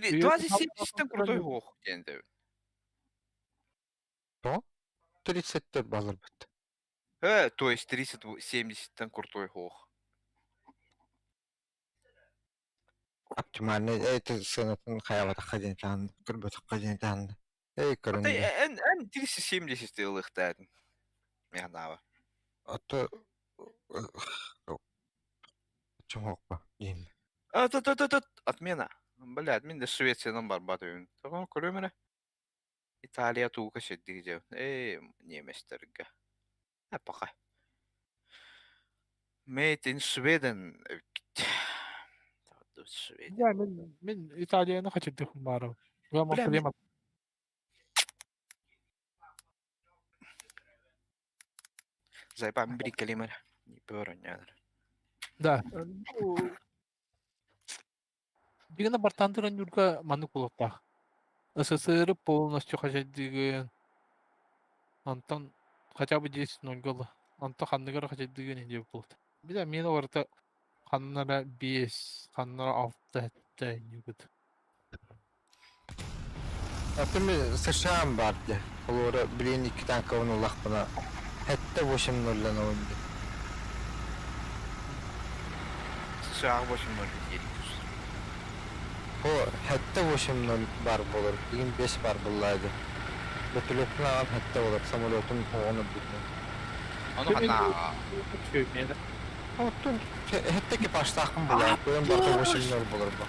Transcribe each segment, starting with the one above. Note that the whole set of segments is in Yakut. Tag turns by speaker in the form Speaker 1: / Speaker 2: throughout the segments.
Speaker 1: 20-70 крутой суох диэн этэбин.
Speaker 2: То? 30 балырбыт.
Speaker 1: То есть 30-70 крутой суох.
Speaker 2: Оптимальный это сыанатын хайалатахха диэн таһан, көрбөтөххө диэн таһан. Эй,
Speaker 1: Ата
Speaker 2: көрүн да.
Speaker 1: эн эн 370 ылыахтаатын. Мехнаба.
Speaker 2: Ото чоҥоохпо диэн.
Speaker 1: А, отмена. Блядь, мин да Швециянан барбат үһүн. Тоҕо көрүөм эрэ. Италия туука сирдик дьэ. Ээ, немецтергэ. А пока. Made in Sweden эбит. Sweden.
Speaker 3: Я мин мин Италияны хачырдыхпын баарым.
Speaker 1: Бля, мин Зайбан брикалимер. Не бөрөннөр.
Speaker 3: Да. Дигэнэ бартаан Нюрка маннык буолуохтаах. СССР полностью хачайдыгын, онтон хотя бы 10-0 гола. Онтон ханныгар хачайдыгын диye буолуот. Бile мин барыта ханнара 5, ханнара 6 хэтте ньугут.
Speaker 2: Аты мен США-м бар де. Олора билин икки танкабын ыллахпына хэтте восемь ноллан ойнду.
Speaker 1: США 8-0 диэри түстэ.
Speaker 2: О, хэтте восемь ноль бар болор, билин бес бар буллаады. Бөтүлөктүн аҕам хэтте болор, самолетун оҕон өлбүтүн.
Speaker 1: Ону ханна
Speaker 2: Оттон хэтте экипажтаахпын булаа, кыайан барыта восемь ноль болор бу.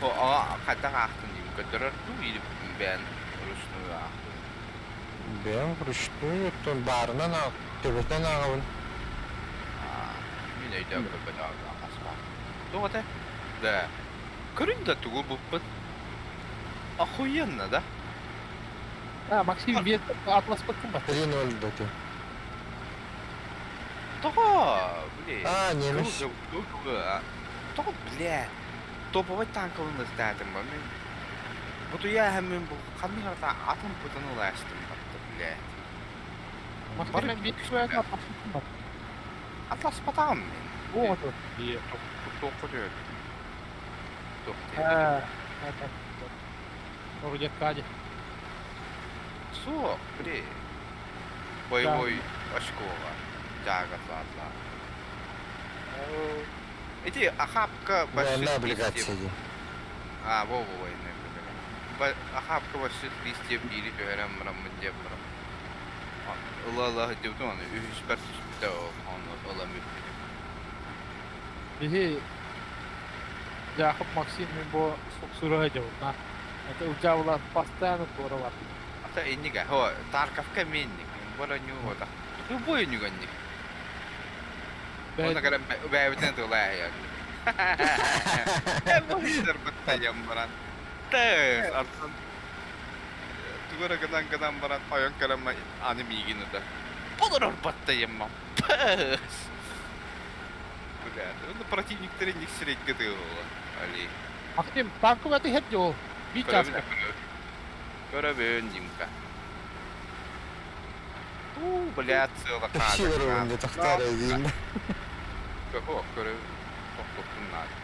Speaker 1: О, аҕа хайдах аахтын диибин көрдөрөр дуу или бэйэн ручную аахтын?
Speaker 2: Бэйэм вручную, оттон баарынан төбөтөн ааҕабын.
Speaker 1: Мин өйдөөн көрбөтөҕүм хаспаах. Туох этэ? Да. Көрүн да тугу буппут. Охуенно, да?
Speaker 3: А, Максим, бет атласпаккын ба?
Speaker 2: 3-0 бөтө.
Speaker 1: Тоҕо, блин.
Speaker 2: А, немец.
Speaker 1: Тоҕо, бля. Топовай танковын ыстаатым ба мин. Бутуйа мин бу ханнык ата атын путан ылаастым батта, блядь.
Speaker 3: Максим, мен бет атласпаккын ба?
Speaker 1: Атласпатаҕым мин.
Speaker 3: О,
Speaker 1: Туохха түһэр? Туох
Speaker 3: А, Вроде
Speaker 1: Суох, били. Боевой очкоға дьаагатлаатла. Ити охапка
Speaker 2: Военная облигация дии.
Speaker 1: А, во во военная облигация. Охапка больших листьев биири түһэрэн бараммын диэн баран. Ыла-ыла сылдьыбытым аны үһүспэр түспүтэ ону ылан бүппүтүм.
Speaker 3: Биһи Яков Максим мен бу суксура дьабытна. Это удьабыла постоянно туора бар.
Speaker 1: Ата иннигэ, хо, Тарковка эмиэ инник. Бара ньуу ота. Любой ньуганник. Оны кэлэн бэйэбитин тылаа Быттайан баран. Тэс, артан тугу эрэ гынан гынан баран ойон кэлэн аны миигин ыта. Болорор баттайыммам. Пэс. Блядь, ну противниктери инник сирэйгэ тыылла. Али.
Speaker 3: Максим, танковый это хет ол. Би часка.
Speaker 1: Көрөбүн, Димка. У, блядь, сыала
Speaker 2: Такси көрөбүн де тахтаара диин.
Speaker 1: Көхө, көрөбүн. Тохтоттун наада.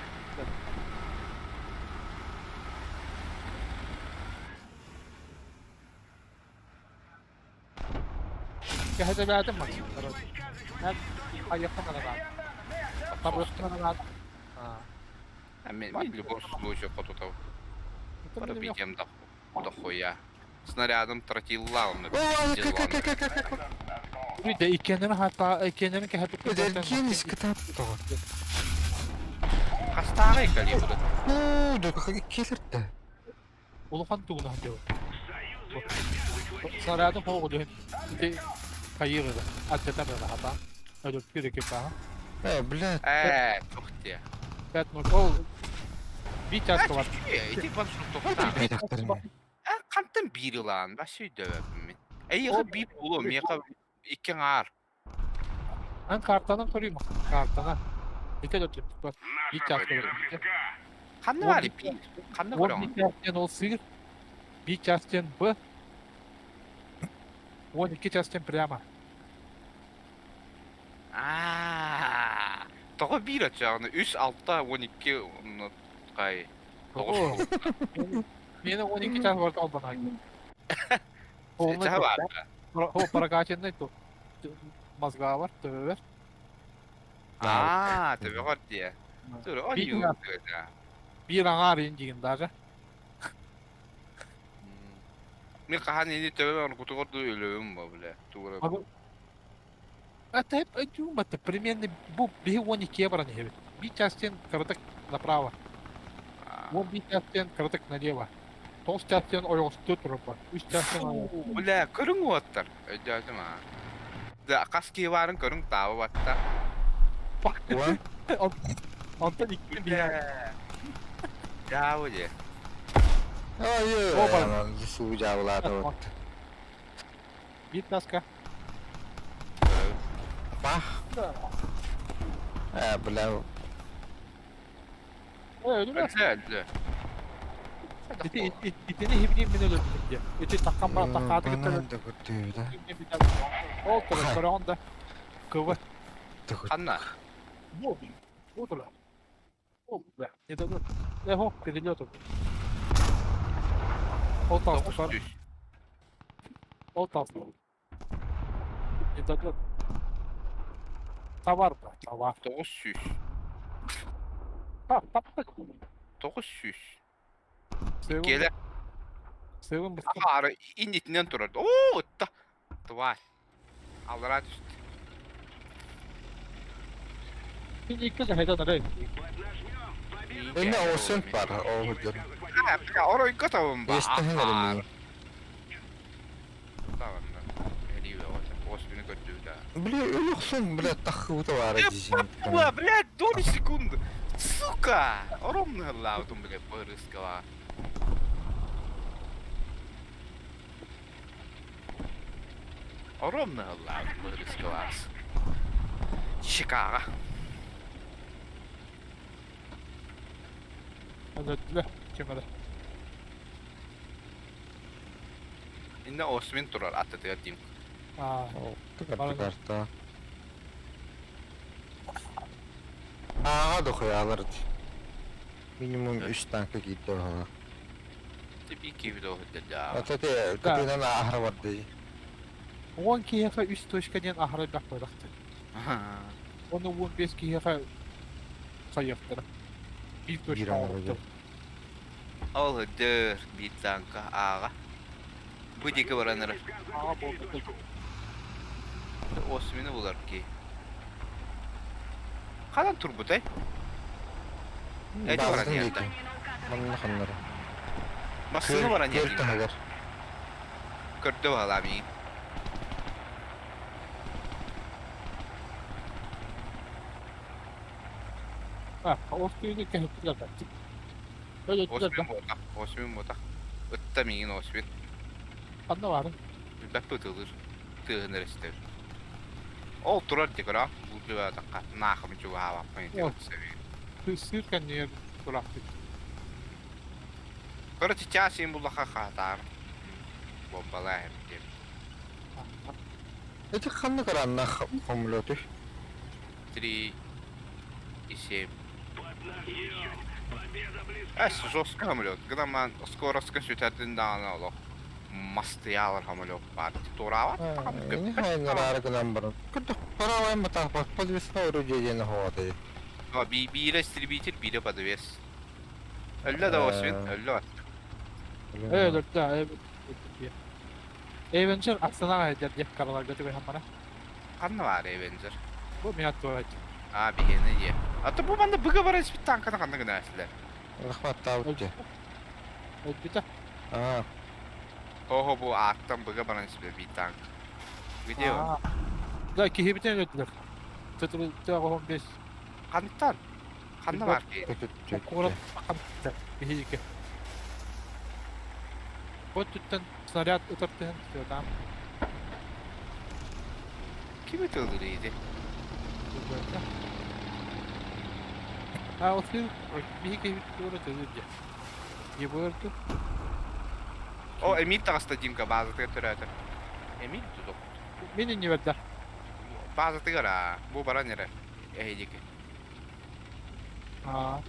Speaker 3: Кэһэтэлээтим Максим. Айахпын анаан. Табыахпын анаан.
Speaker 1: А мен в любом случае хотутав. Пробитием дохуя. Снарядом тротилла он.
Speaker 3: Үйде иккеннерин хата иккеннерин кэһэтик.
Speaker 2: Эдэркиэн искытаап тоҕо.
Speaker 1: Хастааҕай калибры?
Speaker 2: Уу, да келерді.
Speaker 3: Улахан тугунан диэбит. Снарядын хоҕу диэн ити хайыыр эрэ, алдьатар эрэ хата. Өлөртүүр экипаһа.
Speaker 2: Э, блядь.
Speaker 1: Ээ, туох диэ.
Speaker 3: 5-0. Ол биир чааска бар.
Speaker 1: Ити ваншоттуохтаах. Э, хантан биир ылаан, бас өйдөөбөппүн мин. Эйиэхэ биир буолуо, миэхэ икки аҥаар.
Speaker 3: Эн картанан көрүүм, картана. Ити өлөртүппүт. Биир чааска өлөртүппүт.
Speaker 1: Ханна баар биир? Ханна
Speaker 3: Уон
Speaker 1: көрөҕүн?
Speaker 3: биир чаас диэн ол сыыр. Биир чаас диэн Б. 12 чаас диэн прямо.
Speaker 1: Аа, тоҕо биир оччоҕуна? Үс, алта, 12 онно хай. Тоҕус
Speaker 3: Миэнэ 12 чаас барыта холбоно Полный
Speaker 1: Чаһы баар.
Speaker 3: О, прокачанный тут. Мозгавар, төбөбөр.
Speaker 1: Аа, төбөҕөр диэ. Тур,
Speaker 3: Биир
Speaker 1: ойуу тыата.
Speaker 3: биир аҥаар иин дигин даже.
Speaker 1: Мин хаһан ини төбөм оргутугар дуу өлөбүм бо бля. Тугура.
Speaker 3: Это это примерно бу биһи 12 баран иһэбит. Биир чаастен кыратык направо. 11 чаастен кыратык налево. 9 чаастен ойоҕостуу турар. 3 чаастен
Speaker 1: Фу, бля, көрүҥ уоттар. Өйдөөтүм аа. Да, хас киһи баарын көрүҥ таабы батта.
Speaker 2: Уа?
Speaker 3: Онтон икки биһи.
Speaker 1: Бля. Дьаабы дии.
Speaker 2: Ой,
Speaker 3: Оба.
Speaker 2: суу дьаабылаата вот.
Speaker 3: Биир таска.
Speaker 2: Бах. Э, бля.
Speaker 3: Өлүмэ.
Speaker 1: Өллө, өллө.
Speaker 3: Ити итини хибдиин мин өлөрбүтүм диye. Ити таккан баран таккааты кытта
Speaker 2: Банан да көрдүүбүтэ.
Speaker 3: Ол турар көрөҕүн да. Кыбы.
Speaker 1: Ханна?
Speaker 3: Бу. Бу турар. Ол бля. Не дадут. Эхо, перелету. Ол
Speaker 1: Тоҕус
Speaker 3: тастар.
Speaker 1: түс.
Speaker 3: Ол тастар. Не дадут. Товар, бля, товар.
Speaker 1: 900.
Speaker 3: Та, таптык.
Speaker 1: 900.
Speaker 3: Сыгын,
Speaker 1: Келе.
Speaker 3: сыгын быстым.
Speaker 1: Ахары иннитинен турар. Оо, ытта. Тварь. Аллара түстэ.
Speaker 3: Икки хайдан арай.
Speaker 2: Эме осент бар, ол хыдыр.
Speaker 1: А, бля, оройго табын ба.
Speaker 2: Естеһин эрэ
Speaker 1: Оспины көрдүү да.
Speaker 2: Бля, өлөхсөн, бля, таххыбыта баара дизин.
Speaker 1: Бля, блядь, доли секунды. Сука! Оромный лаутум, блядь, порыскала. Оромный лаутум порыскала. Чикаго.
Speaker 3: Өлөттүлэр. Кемере.
Speaker 1: Инне Осмин турар аттытыгар дим.
Speaker 3: Аа.
Speaker 2: Карта. Ага дохуялар. Минимум 3 танка киирдэ баҕа.
Speaker 1: Ти киви да.
Speaker 2: Ата те кытынан ахара барды.
Speaker 3: 10 киһиэхэ 3 точка диэн аһара элбэх буолахты. Оны 15 киһиэхэ сайыахтара. Биир
Speaker 2: Биир
Speaker 3: точка
Speaker 2: аҥара
Speaker 3: оҥоруохтара.
Speaker 1: Ол дөр биир танка аага. Бу диэки баранара.
Speaker 3: Аа буолбут.
Speaker 1: Осмины булар ки. Ханан турбутай? Эти баран
Speaker 2: Базатын
Speaker 1: ярда.
Speaker 2: диэки. Манна ханнара.
Speaker 1: Массыына баран
Speaker 2: Көр
Speaker 1: ярда.
Speaker 2: таһыгар.
Speaker 1: Көрдө балами.
Speaker 3: А, ол күйүнү кэһэттилэр да. Өлөттүлэр да.
Speaker 1: Осмин ботах. Осмин ботах. Ытта миигин Осмин.
Speaker 3: Ханна баарын?
Speaker 1: Билбэт бытылыр. Тыһын эрестер. Ол турар декора. Бу такка нахым чугаабаппын
Speaker 3: О.
Speaker 1: себи.
Speaker 3: Сыр кэннигэр тураахтык.
Speaker 1: Короче, час им буллаха хатар. Бомбалаем деп.
Speaker 2: Эти ханна каранна хомлөтү.
Speaker 1: 3 и 7. Эс жестко самолет. Когда man скоростка сүтәрдин даана олох. Мастыялар самолет бар. Турава.
Speaker 2: Эни хайнарары гынан баран. Күрдө паралай матах подвесной орудие диэн хоаты.
Speaker 1: Би бире истребитель, бире подвес. Өллө да освин, өллө at.
Speaker 3: Өлөттө. Эвенджер Астанаға эдер деп караларга түгө хаммара.
Speaker 1: Ханна бар Эвенджер.
Speaker 3: Бу миат туайт.
Speaker 1: А, бигени е. Ата бу манда быга бар эспит танканы ханна гына эслер.
Speaker 2: Рахмат таут.
Speaker 3: Өлбүтэ.
Speaker 2: А,
Speaker 1: Охо бу аттан быга баран эспит би танк. Где он?
Speaker 3: Да, киһибитен өлөттүлэр. Төтүрүттэ 15
Speaker 1: Хантан. Ханна бар ки?
Speaker 3: куорат хантта биһиги. Вот түттен снаряд ытыртыһын там.
Speaker 1: Ким ытылдыр иди?
Speaker 3: А вот сыр биһиги туора төдүрдэ. Ебырды.
Speaker 1: О, Эмиль таҕыста Димка баазатыгар төрөөтө. Эмиль тудок.
Speaker 3: Мини не верда.
Speaker 1: Баазатыгар аа. Бу баран эрэ. Эһидики.
Speaker 3: А.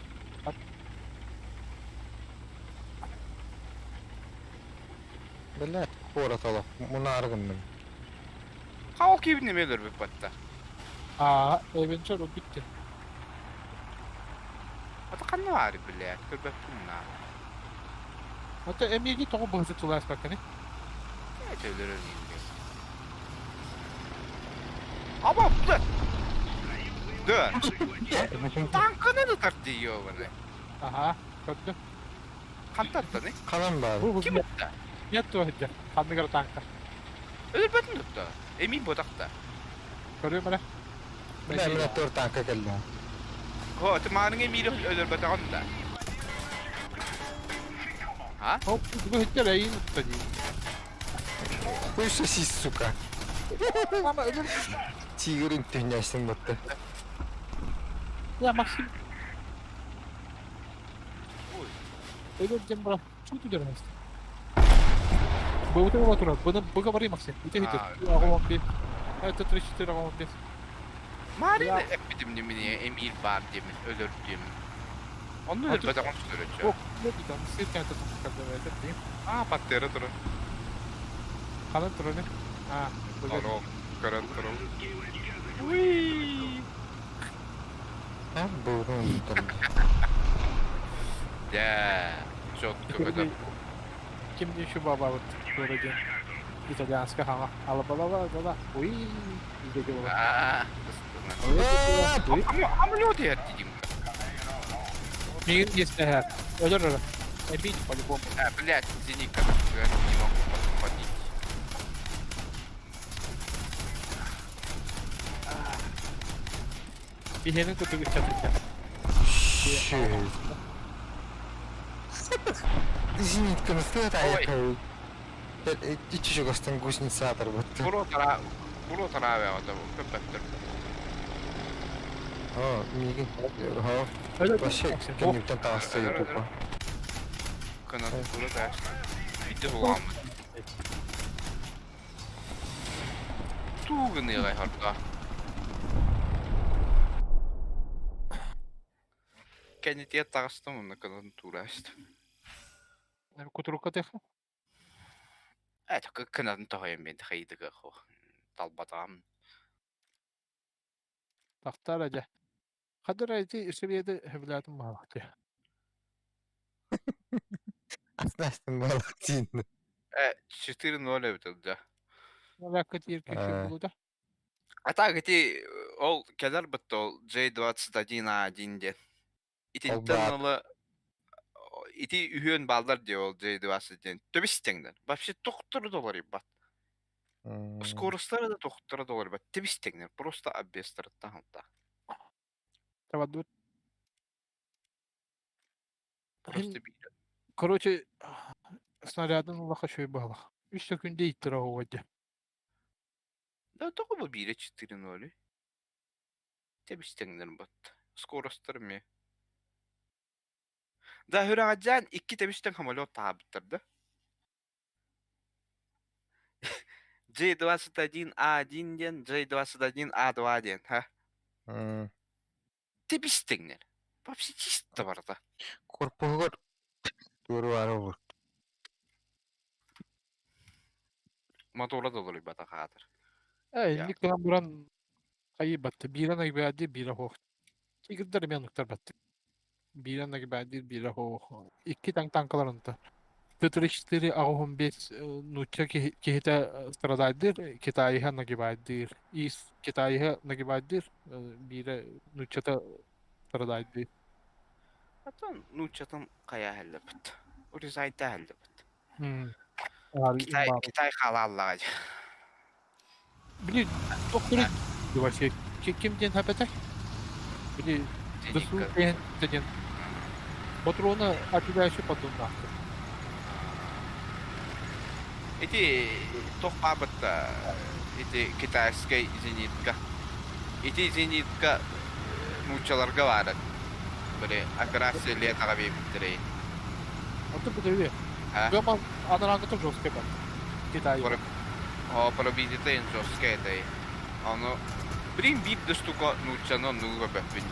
Speaker 2: Бля, куорат олох мунаары гынным.
Speaker 1: Хаал киһибин эмиэ өлөрбүт батта.
Speaker 3: Аа, Эвенджер өлбүттэр.
Speaker 1: Ата ханна баар блядь, көрбөппүн на.
Speaker 3: Ата эмиэги тоҕо быһыты тулааспаккыный?
Speaker 1: Это өлөрөр иһин Аба, блядь! Да. Танканы ытар дии ёбаный.
Speaker 3: Аха, көрдүм.
Speaker 1: Хантаттаны?
Speaker 2: Ханан баар?
Speaker 3: Бу
Speaker 1: Ким ытта?
Speaker 3: Нет туһа ханныгар танка.
Speaker 1: Өлөрбөтүн тутта. Эмиин ботахта.
Speaker 3: Көрүөм эрэ.
Speaker 2: Бля, мин оттор танка кэллэ.
Speaker 1: Хо, ты мааныҥ эмиири өлөрбөтөҕүн да. А?
Speaker 3: Оп, бу хиттер эйин ытта дии.
Speaker 2: Хуй сосис, сука.
Speaker 3: Мама өлөр.
Speaker 2: Тигр үҥтүнньэстин батты.
Speaker 3: Я Максим
Speaker 1: Ой.
Speaker 3: өлөр диэн баран чуть үдэрмэс. Бу вот турар. Бұны бұға барай Максим. Ите хитер. Аҕа 15. Это 34 аҕа 15.
Speaker 1: Марина эппитим немine эмиир баар диэмин өлөр диэмин. Онно өлөрбөтөҕүн сүрөччө.
Speaker 3: Ок, не там сир кэнтэ туппаккар дейм.
Speaker 1: Аа, паттера турар.
Speaker 3: Ханан турар не? А,
Speaker 1: Оно көрөн турар. Уи.
Speaker 2: Ha, буурун ыттым.
Speaker 1: Дьэ, четко көтөр.
Speaker 3: Ким еще баба вот вроде итальянская хама. Алабалала, дала. Уи, иде было.
Speaker 1: Аа, Амлет я дидим.
Speaker 3: Мир есть өлөр өлөр. Эбить по-любому.
Speaker 1: А, блядь, зенитка, я не могу подходить.
Speaker 3: Биһиэнин кутугу чатыча.
Speaker 2: Shit. Зенитканы стоит, а я Ичи чугастан гусеница атарбатты.
Speaker 1: Буро тара, буро таравя ото көпөттөр.
Speaker 2: О, мигин. Ха, вообще кенниктен таҕыста тупо.
Speaker 1: Кынат буро таш. Виде буламмын. Туугыныгай харда. Кэннитиэ таҕыстым онно кынатын туурааст.
Speaker 3: Кутурукка теха.
Speaker 1: Это кынатын тоһойон мен хайдыга хо. Талбатаам.
Speaker 3: Тахтар ажа. Хадыр айти исебиеде хөблятым баалахты.
Speaker 2: Астын балык дейін.
Speaker 1: 4-0 эбит да.
Speaker 3: Лакка тиер кеши булуда.
Speaker 1: А так ити ол кэлэр бытта ол J21A1 диэн. Итинтэн ыла ити үһүөн бааллар диэ ол J21. Төбүс тэҥнэр. Вообще тохторо да уларыйбат. Скоростара да тохторо да уларыйбат. Тэбис тэҥнэр. Просто обвестарыттан халта.
Speaker 3: Табадут.
Speaker 1: Просто биир.
Speaker 3: Короче, снарядын улаха шөй баалах. Үс секунде иттер оҕуодьа.
Speaker 1: Да тоҕо бу биирэ 4-0? Тэбис тэҥнэр бат. Скоростар эмиэ. Да хүрэҕэдьээн икки тэбистэн самолет таабыттар да. J21A1 диэн, J21A2 диэн, ха? Тэбис тэҥнэр. Вообще чисто барда.
Speaker 2: Корпуһугар туору баара olur.
Speaker 1: Мотора да олоруйбата хаатыр.
Speaker 3: Э, инник гынан баран хайы батты. Биирэн айбаадир биирэ хоох. Тигрдер эмиэ оннуктар батты. Биирэн айбаадир биирэ хоох. Икки таҥ танкалар онто. Т-34 аҕыс бес нуучча киһитэ страдайдыр, Китайыһа нагибайдыр. Ис Китайыһа нагибайдыр, биирэ нууччата страдайдыр.
Speaker 1: Атын нууччатын хайа иһэллэбит. Уризайда иһэллэбит. Китай, Китай хаалааллаҕа дии.
Speaker 3: Били тохтур вообще ким диэн хапэтэй? Били ДСУ диэн диэн ботуруона артиллерия поддуннаахтыр.
Speaker 1: Ити туох баабыт ити китайскай зенитка. Ити зенитка нууччаларга баара. Били операция летаҕа биэбиттэрэй.
Speaker 3: Оттон бу Гама анараангыта жесткай бар. Китай.
Speaker 1: О, пробитите жесткай этэй. Ону блин биир да штука нууччаны оннугу көрбөппүн.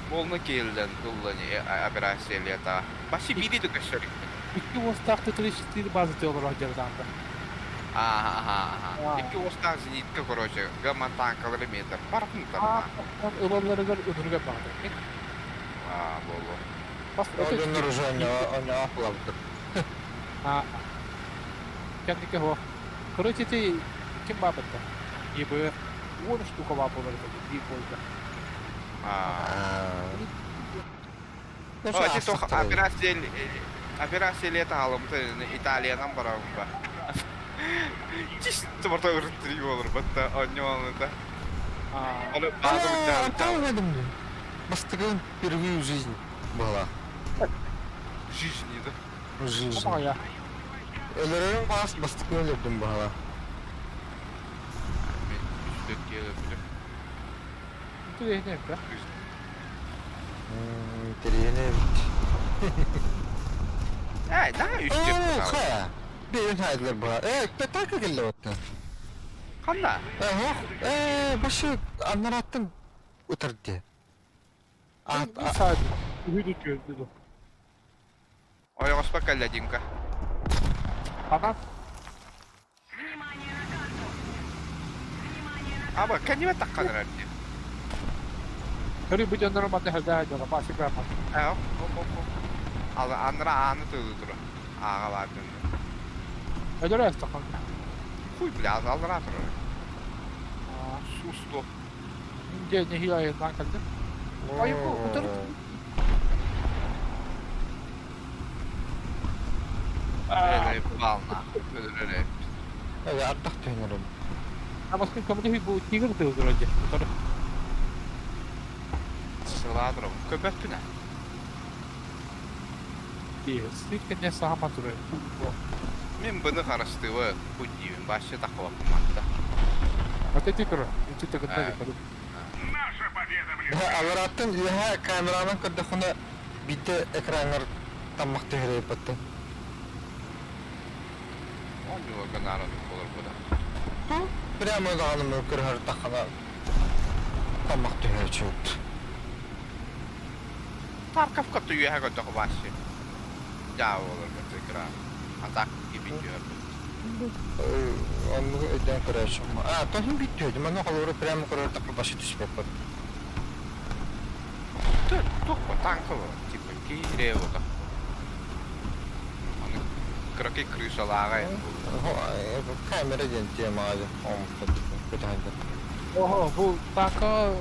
Speaker 1: Полно келден ыллани операция лета. Баси биири да көссөрүкпүн.
Speaker 3: Икки уостаах Т-34 база олорор дьардаанда.
Speaker 1: Ага. Икки уостаах зенитка, короче, гамма танкалары метр. Барытын тарма.
Speaker 3: Ылалларыгар ынырыга баҕатар.
Speaker 1: Аа, болу.
Speaker 2: Одуннар уже оньоо хулабытыр.
Speaker 3: А, кэнники хо. Короче, ты ким баабытта? ЕБР 10 штука баа болар этэ биир бойга.
Speaker 1: Аа. О, тох операция операция лето халамыта Италиянан барабын ба. Чисто барта ырыттырыы болар батта онньоолута. Оны база бутта.
Speaker 2: Бастыгын впервые в жизни была.
Speaker 1: В жизни, да?
Speaker 2: В жизни. Өлөрөрүн баас бастыкы өлөрдүм баһала.
Speaker 1: Мен үстөк келе
Speaker 3: Интэриэһинэй да?
Speaker 2: Интэриэһинэй эбит.
Speaker 1: Ээ, наһаа үстүк
Speaker 2: Хайа, бэйэн хайдылар баһа. Ээ, так кэллэ оттон.
Speaker 1: Ханна?
Speaker 2: Э, ээ, башы аннараттан утарды.
Speaker 3: Саад, үһү түөрдү.
Speaker 1: Ойоҕоспо кэллэ Димка.
Speaker 3: Ханан?
Speaker 1: Аба, кэннибэ тахханырар дии.
Speaker 3: Көрү бу дьоннору манна хөлдөөх дьоно баасы бааммат.
Speaker 1: Ээ, оп, оп, оп. Ал аннара ааны тыылы тура. Ааҕа баардын.
Speaker 3: Өлөрө эстахан.
Speaker 1: Хуй, бля, аллара турар. Сусту.
Speaker 3: Дьэ, нэһиил айаннаан кэлдим. Ой, бу утары
Speaker 1: Өлөр бална. Өлөр.
Speaker 2: Э, ардах түһүнэрим.
Speaker 3: Амаскын көмөлөһүй бу тигр тыылдыра дьэ. Утары.
Speaker 1: Сылаа турабын. Көбөппүнэ.
Speaker 3: Сыт кэннэ саама турар.
Speaker 1: Мин быны харыстыыбы хуй диибин. Башы таххыбаппын
Speaker 3: Аты ти турар. Ити тыгынна дикadu.
Speaker 2: Алараттан үөһэ камеранан көрдөххүнэ биирдэ экраҥҥар таммах түһэрэ баттын.
Speaker 1: Оонньууларга наар оннук буолар буода.
Speaker 2: Прямо даҕаны көрөһөр таххана таммах түһээччүбүт.
Speaker 1: Тарковка үөһэ көрдөххө башы. Дьаа буолар экран. А так кибин түһэр.
Speaker 2: Оннугу өйдөөн көрөөччүм. А, тоһун бүттү. Манна холобура прямо көрөр тахха башы түспэппит.
Speaker 1: Туох танка бу? Типа киирээ бута. Аны кыракый крышалааҕа
Speaker 2: Камера диэн темаҕа омукта көтөһөндө.
Speaker 3: Ого, бу танка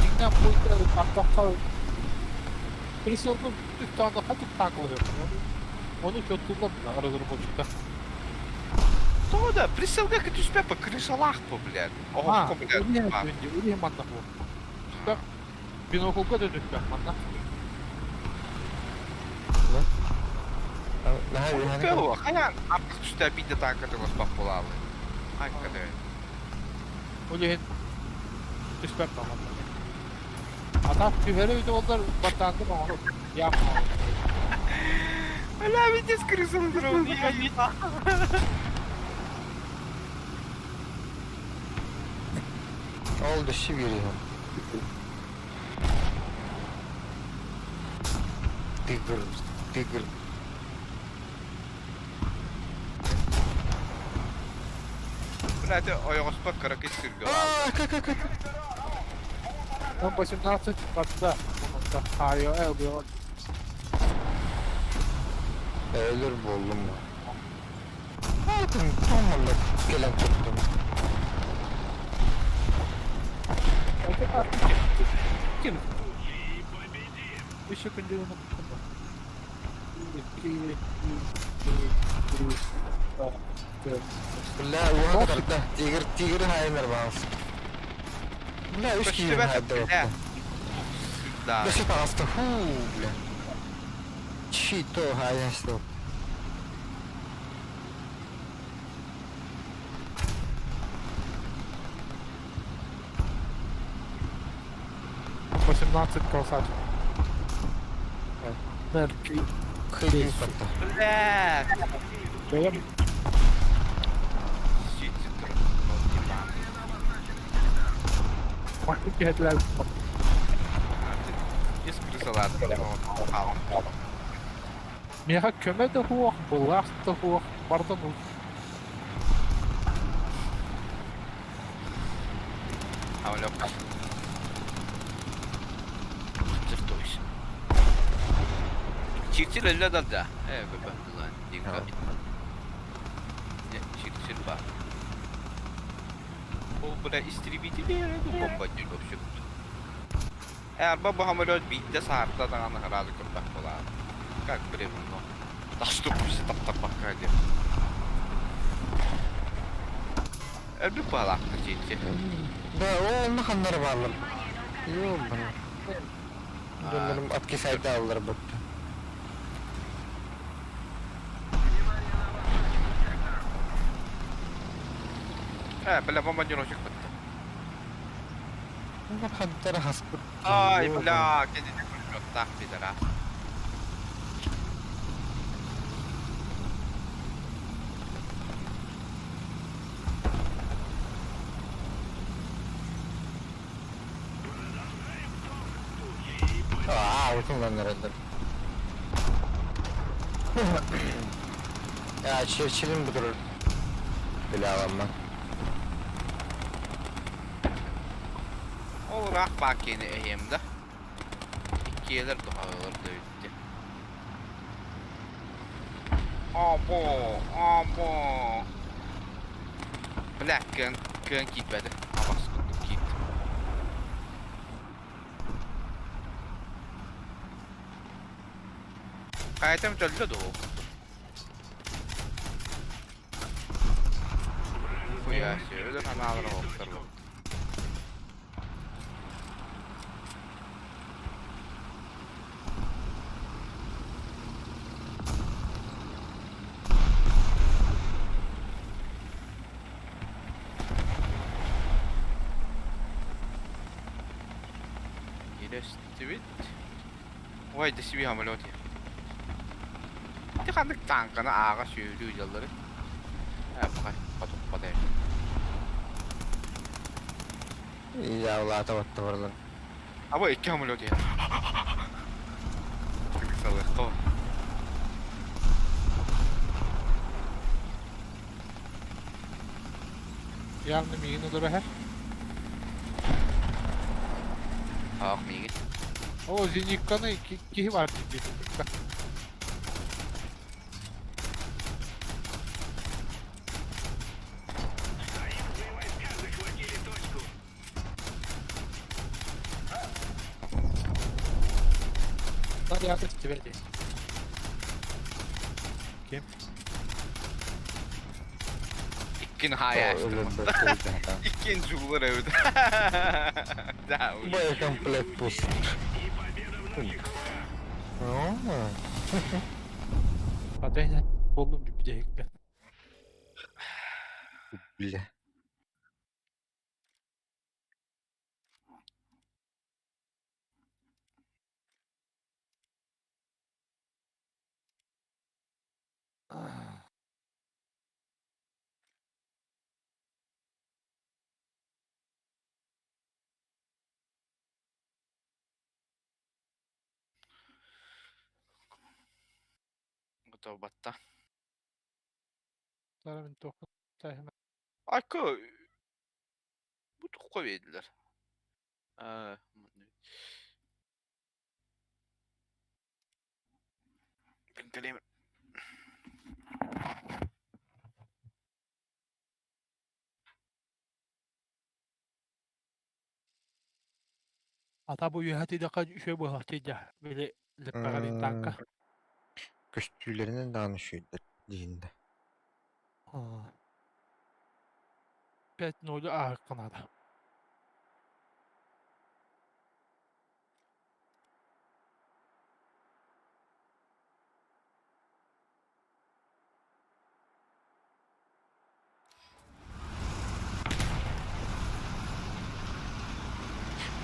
Speaker 3: дьиҥнээх буйда ардахха прицелны түктаана хатык танка ылыар. Ону чоттулла разработчикта.
Speaker 1: Тоҕо да прицелга түспэппэ крышалаах бу, блядь. Оһоххо, блядь.
Speaker 3: Үлэ манна бу. Түспэх биноклга да түспэх манна.
Speaker 2: Наһаа үөһэни
Speaker 1: Көө, хайаан ардах түстэ биирдэ танка тыласпат буолаалы. Айка да.
Speaker 3: Ол иһин түспэх манна. Ата түһэрэ үтэ олдар баттаанды оҥору. Яам.
Speaker 1: Бля, видишь, крысаны турабын.
Speaker 2: Ол дөссү биэриэм. Тигр, тигр.
Speaker 1: Бля, это ойоҕоспот кыракый сиргэ баар.
Speaker 2: Аа, как как как.
Speaker 3: Он 18 батта. Хайо, эл
Speaker 2: Өлөр буоллум. Атын томмонно кэлэн турдум.
Speaker 3: Ким? Үс күндү
Speaker 2: Бля, уһа тарда. Тигр, тигр хайнар баас. Бля, үс киһи
Speaker 1: Көстүбэт,
Speaker 2: хайда
Speaker 1: бля. Да.
Speaker 2: Бля, таҕыста. Ху, бля. Чито хайасты.
Speaker 3: Восемнадцать красавчик.
Speaker 2: Хыйдын батта.
Speaker 1: Бля.
Speaker 3: Бэйэм
Speaker 1: Сити турар.
Speaker 3: бакыт киһэтилэр.
Speaker 1: Ис крысалаат.
Speaker 3: Миэхэ көмө да суох, былаах да суох, барыта
Speaker 1: Самолет. Чертович. Чирчил өллө да да. Э, бөбө, динка. Чирчил бар. Ол бля истребители бомба диир вообще. Арба бу самолет биирдэ саарта даҕаны сразу көрбөх буолаат. Как бревно. Таступпуся таптарбакка диэн. Өлбүт баалаахтар чиэччи.
Speaker 2: Да, ол онно ханнары бааллар. Ёбана. Дьоннорум откисайда аллар бутта.
Speaker 1: Э, бля, бомбардировщик бытты.
Speaker 2: Хантара хаспыт.
Speaker 1: Ай, бля, кэннинэ пулеметтаах пидорас.
Speaker 2: Аа, утуннан эрэллэр. Я Черчиллин бутурur. Билэ
Speaker 1: Ол ыраах баа киэни эһиэм да. Иккиэлэр туһалар да бүттэ. Обо, обо. Бля, кыан, кыан киирбэтэ. Абас курдук киирдим. Хайатым төллө дуу? Хуя себе, өлөр анаалара оҕустар Илэстибит. Ой, да себе самолет. Ити ханнык тааҥканы ааҕа сүөһүлүү дьаллары? Ээ, пока хотуппат ээ.
Speaker 2: Я улаата баттабарлар.
Speaker 1: Аба икки самолет иһэр. Салыахха.
Speaker 3: Явно миигин өлөрөһөр.
Speaker 1: Аах миигин.
Speaker 3: О, зенитканы киһи бар дии зенитка. Надо тебе здесь. Ким?
Speaker 1: Иккин хаайа Иккин жуулар эбит. Да,
Speaker 2: Боекомплект пуст.
Speaker 3: Атайна болдум бүтэһикпин.
Speaker 2: Бля.
Speaker 1: Готов батта.
Speaker 3: Мин туохпун
Speaker 1: Айка бу туохха биэрдилэр? Кэлиэм.
Speaker 3: Ата бу үөһэ тидэххэ үчүгэй буолааччы дьэ били липпэҕэлиин тааҥка.
Speaker 2: Көстүүлэринэн даҕаны үчүгэйдэр диһиннэ.
Speaker 3: 5-0 ааһыахха наада.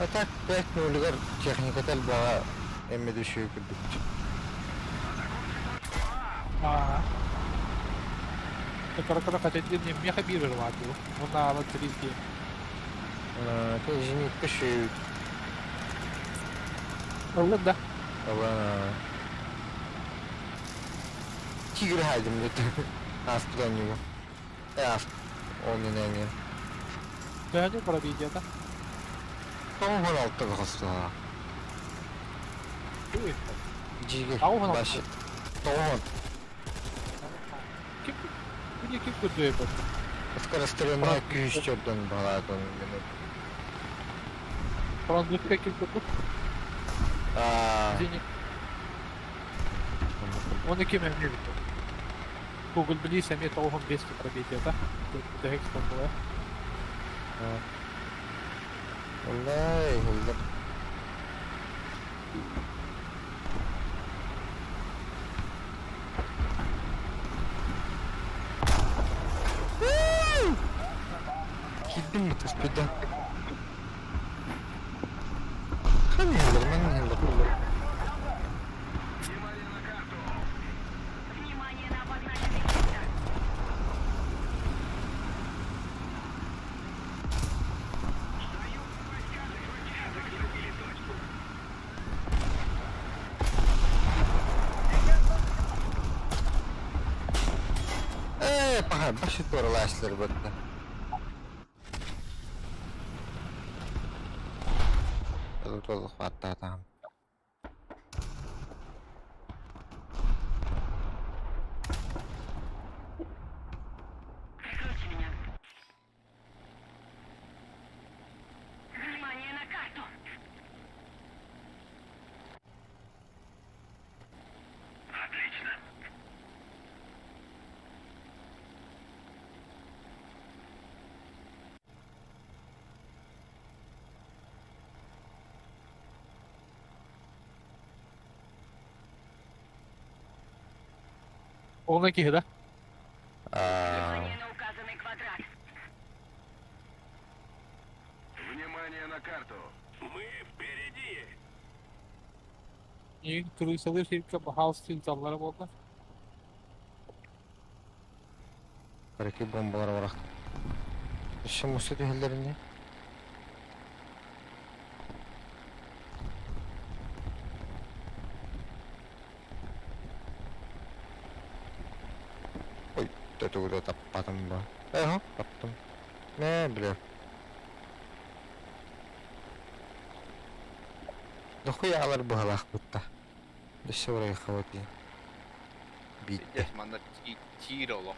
Speaker 2: А так 5-0-гар техниката элбэҕэ эмиэ да үчүгэй курдук.
Speaker 3: Аа. Кыра-кыра хачайдыыр миэхэ биир ырылаат дуу. Уонна аала 3
Speaker 2: Зенитка үчүгэй.
Speaker 3: Ыллын да.
Speaker 2: Ылан. тигр хайдым деді. Ааспыт оонньууга. Э ааспыт оонньуу
Speaker 3: Төһөнү пробитиета?
Speaker 2: 96 бөхөстөҕө. Дьиги
Speaker 3: 96.
Speaker 2: баш 90.
Speaker 3: Ким Кини ким көрдөйбөт?
Speaker 2: Скорострельная күүс чөрдөн балаатын минут.
Speaker 3: Французская ким көрбүт?
Speaker 2: Аа.
Speaker 3: Зенит. Оны ким эмне бит? Google Близ эмиэ 95 пробитиета. Бүтэһик спортовая.
Speaker 2: Оллай, иһиллэр. Киирдим түспүтэ. Ханна иһиллэр, манна иһиллэр.
Speaker 4: Внимание на обозначенный сектор.
Speaker 2: Ээ, паха, башы туоралааччылар батта. Толук бааттаатаҕым.
Speaker 4: Прикройте меня. Внимание на карту. Отлично.
Speaker 3: Ол киһи да?
Speaker 2: Аа,
Speaker 4: Внимание на указанный квадрат.
Speaker 5: Внимание на карту. Мы впереди.
Speaker 3: Миигин крысалыыр сиргэ баһаалыста ыыталлара буолла.
Speaker 2: Караки бомбалар барах. Өссө муста түһэллэринэ. Ой, тугу да таппатым ба. Эһо, таптым. Мэ, бля. Дохуя алар быһалаах бутта. Өссө барайхабыт Биитте.
Speaker 1: Пиздец, манна тиир олох.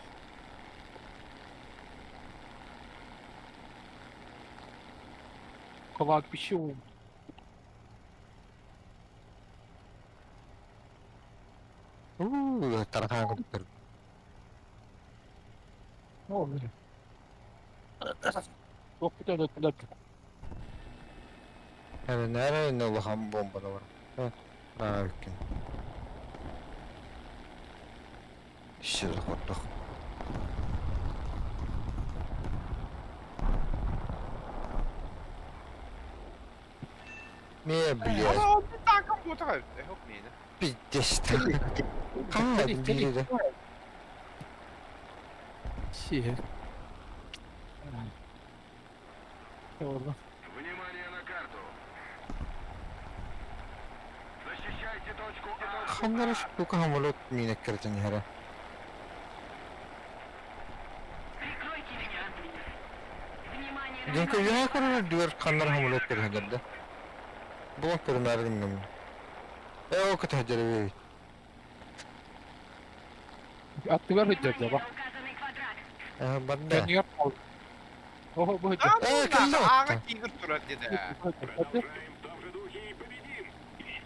Speaker 3: Кладбище ум.
Speaker 2: Уу, тарахан куттар.
Speaker 3: О, бля. Туох бүтэн
Speaker 2: Эрэ нэ улахан бомбаны бар. Раа үккин. Ишчи хордох. Ме, блядь.
Speaker 1: Ана, танком буотаҕа. Эхок миэнэ.
Speaker 2: Пиздец. Ханна биири
Speaker 3: Сиэ. Орда.
Speaker 5: Внимание на карту. Защищайте точку А.
Speaker 2: Ханнара штука самолет миинэ кэртэн иһэрэ.
Speaker 4: Прикройте меня. Внимание на
Speaker 2: Дьон үөһэ көрөр үрдүгэр ханнара самолет көрүһэллэр да. Булан көрүмээри гынным. Ээ ол кэтэһдэр эбит.
Speaker 3: Аттыгар сылдьар
Speaker 4: Внимание
Speaker 3: дьаба.
Speaker 4: на указанный квадрат.
Speaker 2: Ээ барда.
Speaker 3: Кэннигэр хаал. Оһо бу сылдьар.
Speaker 2: Ээ кэллэ
Speaker 1: Ааҕа
Speaker 2: оттон.
Speaker 1: тигр турар диэтэ.
Speaker 5: Продолжаем в том же духе и победим.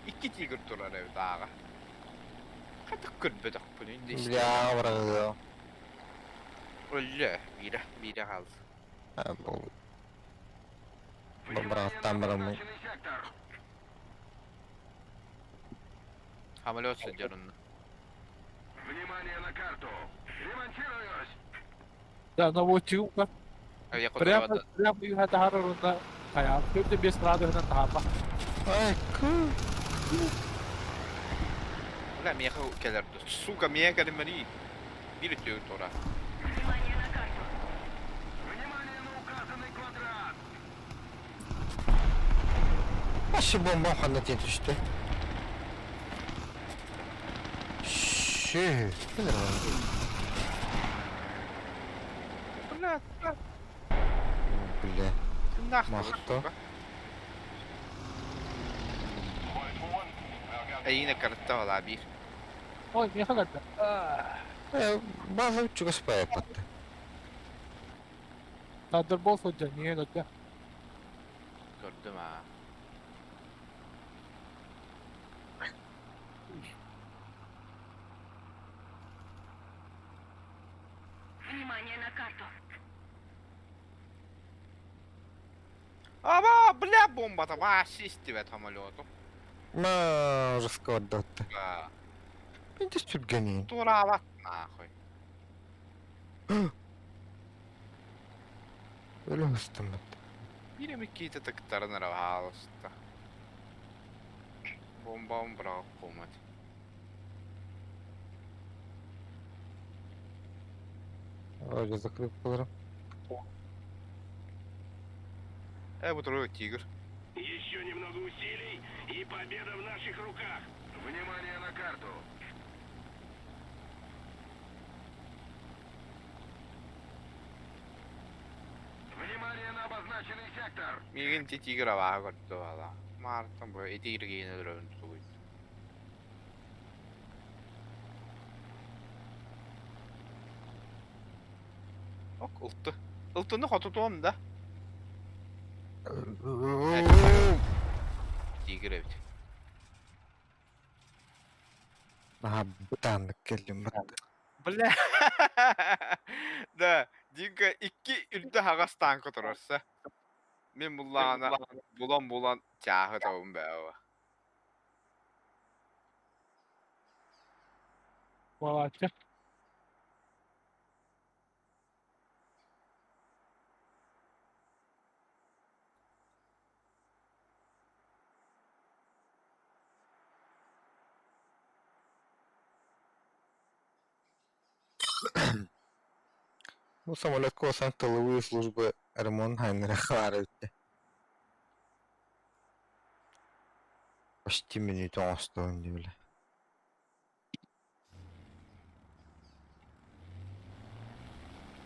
Speaker 1: Икки тигр турар эбит ааҕа. Хатык көрбөтөхпүн
Speaker 2: Бля барагыа.
Speaker 1: Өллө, биирэ, биирэ хаалла.
Speaker 2: Бу
Speaker 5: Внимание на
Speaker 2: бырахтаан бараммын.
Speaker 5: обозначенный сектор.
Speaker 1: Самолет сылдьар онно.
Speaker 5: Внимание на карту. Ремонтируюсь.
Speaker 3: Да, наводчик
Speaker 1: Я
Speaker 3: Прямо,
Speaker 1: кутура
Speaker 3: прямо юха тахарар хайа. Күнде бес градусынан тахарба.
Speaker 2: Ай, ку.
Speaker 1: Бля, миэхэ кэлэр. Сука, миэхэ кэлиммэний. Биир үтүө тура.
Speaker 4: Внимание на карту.
Speaker 5: Внимание на указанный квадрат.
Speaker 2: Башы бомба ханна тиэн түстэ. Шш. Чү.
Speaker 1: Бля,
Speaker 2: Бля.
Speaker 1: кимнээх
Speaker 2: Махто.
Speaker 1: Эйиинэ карта балаа биир.
Speaker 3: Ой, миэхэ кэллэ.
Speaker 2: База чугас паайпатта.
Speaker 3: Thunderbolt сылдьар, миэхэ кэллэ.
Speaker 1: Көрдүм аа.
Speaker 4: Внимание на карту.
Speaker 1: Аба, бля, бомбата вообще истибэт самолету.
Speaker 2: Ма, жестко отдатты. Инде сүргәнин.
Speaker 1: Тураабат нахуй.
Speaker 2: Өлө ыстыммыт.
Speaker 1: Биир эмит киһитэ тыктаран эрэ хаалыста. Бомбам быраҕыккуммут.
Speaker 2: Вроде закрыт буларым.
Speaker 1: Э, бу туру тигр.
Speaker 5: Еще немного усилий, и победа в наших руках. Внимание на карту. Внимание на обозначенный сектор.
Speaker 1: Миигин ти тигр абааһы көрдө баала. Маартан бу итииргиин өлөрөн тугуй. Ок, ылты. Ылтыны хотутуом да. Тигр эбит.
Speaker 2: Наһаа бытааннык кэллим бат.
Speaker 1: Бля. Да, Динка икки үрдэ хаҕас таанка турарса. Мин буллаҕына булан-булан чааһы табын бээҕэ.
Speaker 3: Буолааччы.
Speaker 2: Бу самолетка болсаң тыловые службы ремонт хайнара хаара бүттэ. Почти мүнүүтэ оҥостуон дии бile.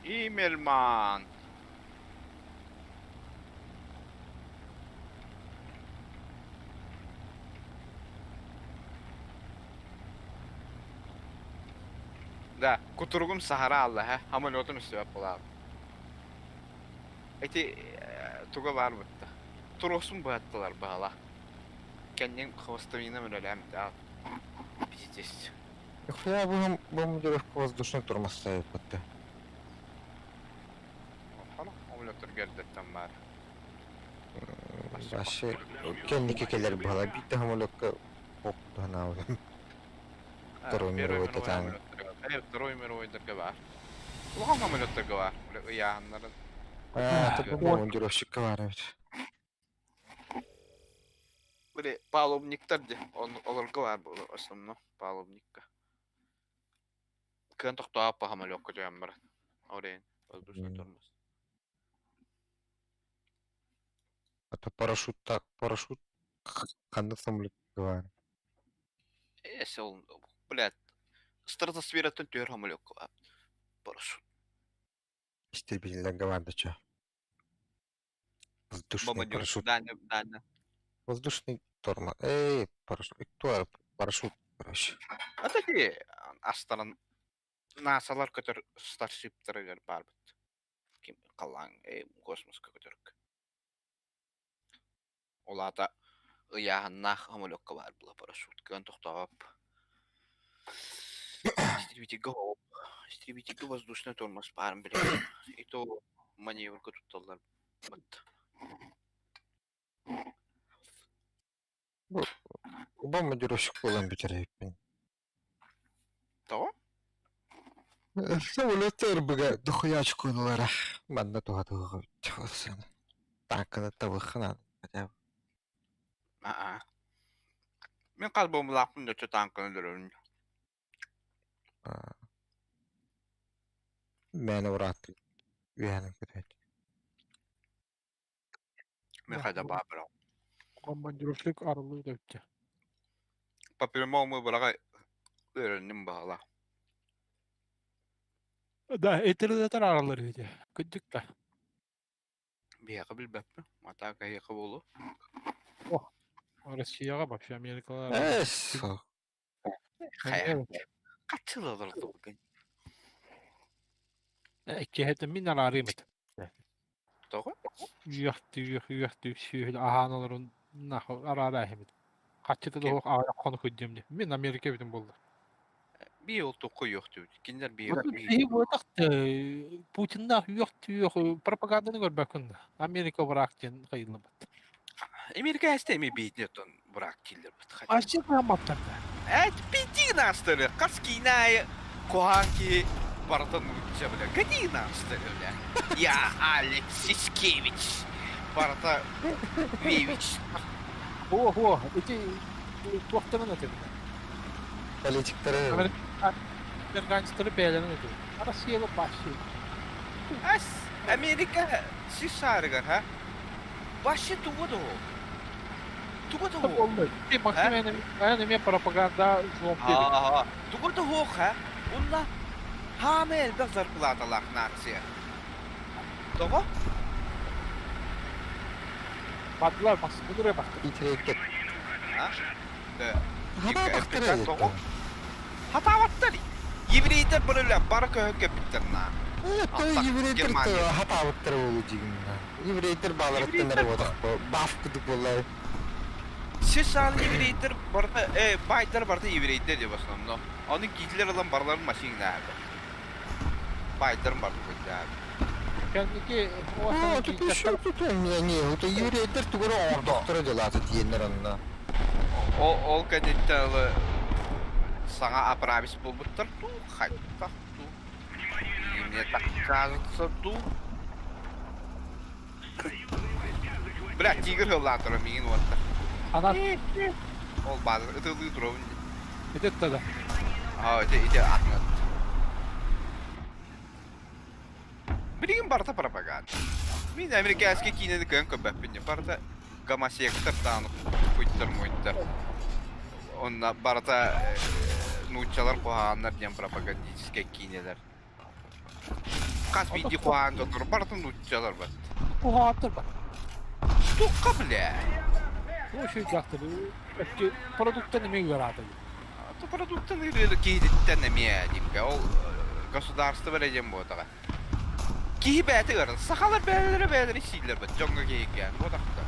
Speaker 1: Имельман. Да, кутуругум саһара алла, самолетум истибэт буолаабыт. Ити туга баар бытта. Туруосун быһаттылар баһала. Кэннин хвостовина үлэлээммит аат. Пиздец.
Speaker 2: Нихуя бу бомбардировка воздушный тормоз ставит бытта.
Speaker 1: Самолеттар эрдэттэн баар.
Speaker 2: Вообще кэнники кэлэр баһала биирдэ самолекка ох туһанаабытым. Второй мировой татаан.
Speaker 1: Второй мировойдарга баар. Улахан самолеттарга баар. Ыйааһыннарын.
Speaker 2: Аа, это бомбардировщикка баар эбит.
Speaker 1: Били палубниктар дии, олорго баар буолуо основном палубникка. Кыан тохтооппо самолекка түһэн баран. Орен, воздушный тормоз.
Speaker 2: Это парашют так, парашют ханнык самолетка баар.
Speaker 1: Э, ол, блядь, стратосфераттан түһэр самолекка баар. Парашют.
Speaker 2: Истребительлергэ баар да чё. Воздушный парашют.
Speaker 1: Даня, Даня.
Speaker 2: Воздушный тормоз. Эй, парашют. Кто парашют, короче.
Speaker 1: А такие астаран НАСАлар көтөр старшиптарыгар баарбыт. Ким халлаан космоска көтөрк. Ол аата ыйааһыннаах самолекка баар була парашют. Кыан тохтооп. Истребительгэ истребительгэ воздушный тормоз баарын билэбин. И то маневрга тутталлар бат.
Speaker 2: Бу бомбардировщик буолан бүтэр эбиппин.
Speaker 1: Тоҕо?
Speaker 2: Самолеттар быга дохуя очкунулара. Манна туһатыга Таакканы табыххынан хотя бы.
Speaker 1: Аа. Мин хас буомулаахпын да танканы өлөрөбүн.
Speaker 2: Мээнэ урааттыы үөһэнэн көтөөччү.
Speaker 1: Мин хайда баабыра.
Speaker 3: Командировщик арыллыы да бүттэ.
Speaker 1: По прямому быраҕа үөрэнним баһала.
Speaker 3: Да, этирилэтэр аралар үһү дии. Кырдьык да.
Speaker 1: Биһиэхэ билбэппин. Атака эһиэхэ буолуо.
Speaker 3: О, Россияҕа вообще Америкалар
Speaker 2: Эс.
Speaker 1: Хайа. Хаччыла олордубуккун.
Speaker 3: Киһитэ мин араарыым этэ.
Speaker 1: Тоҕо?
Speaker 3: Үөхтүү, үөхтүү, сүөһү аһаан олорун нахуй араара эһэбит. Хаччыта да суох аҕыйах хонук өйдүөм дии. Мин Америка эбитим буолла.
Speaker 1: Бии ол туохха үөхтүүбүт. Кинилэр бии
Speaker 3: Киһи буотах Путиннаах үөхтүү пропаганданы көрбөккүн да. Америка быраак диэн хайыллыбат.
Speaker 1: Америка эстэ эми биитин оттон быраак дииллэр быт.
Speaker 3: Вообще кыамматтар да.
Speaker 1: Эт пятин астары хас киинэ аайы куһаан киһи барыта нуучча бля. Кэтиин астары бля. Я Алексискевич. Барыта Вевич.
Speaker 3: О, о, ити туохтарын этин?
Speaker 2: Политиктары.
Speaker 3: Американецтары бэйэлэрин этин. Россияга вообще.
Speaker 1: Ас Америка сис саарыгар ха? Вообще тугу да Тугу да
Speaker 3: Болду. Максим эн эмиэ пропаганда злом диэбит.
Speaker 1: Тугу да суох ха? Уонна хаамай элбэх зарплаталаах нация. Тоҕо?
Speaker 3: Бардылар Максим ырыа бахтыр.
Speaker 2: Итирээккэ.
Speaker 1: А? Да.
Speaker 2: Хатаабаттар
Speaker 1: Тоҕо? Хатаабаттар. Еврейдер бары бары көһөн кэлбиттэр наа.
Speaker 2: Еврейдер хатаабыттар буолу дигинна. Еврейдер бааларыттан эрэ буотах баф кудук буоллар.
Speaker 1: США еврейдер барыта байдар барыта еврейдер деп в основном. Оны Гитлер ылан барыларын машина Байдарын барыта көтөөр.
Speaker 3: Кэнники
Speaker 2: Оо, тут еще тут не, вот еврейдер тугура оҥордохторо дьалаата тиэннэр онно.
Speaker 1: Ол ол кэнниттэн ылы саҥа оправись буолбуттар дуу, хайдах дуу. Мне так кажется дуу. Бля, тигр ыллаан турар миигин уотта.
Speaker 3: Анан
Speaker 1: Ол баазар ытылыы туруобун.
Speaker 3: ити да.
Speaker 1: Аа, ити ити атын. Билигин барыта пропаганда. Мин американский киинэни кыайан көрбөппүн дии. Барыта гомосектор даҕаны хуйдар-муйдар. Онно барыта нууччалар куһаҕаннар диэн пропагандическай киинэлэр. Хас биирдии куһаҕан дьоннор барыта нууччалар бат.
Speaker 3: Куһаҕаттар бар.
Speaker 1: Туохха бля?
Speaker 3: Очень дьахтар продуктан эмиэ ыараата.
Speaker 1: Продуктан ыарыыр киһититтэн эмиэ дипкэ ол государство эрэ диэн буотаҕа. Киһи бэйэтэ ыаран. Сахалар бэйэлэрэ бэйэлэрэ сииллэр бит дьоҥҥо киһиргээн буотахта.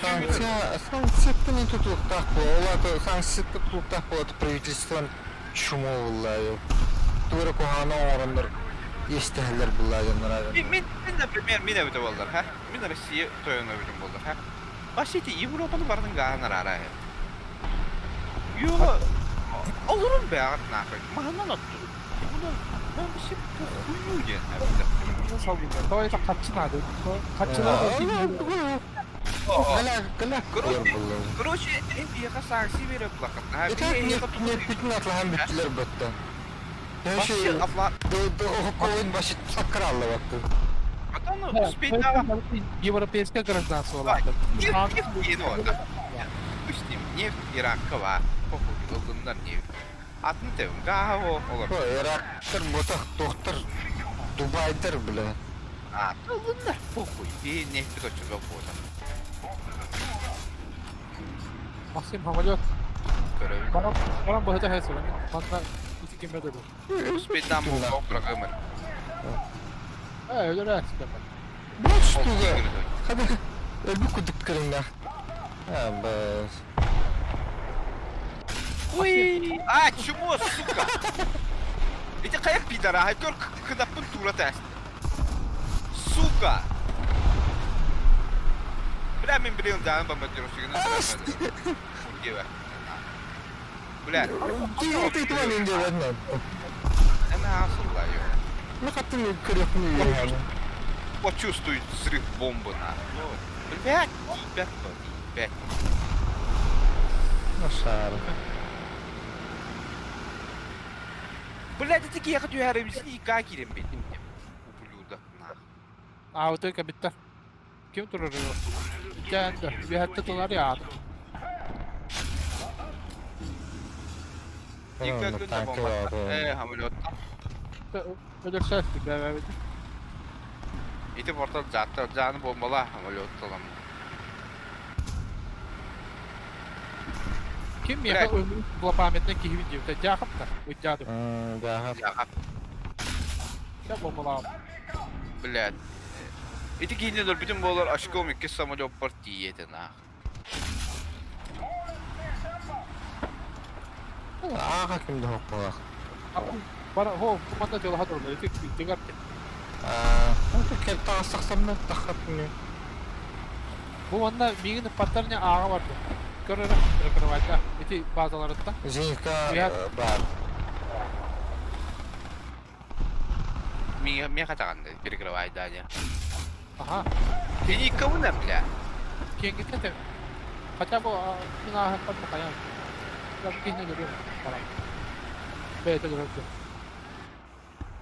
Speaker 2: Санкция, санкцияттан тутулуктаах буола. Ол аата санкцияттан тутулуктаах буола правительствон чумо буллаайы. Тугу эрэ куһаҕаны оҥороннор иэстэһэллэр буллаа дьоннор
Speaker 1: Мин, мин, например, мин эбитэ буоллар, ха? Мин Россия тойоно эбитим буоллар, ха? Вообще Европаны барын гааһын араара Йоо, олорун бэҕэт нахуй. Маһынан оттун. Буну ben bir şey похую диэн эбитэ.
Speaker 3: Тоҕо это хаччы наада. Хаччылар
Speaker 1: Короче, эбиэхэ санкция бере булахат.
Speaker 2: Это не бүтүн атлаһан бүттүлэр бытта.
Speaker 1: Вообще апла
Speaker 2: Оһоккоин башит саккыралла бакты.
Speaker 1: Потом успеть
Speaker 3: Европейское гражданство лаахтар.
Speaker 1: Нефть диэн ота. Пустим, нефть Иракка баар. Похуй, ыллыннар нефть. Атын тэбин, гааһа олор.
Speaker 2: Ирактар, ботах, тохтар, Дубайдар, бля.
Speaker 1: А, ыллыннар, похуй. И нефть точно бота.
Speaker 3: Максим самолет.
Speaker 1: Көрөбүн.
Speaker 3: Баран баран быһыта хэсэлэн. Манна ити кимме да
Speaker 1: Успеть нам программы.
Speaker 3: Э, өлөр әсикән.
Speaker 2: Бу штуга. Хады өлбүт курдук көрүҥнээх. А, бас.
Speaker 1: Уй! А, чмо, сука! Ити хайа пидора, көр кынаппын тура тээстэ. Сука! Бля, мин билигин даҕаны бомбардировщигынан диэбэ. Бля.
Speaker 2: Тиги диэбэтинэн.
Speaker 1: Эмэ асыллайо.
Speaker 2: Ну хаттын көрүөхпүн
Speaker 1: Почувствуй взрыв бомбы на. Блядь, тиийбэт то, тиийбэт.
Speaker 2: Шар.
Speaker 1: Блядь, ити киһиэхэ түһээрэбисин ИК киирэн биэрдим диэн. Ублюдок нах.
Speaker 3: А, вот только битта. Ким турар Дьэ, үөһэттэ тулар яат.
Speaker 1: Никак бомба. Э, самолеттан.
Speaker 3: Өлөрсөөс бэбэбит.
Speaker 1: Ити портал дьааттар дьааны буомбалаа самолетталам.
Speaker 3: Ким миэхэ өмүрүк злопамятный киһибит диэбитэ. Дьаахап да? Ыйдьаадым.
Speaker 2: Дьаахап.
Speaker 1: Дьаахап.
Speaker 3: Дьэ буомбалаабыт.
Speaker 1: Блядь. Ити киинэ өлөрбүтүм буолар очком иккис самолеппар тиийиэтин аах.
Speaker 2: Ааха ким да хоппалах.
Speaker 3: Бара хо куманда дьылаха турла. Ити тигар.
Speaker 2: Аа, кэл таҕыстахсамна таххатыны.
Speaker 3: Бу уонна миигин ыппаттар не ааҕа барды. Көр эрэ, прикрывайда. Ити базаларыттан.
Speaker 2: Зенитка баар.
Speaker 1: Миэхэ таҕанды перекрывайда диэн.
Speaker 3: Аха.
Speaker 1: Зенитка бля.
Speaker 3: Киэҥҥитэ Хотя бы мин ааһыппар бахайан. Киһини өлөрүөм баран. Бэйэтэ өлөрөргө.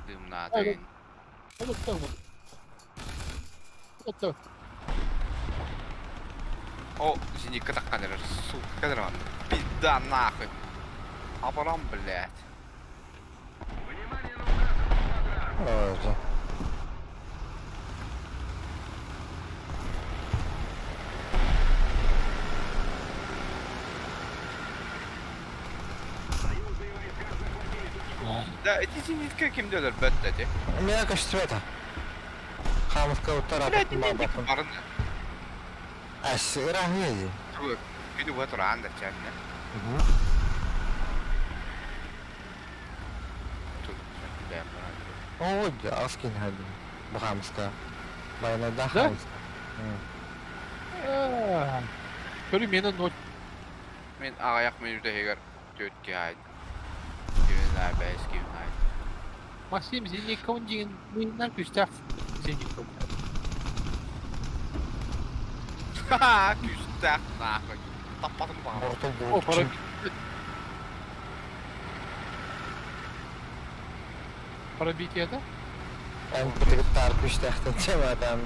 Speaker 1: Дымнаатын. О, зенитка таккан эрэр, сука эрэр Пизда нахуй. Апарам, блядь.
Speaker 2: Ой,
Speaker 1: Да, ити зенитка кимде өлөрбөт да ти.
Speaker 2: Миэхэ көстүбэтэ. Хаамыска уттар
Speaker 1: Блядь,
Speaker 2: атым
Speaker 1: зенитка
Speaker 2: баабаппын.
Speaker 1: барын.
Speaker 2: Ас ыраахыа дии.
Speaker 1: Күнү быһа тураан да чээннэ.
Speaker 2: Оо, дьэ, ас киһи хаалдым. Бу хаамыска. Байанайдаах
Speaker 3: Да?
Speaker 2: хаамыска.
Speaker 3: Көрү миэнэ ночь.
Speaker 1: Мин аҕыйах мүнүүтэ иһигэр түөрт киһи аайдым. Кимин аай, бэйэс кимин аайдым.
Speaker 3: Максим Зенитка диэн мииннэр күүстээх Зенитка.
Speaker 1: Ха-ха, күүстээх нахуй. Таппатым баҕар.
Speaker 2: Орто
Speaker 3: О,
Speaker 2: булчун.
Speaker 3: Пробитие да?
Speaker 2: Эн кытыгыттаар күүстээхтэн чэмээтаан.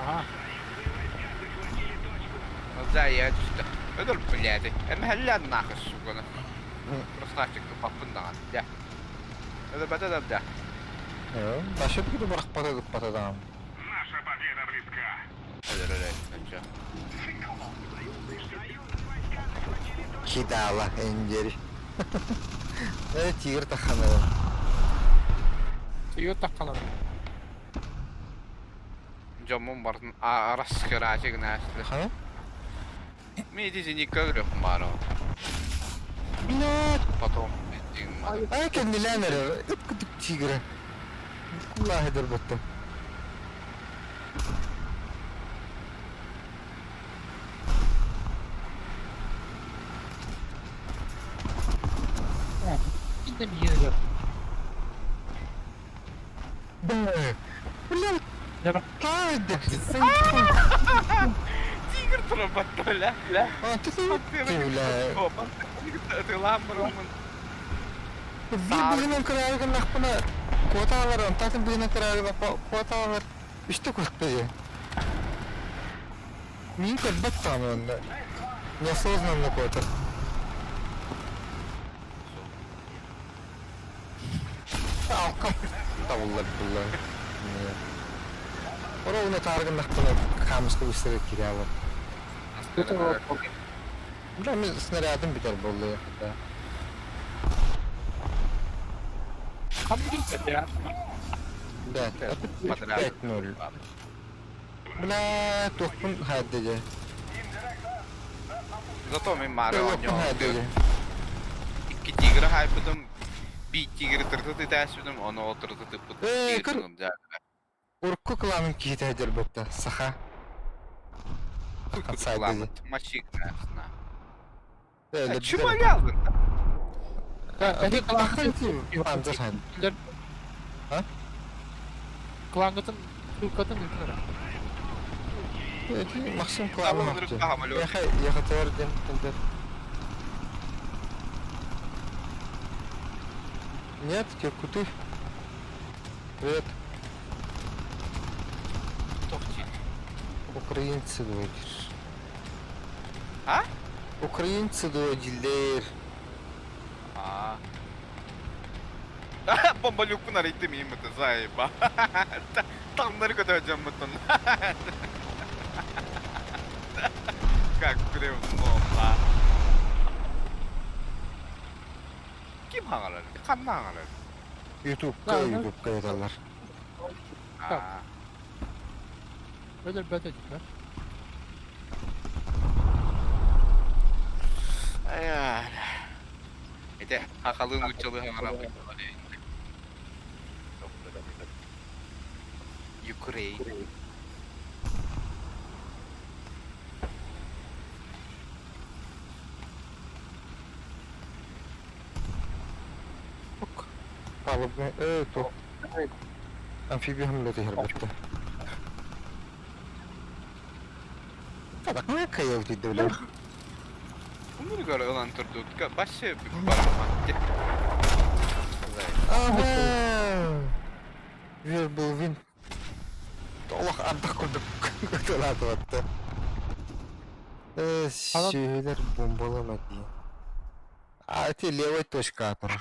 Speaker 3: Ага.
Speaker 1: Да, я түстэ. Өдөр, блядь. Эмэһэллээн нахуй, сука. Красавчик тупаппын даҕаны. Дьэ. Өдөр бата да да.
Speaker 2: Башы бүгүн бырахпата ыппата даҕаны.
Speaker 5: Наша победа близка.
Speaker 1: Өдөр өдөр. Өчө.
Speaker 2: Кидала эндери. Э, тигр тахханара.
Speaker 3: Тигр тахханара.
Speaker 1: Дьоммун бартын араскыраачы гына
Speaker 2: Хана?
Speaker 1: Мен ити зенитка көрүөхпүн баара.
Speaker 2: Блядь!
Speaker 1: Потом
Speaker 2: Ай кэннилээн эрэр. Ыт кутук тигрэ. Кулааһы дөрбөттүм.
Speaker 3: Инде миигин
Speaker 2: Блядь!
Speaker 3: Бля.
Speaker 1: Тигр турбатта бля. Бля.
Speaker 2: А, ты бля.
Speaker 1: Тылаан бараммын.
Speaker 2: Биир быһынан кыраары гыннахпына куотаалар, онтон быһынан кыраары куотаалар үстэ куотпайы. Мин көрбөт даҕаны онно. Неосознанно куотар. Алкам табыллар булла. Ровно таары гыннахпына хаамыска быстара киирэ алар. Бля, мин снарядым бүтэр буолла да. Да, 5-0. Бля, туохпун хаадда дьэ.
Speaker 1: Зато мин маары
Speaker 2: Туохпун
Speaker 1: оонньоон
Speaker 2: хаадда дьэ.
Speaker 1: Икки тигры хаайбытым, биир тигри тырты тытаасыбытым, ону ол тырты тыппыт
Speaker 2: Ээ,
Speaker 1: тигр
Speaker 2: көр
Speaker 1: тыгым
Speaker 2: урукку кылаанын киһитэ дьэрбэтэ, саха. Саха
Speaker 1: Машина.
Speaker 2: дьэ.
Speaker 1: Чумаға алдың
Speaker 2: А?
Speaker 3: Клангытын ссылкатын ыытын эрэ.
Speaker 2: Максим клаанын Яха, яха төр дем тылдыр. Нет, кекуты. Привет. Украинцы дуодир.
Speaker 1: А?
Speaker 2: Украинцы дуодилер.
Speaker 1: А. Бомбалюкпун арыйдым ииммитин заеба. Таҥнары көтө дьоммутун. Как бревно, да. Ким хаҥалар? Ханна хаҥалар?
Speaker 2: Ютубка, Ютубка яталлар.
Speaker 1: Аа.
Speaker 3: Өлөрбөт этилэр.
Speaker 1: Ити хахалыы нууччалыы хаҥарабыт. Ukraine.
Speaker 2: Палубный, то амфибия хамлеты хербетте. Так, ну кайыл дейді білем.
Speaker 1: Bunu göre ылан турдутка башы бараман.
Speaker 2: Ага. Вер был вин. Олох ардах курдук көтөлатыбатты. Сүйелер бомбалама дии. А эти левой точка атыр.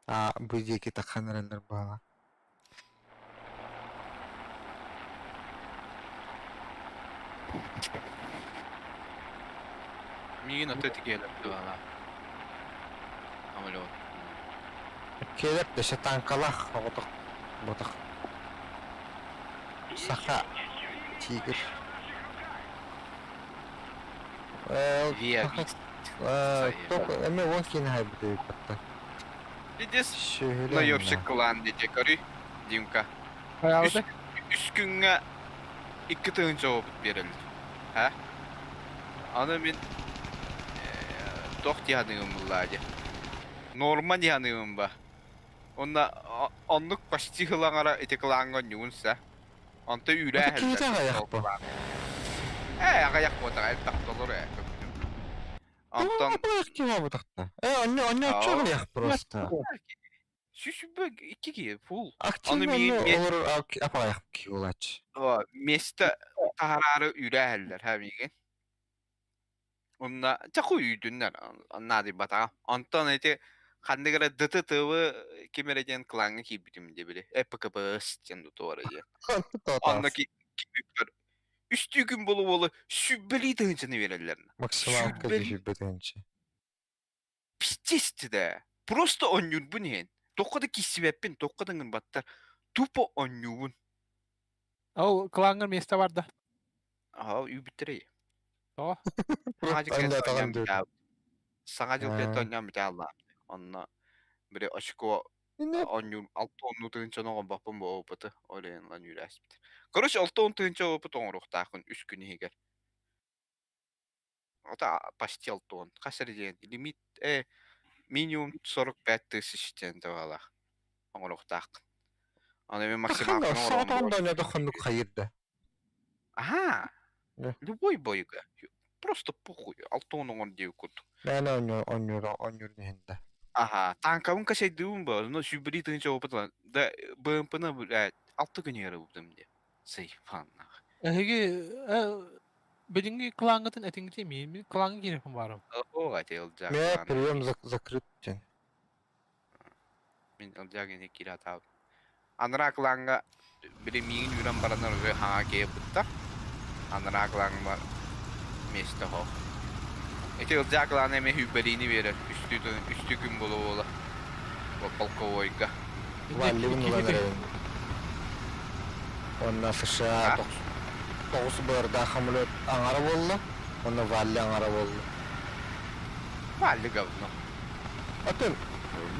Speaker 2: А бу диэки таххан эрэллэр баала.
Speaker 1: Миигин ото тикиэлэр туһала. Самолет.
Speaker 2: Келеп дөсө танкалах оҕотох ботах саха тигр.
Speaker 1: Виа
Speaker 2: Только эме вон кини хайбыты батта.
Speaker 1: Видишь, наебщик клан диэти көрүй, Димка.
Speaker 3: Хайаабыта?
Speaker 1: Үс күҥҥэ икки тыһыынча опыт биэрэллэр. Һа? Аны мин туох дии саныыбын буллаа дии. Норма дии саныыбын ба. Онно оннук почти ылаҥара ити клаҥҥа онньугун сэ. Онто үүрээ
Speaker 2: Киһитэ аҕыйах бу.
Speaker 1: Ээ, аҕыйах буотаҕа элбэх толору ээ көптүм. Онтон
Speaker 2: Киһи бутахта. Э, онно онно аҕыйах просто.
Speaker 1: Сүүсүбэ икки киһи фул.
Speaker 2: Активно олор апаҕыйах киһи буолааччы.
Speaker 1: Место таһараары үүрээһэллэр ха миигин. Онно чаху үүтүннэр наадыйбатаҕа. Онтон ити ханнык эрэ ДТТВ ким эрэ диэн клаҥҥа киирбитим дии били. ЭПКПС диэн тутуора диэн. Онно киирбиппэр үстүү күн буола-буола сүүрбэлии тыһыынчаны биэрэллэр.
Speaker 2: Максималка сүүрбэ тыһыынча.
Speaker 1: Пиздец да. Просто оонньуурбун иһин. Туохха да киирсибэппин, туохха да ыҥырбаттар. Тупо оонньуубун.
Speaker 3: Ол клаҥҥар миэстэ бар да?
Speaker 1: Аһа, үүбүттэрэй.
Speaker 3: Тоҕо?
Speaker 1: Саҥа дьыл кэлэн оонньоон бүтээ. Саҥа дьыл кэлэн оонньоон бүтээ аллаам. Онно били очко оонньуур алта уоннуу тыһыынчаны оҥорбоппун бу опыты. Ол иһин ылан үүрээспит. Короче, 60 тыһыынча опыт оҥоруохтааххын үс күн иһигэр. Это почти алтон. Хас эрэ диэн лимит минимум 45 тысяч диэн табалаах оҥоруохтааххын. Аны мен максималканы
Speaker 2: оҥорон да ханнык хайырда.
Speaker 1: Аха. Любой бойга. Просто похуй. Алтон оҥор диэбит курдук.
Speaker 2: Мээнэ онньуур онньуур иһинде.
Speaker 1: Аха. Танкабын качайдыыбын ба. Ну сүүрбэлии тыһыынча опыт Да БМПны блядь алты күн иһэр диye. Сейфаннах.
Speaker 3: Эһиги Билиҥҥи клаҥҥытын этиҥҥитий мин клаҥҥа киириэхпин баарым.
Speaker 1: Оо, ати Ылдьаа
Speaker 2: Мэ
Speaker 1: клана.
Speaker 2: прием закрыт диэн.
Speaker 1: Мин Ылдьаа гини киирэ сатаабыт. Анараа клаҥҥа били миигин үүрэн бараннар уже хаҥа киэбиттэр. Анараа клаҥҥа миэстэ суох. Ити Ылдьаа клана эмиэ сүүрбэлиини биэрэр. Үстүү үстүү күн буола-буола. Полковойга.
Speaker 2: Валливын ылан эрэбин. Уонна США тоҕус быардаах самолет аҥара буолла, уонна Валли аҥара буолла.
Speaker 1: Валли говно.
Speaker 2: Атын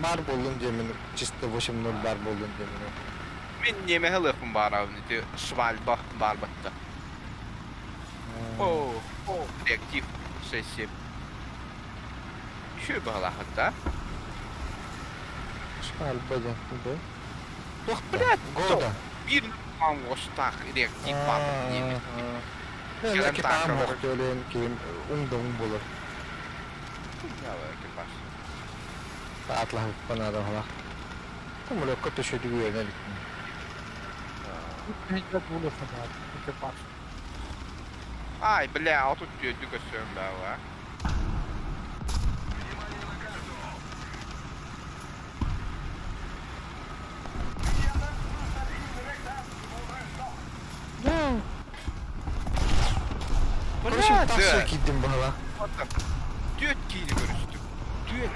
Speaker 2: баар буоллун диэмин, чисто 8-0 баар буоллун диэмин.
Speaker 1: Мин немеһи ылыахпын баарабын ити швальба баар батта. О, реактив 6-7. Үчүгэй баҕалаахыт да?
Speaker 2: Швальба диэн да? Туох
Speaker 1: Блядь,
Speaker 2: Года.
Speaker 1: Биир оҥостаах реактив баабыт диэбит.
Speaker 2: Мен экипажым охтуолен ким уҥ булur.
Speaker 1: Экипаж.
Speaker 2: Атлаһыппын адамалах. Самолетка төшөдү үөрэнэ иликпин.
Speaker 3: Экипаж.
Speaker 1: Ай, бля, 34 көстөм баа.
Speaker 2: Тахса киирдим баһыла.
Speaker 1: Түөрт киини көрүстүм. Түөрт.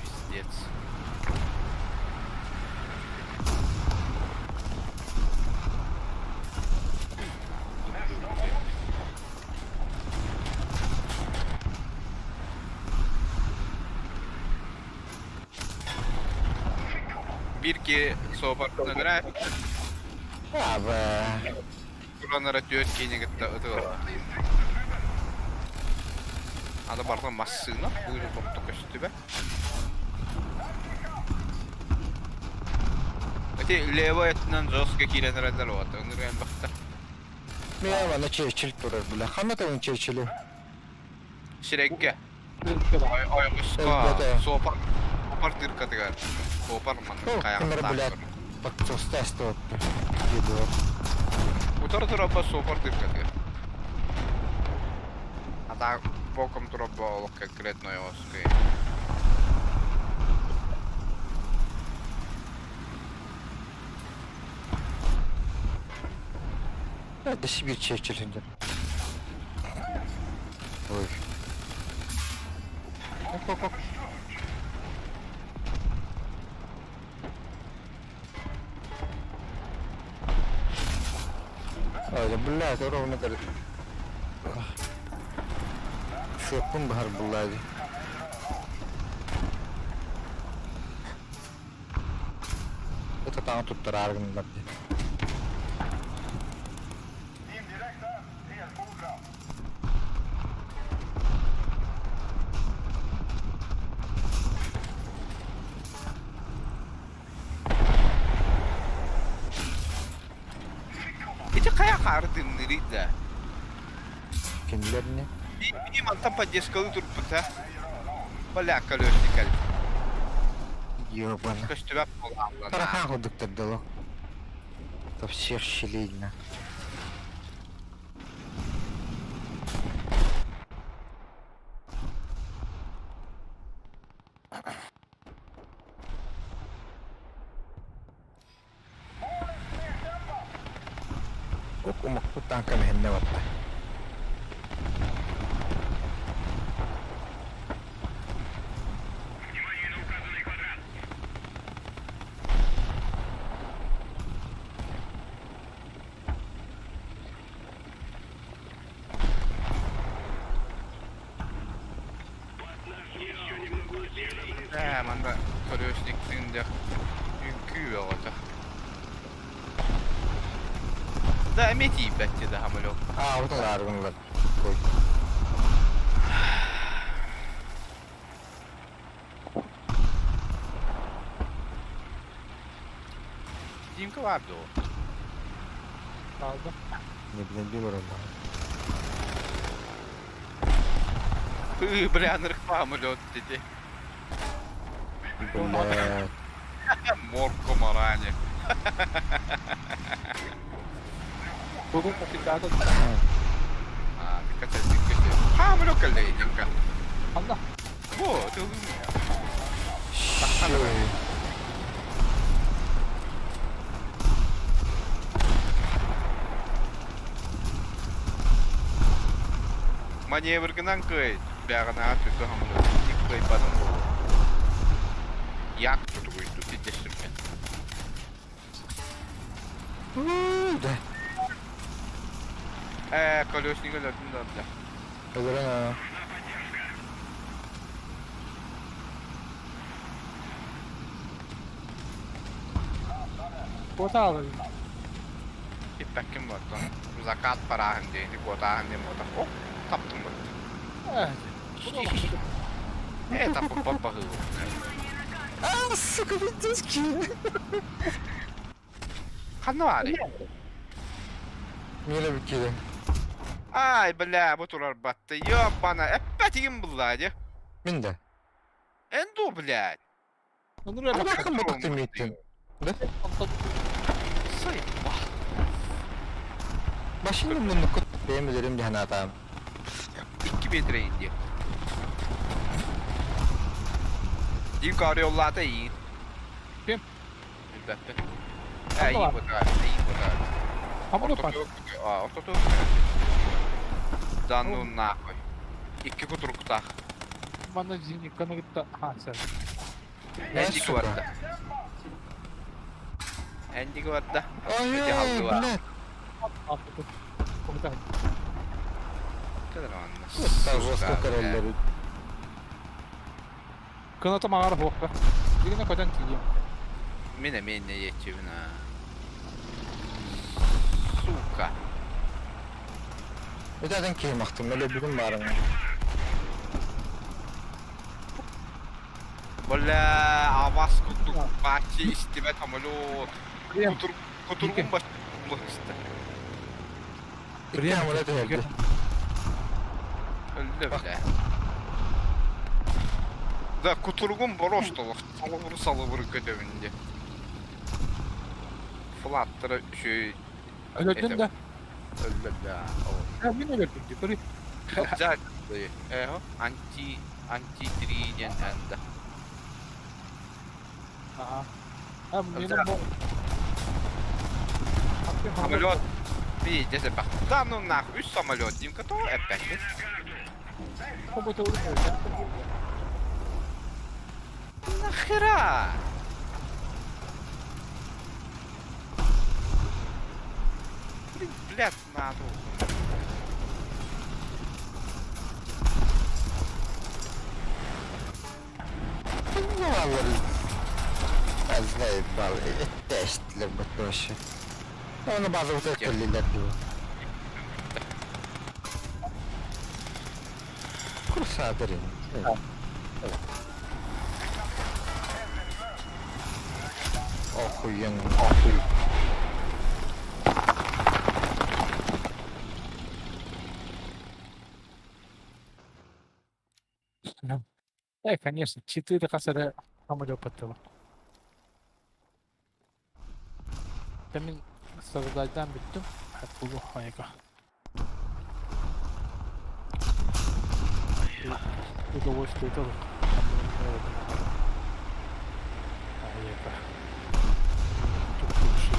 Speaker 1: Пиздец. Биир киһи суопартан өлөрө,
Speaker 2: Аба.
Speaker 1: туранара түөрт киһини кытта ытыалаах. Аны барыта массыына, быыры тохто көстүбэт. Ити левый өттүнэн жестко киирэн эрэллэр уота, ыҥырыан элбэхтэр.
Speaker 2: Мин манна Черчилль турар бile. Ханна тылын Черчилль?
Speaker 1: Сирэйгэ. Ойоҕоско суопар суопар дыркатыгар суопар маннык хайаҕастаах Утары турарба суопар дыркатыгар. А так боком турарба олох конкретно ойоҕоско.
Speaker 2: Это Сибирь Черчилль. Ой. Оп, оп, оп. Ой, блядь, ровно говорит. Сыаппын баһар буллаadi. Это таҥа туттараар гыннар дии.
Speaker 1: Ити хайа хаардыннырый да?
Speaker 2: Кинилэр не?
Speaker 1: Бии мантан поддержкалыы турбута. Бля, колесникаль.
Speaker 2: Ёбана.
Speaker 1: Көстүбэт буолааллана.
Speaker 2: Тарахан курдуктар дылы. То всех щелейно. Ок умукпут тааҥка миһиннэ барда.
Speaker 1: Ээ, манна колесниктыын дьэ үҥкүү бөҕөтө. Да эмиэ тиийбэт да самолет.
Speaker 2: Аа, вот аргынлар. Ой.
Speaker 1: Димка бар дуо?
Speaker 3: Kaldı.
Speaker 2: Не билэн биир олороллор.
Speaker 1: Ыы, бля, самолет диди.
Speaker 2: Блядь.
Speaker 1: Морко марани.
Speaker 3: Бүгүн капитата
Speaker 1: Аа, качай качай. Самолет кэллэ Димка.
Speaker 3: Ханна?
Speaker 1: Бу, тыл.
Speaker 2: Ой.
Speaker 1: Маневргынан кый. Бэҕэһээ түтэ самолет. Кыайбатым буолуо. Як тутугуйду тиддесирбин.
Speaker 2: Да.
Speaker 1: Ээ, колесник өлөрдүм да бля.
Speaker 2: Өлөрөн аа.
Speaker 3: Куота аҕалар.
Speaker 1: Иппэккин буолтун. Закат парааһын диэн, куотааһын диэн буолта. Оп, таптым бытты. Ээ, таппыппар баһыыбын.
Speaker 2: А, сука, пиздец,
Speaker 1: Ханна баарый?
Speaker 2: Миэнэ бүккиде.
Speaker 1: Ай, бля, бу турар батты. Ёбана, эппэтигин булла дии.
Speaker 2: Мин да.
Speaker 1: Эн дуу, блядь.
Speaker 2: Аллахым бутыктын мииттин. Да?
Speaker 1: Сайба.
Speaker 2: Машина муннуккут бэйэм өлөрүм дии санаатаҕым.
Speaker 1: 2 метр индия. Димка ореллаата иин.
Speaker 3: Ким?
Speaker 1: Билбэппин. Ээ, иин бытаар, иин бытаар.
Speaker 3: Хамыр пар.
Speaker 1: Ортотугар Да ну нахуй. Икки кутуруктаах.
Speaker 3: Манна зенитканы кытта ха сэр.
Speaker 1: Эндики барда. Эндики барда.
Speaker 2: Ой, блядь. Жестко короллеры.
Speaker 3: Кыната маҕара хуохха. Дигинэ көтөн тиийиэм.
Speaker 1: Мин эмиэ иннэ диэччибин аа. Сука.
Speaker 2: Өтөтөн киһимахтым, өлөрбүтүм баарыҥ.
Speaker 1: Бля, авас курдук бааччы истибэт самолет. Кутур, кутургун бас истэ.
Speaker 2: Икки самолет өлдү.
Speaker 1: Өлдө бля. Да, кутургун боростолох, салыбыр салыбыр көтөбүн де. Флаттара үчүгэй
Speaker 3: Өлөрдүн да.
Speaker 1: Өлдө бля.
Speaker 3: Мин өлөрдүм ди, көрүй.
Speaker 1: Эho, анти анти 3 диэн анда.
Speaker 3: Ага. А,
Speaker 1: Самолет. Видите, Да ну нахуй, үс самолет, Димка, то опять. Нахера? Блин, блядь, надо.
Speaker 2: Заебал, эттэстилэр боппуруошу. Ону базабыт кэллилэр дуу. Курсаадырын. Охуенно. Охуй.
Speaker 3: Э, конечно, четыре хас эрэ самолет Мин сарыдайдаан бүттүм. Булу айга. Удовольствие тоже. Айга. Тут лучше.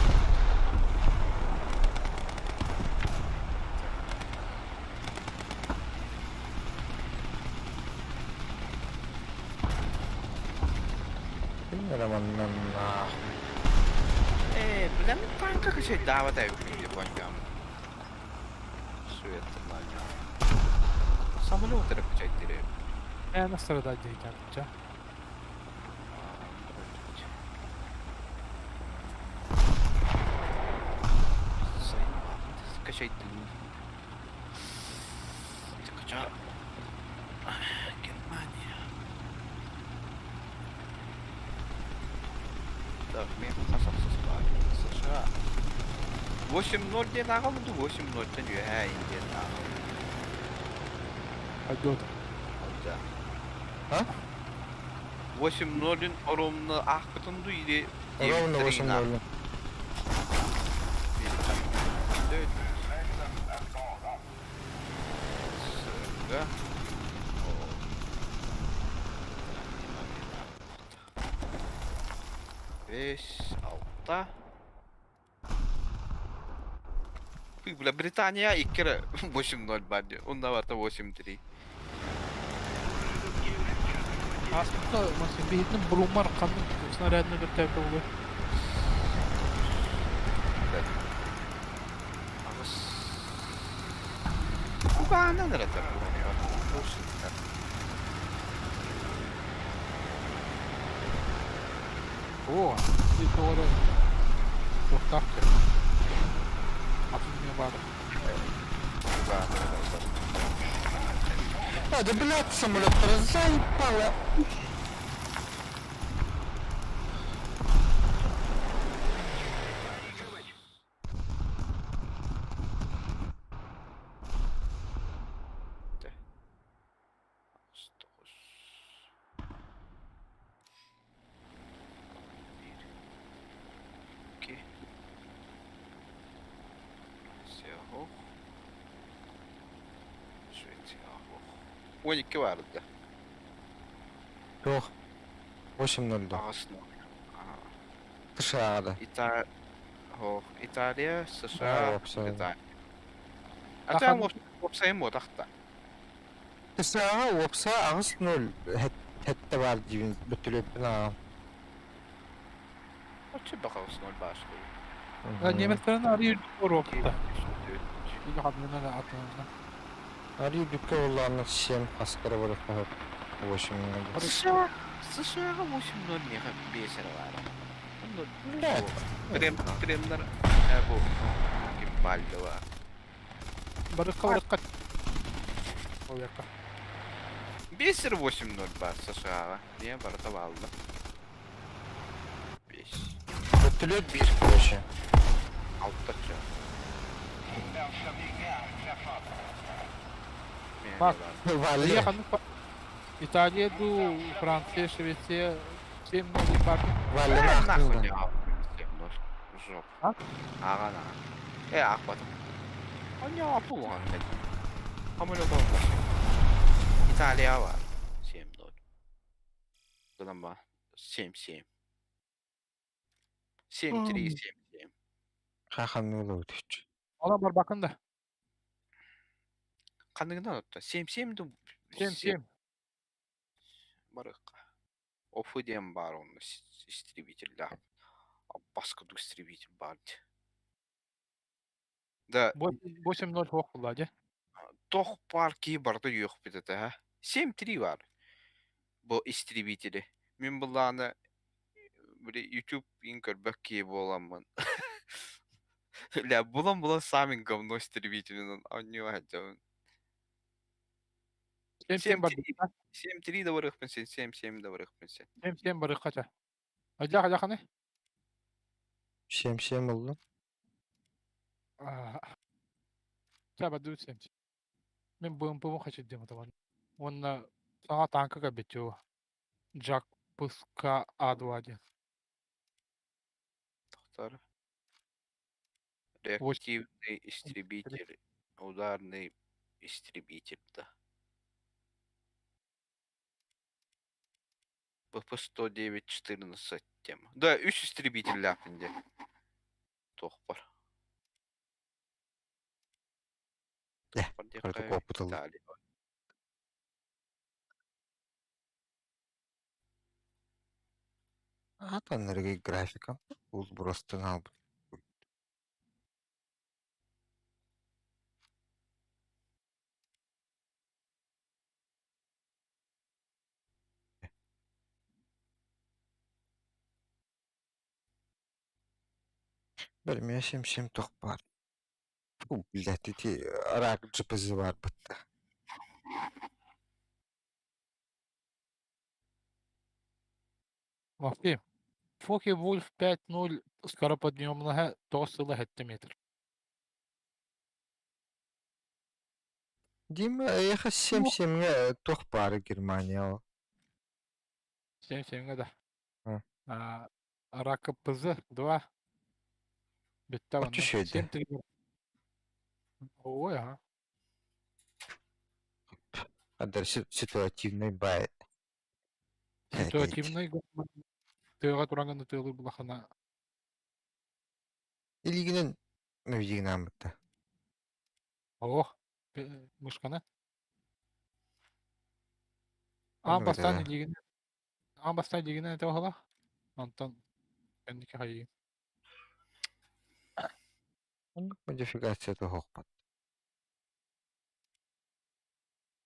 Speaker 2: Роман нахуй.
Speaker 1: Э, бля, ну танка качать давай япончам. Свет нормально. Самолет эрэ качать дире.
Speaker 3: Э, на сарыдай дейден.
Speaker 1: Качать Кача. Германия. Так, мен США. 8-0 диэн аҕалбыт 8-0-тан үөһээ диэн аҕал.
Speaker 3: Пойдет.
Speaker 1: Да.
Speaker 2: А?
Speaker 1: 8-0 ровно аахпытын дуу или
Speaker 2: Ровно 8-0.
Speaker 1: Да. Бес, алта. Ой, бля, Британия икки 8-0 бар дии. Онно 8-3.
Speaker 3: Ааспыкка биһитин Брумар ханнык снарядны өлөртөөбүтэ буолуой?
Speaker 1: Аҕыс. Кугаанан эрэ
Speaker 3: О, и тоҕо туохтаах кэ. Атын не баар.
Speaker 2: А, да блядь, самолет заебало.
Speaker 1: Тоҕус. Биир. Икки. Сеох. Швеция. 12 баар да.
Speaker 2: Yok. 8-0 да.
Speaker 1: Аҕыс
Speaker 2: США-да.
Speaker 1: Ита... Ох, Италия, США,
Speaker 2: Уопсайынан.
Speaker 1: Британия. А там уопсайым буотахта.
Speaker 2: США-ҕа уопсай 8-0 сэттэ баар диибин бөтүлүөппүн ааҕан.
Speaker 1: Оччо баҕа 0 баашкой.
Speaker 3: Немецтерин арыы үрдүк уруокта.
Speaker 2: Арыы үрдүккэ буоллаҕына 7 хаскара барыахха 8
Speaker 1: США США-ҕа 8-0 миэхэ 5 эрэ баара.
Speaker 2: Блядь.
Speaker 1: Прем, премнар бу ким бааллыва.
Speaker 3: Барыкка барыкка. Оякка.
Speaker 1: 5 эрэ 8-0 баар США-ҕа. Niye барыта баалла? 5.
Speaker 2: Бөтүлүөт биир короче.
Speaker 1: Алта чё.
Speaker 3: Bak.
Speaker 2: Валли.
Speaker 3: Италия ду, Франция, Швеция 7-0 бар.
Speaker 2: Валли
Speaker 1: Нахуй
Speaker 2: нахуй.
Speaker 1: не 7-0. Жоп.
Speaker 3: А?
Speaker 1: Ага, на. Аахпатым. Анья пулан Самолет olmuş. Италия бар. 7-0. Гынан ба. 7-7. 7-3, 7-7.
Speaker 2: Хахан улуу түч.
Speaker 3: Ona бар bakın da.
Speaker 1: Ханныгынан отто. 7-7 ду.
Speaker 3: 7-7.
Speaker 1: Барыкка. Офу диэн баар онно истребителлээх. Баскыдык истребитель баар дии. Да
Speaker 3: 8-0 хоох буолла дии.
Speaker 1: Тох баар киһи барыта үөхпүт этэ ха. 7-3 баар. Бу истребители. Мин былааны били YouTube ин көрбөк киһи буоламмын. Ля булан-булан самый говно истребителинэн оонньуу сылдьабын.
Speaker 3: 7-7 бар.
Speaker 1: 7-3 да барыахпын син, 7-7 да барыахпын син.
Speaker 3: 7-7 барыахха ча. Адьах адьаханы?
Speaker 2: 7-7 oldu.
Speaker 3: Ча баду 7. Мин БМП-бын хачырдым атабан. Уонна саҥа тааҥка кэлбит Джак Пуска А2 диэн.
Speaker 1: Тохтор. Реактивный истребитель, ударный истребитель, да. ПП-109-14 тема. Да, үс истребителлээхпин дии. Туох бар.
Speaker 2: Э, куоппут ылла. Аата графика. Ул просто албыт. Бэл 7-7 туох баар. Фу, блядь, ити рак ГПЗ баар бытта.
Speaker 3: Максим, Фоке Вульф 5-0 скороподъемнаһа 9,7 метр.
Speaker 2: Дима, эйиэхэ 7-7-ҥэ туох баара Германия
Speaker 3: 7-7-ҥэ да. Рак ПЗ 2. Бүттэ
Speaker 2: Оччо үчүгэй
Speaker 3: 7-3. Ой, ага.
Speaker 2: Адар ситуативный бай.
Speaker 3: Ситуативный тыаҕа тураҥҥын тыалыы булахана.
Speaker 2: Илигинэн навигинаммытта.
Speaker 3: Ох, мышканы. Аан бастаан илиигин аан бастаан илиигинэн этэ оһола. Онтон кэнники хайыы.
Speaker 2: Модификация туһуохпат.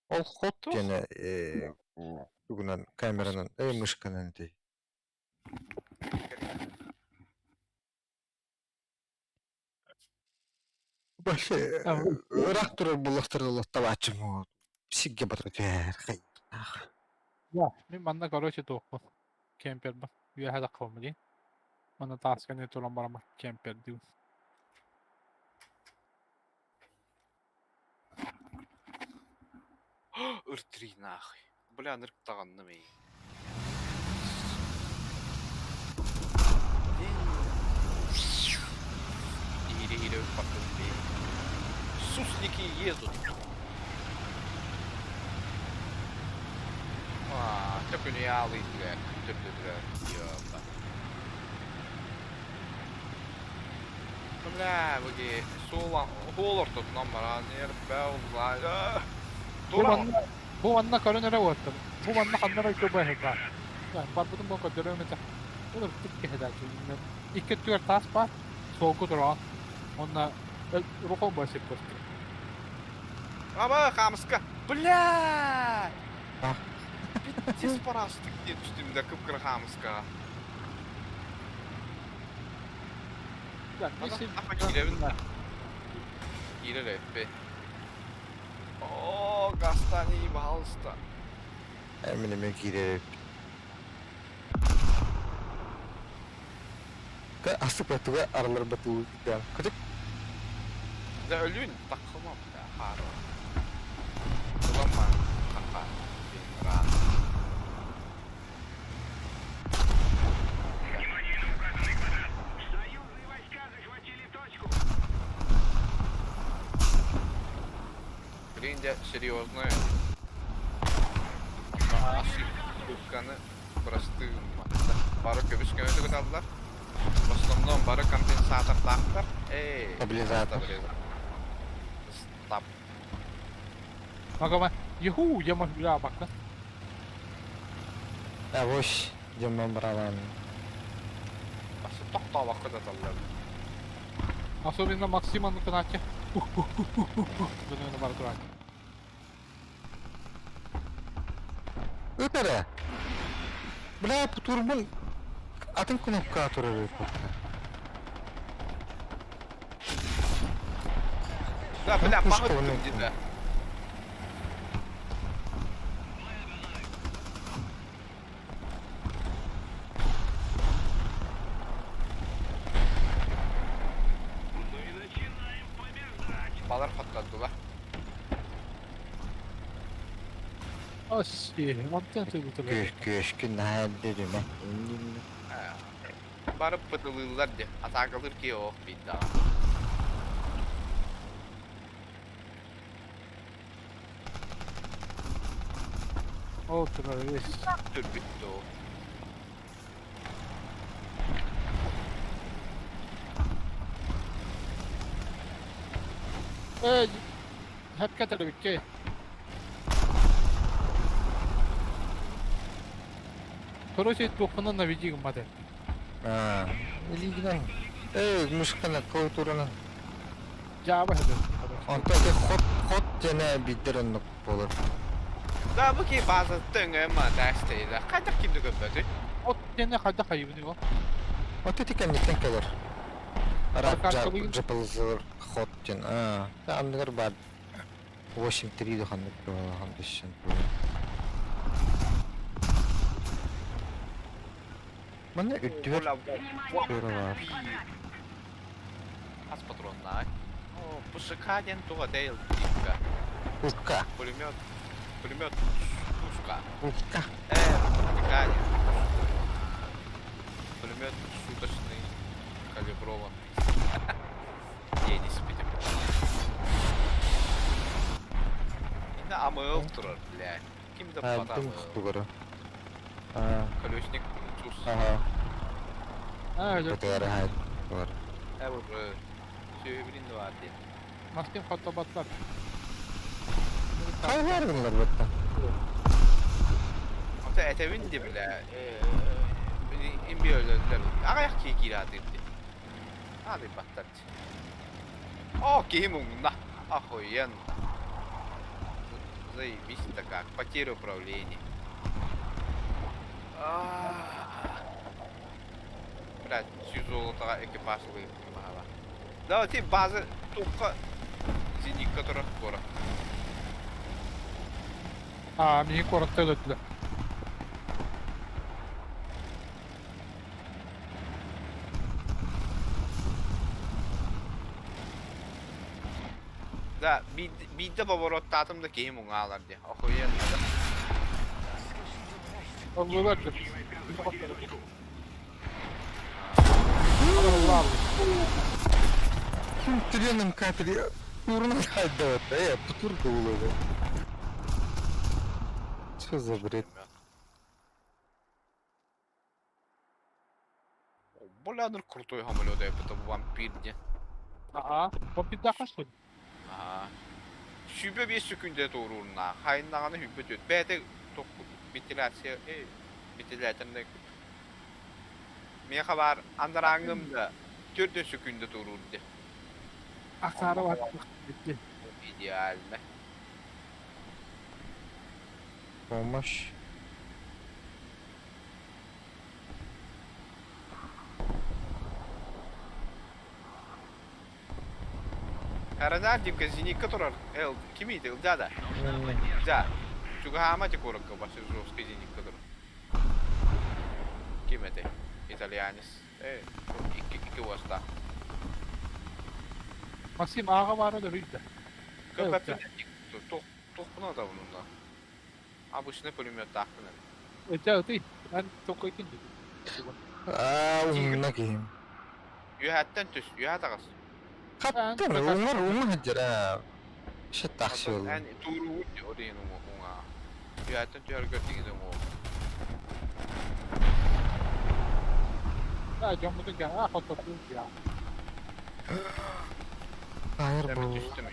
Speaker 2: Ол хот диэнэ тугунан камеранан мышканан дии. Вообще ыраах турар буллахтар табааччым сигге батыр түһэр
Speaker 3: Мин манна короче туохпун. Кемпербин. Үөһэ таххабын дии. Манна таасканы туран бараммын кемпердиибин.
Speaker 1: Ыртрий нахуй. Бля, нырктаҕанным эй. Иһире-иһире ыкпаккын бээ. Суслики едут. Аа, төкүнүйэ аалыйдылар, күттүрдүлэр. Ёба. Бля, буги суол суол ортотунан баран эрбэ уллаа.
Speaker 3: Бу манна бу манна көрөн эрэ уоттар. Бу манна ханна эрэ көбө баар. Барбытым бу көрдөрүөм этэ. Ол ыртык киһи Икки өттүгэр таас баар, суолга тураҕын. Уонна рухом баар сир көстөр.
Speaker 1: Аба, хаамыска. Бля! Тис парастык диэн түстүм да кып-кыра хаамыскаҕа. Апа киирэбин да. Киирэр эппи. О, гастани, пожалуйста.
Speaker 2: Мин эмиэ киирэр Астык туга арылар батылы Кытык.
Speaker 1: Да өлүүн таккыма хаары. Туламма такка.
Speaker 5: Внимание на указанный квадрат. Союзные войска захватили точку.
Speaker 1: Блин, дьэ, серьезно. Ошибканы бырастыы гымматта. Бары көбүс көмөтө гыналлар. В основном бары компенсатордаахтар. Эй,
Speaker 2: Стабилизатор.
Speaker 1: Стаб.
Speaker 3: Магама, юху, я могу бакка.
Speaker 2: Авось, дьоммон баралаан.
Speaker 1: Тохтообокко да таллар.
Speaker 3: Особенно Максима Нуканача. Гына бар турар.
Speaker 2: Ыт эрэ. Бля, турбун атын кнопка турар
Speaker 1: Да, бля, пахыттым деді.
Speaker 5: Мы начинаем побеждать.
Speaker 1: Балар хоттоддулар.
Speaker 3: Ас, мантан тылытылар.
Speaker 2: Күөскүн наһаа дедиме.
Speaker 1: Барып пытылыыллар де. Атаакалыр ки оох биитта.
Speaker 3: Ол турар, есть.
Speaker 1: Түрбүттü о.
Speaker 3: Эй, хеп кетелебикке. Короче, тухпунан наведи гыммат.
Speaker 2: Аа, илигинэн. Эй, мушкана клавиатураны.
Speaker 3: Жаба хедер.
Speaker 2: Онто те хот хот жана биддер оннук болор.
Speaker 1: Да, бу ки база төңө ма дәстейле. Кайда кимди көппөтү?
Speaker 3: От тене хайда хайыбыны о.
Speaker 2: От эти кэнниттэн кэлэр. Арап
Speaker 3: Аркалыгын.
Speaker 2: жапылзыр хот ден. Аа, анныгар бар. 8-3 доханнык хан Манна үрдүгэр
Speaker 4: Внимание на указанный квадрат.
Speaker 1: Хас патроннаа. О, ПШК ден туга дейл дикка.
Speaker 2: Укка.
Speaker 1: Пулемет. Пулемет пушка.
Speaker 2: Укка.
Speaker 1: ПК ден. Пулемет шуточный, калиброванный. Денис питем. Инна амыл турар, бля. Ким да
Speaker 2: А,
Speaker 1: патам.
Speaker 2: дым тугары. А,
Speaker 1: Колесник чус.
Speaker 2: ага.
Speaker 3: А,
Speaker 2: Бытыгары хай. Бар.
Speaker 1: Э, Сүйбирин бар ди.
Speaker 3: Максим хатта
Speaker 2: Хай бар гынлар батта.
Speaker 1: Ата этебин ди бля. Имби өлөлөр. Ага ки киратыр ди. Ады баттар. О, ким уңна. Охуенно. Заебись-то как. Потеря управления. Блядь, всю золото экипаж выпала. Да, ти база только зеник, который скоро.
Speaker 3: А, мне коротко өтүлө.
Speaker 1: Да, бидде повороттатым да кейим уңалар ди. Охуенно, да.
Speaker 3: Оллулар.
Speaker 5: Войска захватили точку.
Speaker 2: Треном капели. Урна хайда. Э, путурка уловы. Что за бред?
Speaker 1: Бля, крутой самолет, это вампир, где.
Speaker 3: Аһаа, поппитдаахха что ли?
Speaker 1: Аһаа. 25 сөкүүндэ туоруурнаах. Хайыннаҕына 24. Бэйэтэ туох вентиляция, вентиляторнай Миэхэ баар анарааҥҥым да 4 сөкүүндэ туоруур дии.
Speaker 3: Аксаара
Speaker 1: Онно
Speaker 3: бар.
Speaker 1: Идеально.
Speaker 2: Помощь.
Speaker 1: Аранаан димка зенитка турар. Эл, кимий Ылдьаа да? Ылдьаа. Чугаһаама ити куоракка башы жесткий зенитка турар. Ким этэй? Итальянец. Э, икки, икки уостаах.
Speaker 3: Максим ааҕа баара дөрүйдэ.
Speaker 1: Көппөппүн туох туохпуна да онунна. Обычный пулеметтаахпын эрэ.
Speaker 3: Ылдьаа ытый. Эн токкойдун дии.
Speaker 2: Аа, умна киһим.
Speaker 1: Үөһэттэн түс, үөһэ таҕыс.
Speaker 2: Хаттар, уҥар уҥа сылдьар аа. Шит тахсы
Speaker 1: Оттон эн тууруугун дии, ол иһин уҥа. Үөһэттэн түһэргэр тигин уҥуох.
Speaker 3: Аа, дьоммутун кэ, аа, хототуун дии.
Speaker 2: Хайыр
Speaker 1: Дэмэ
Speaker 2: буолла.
Speaker 1: түстүм.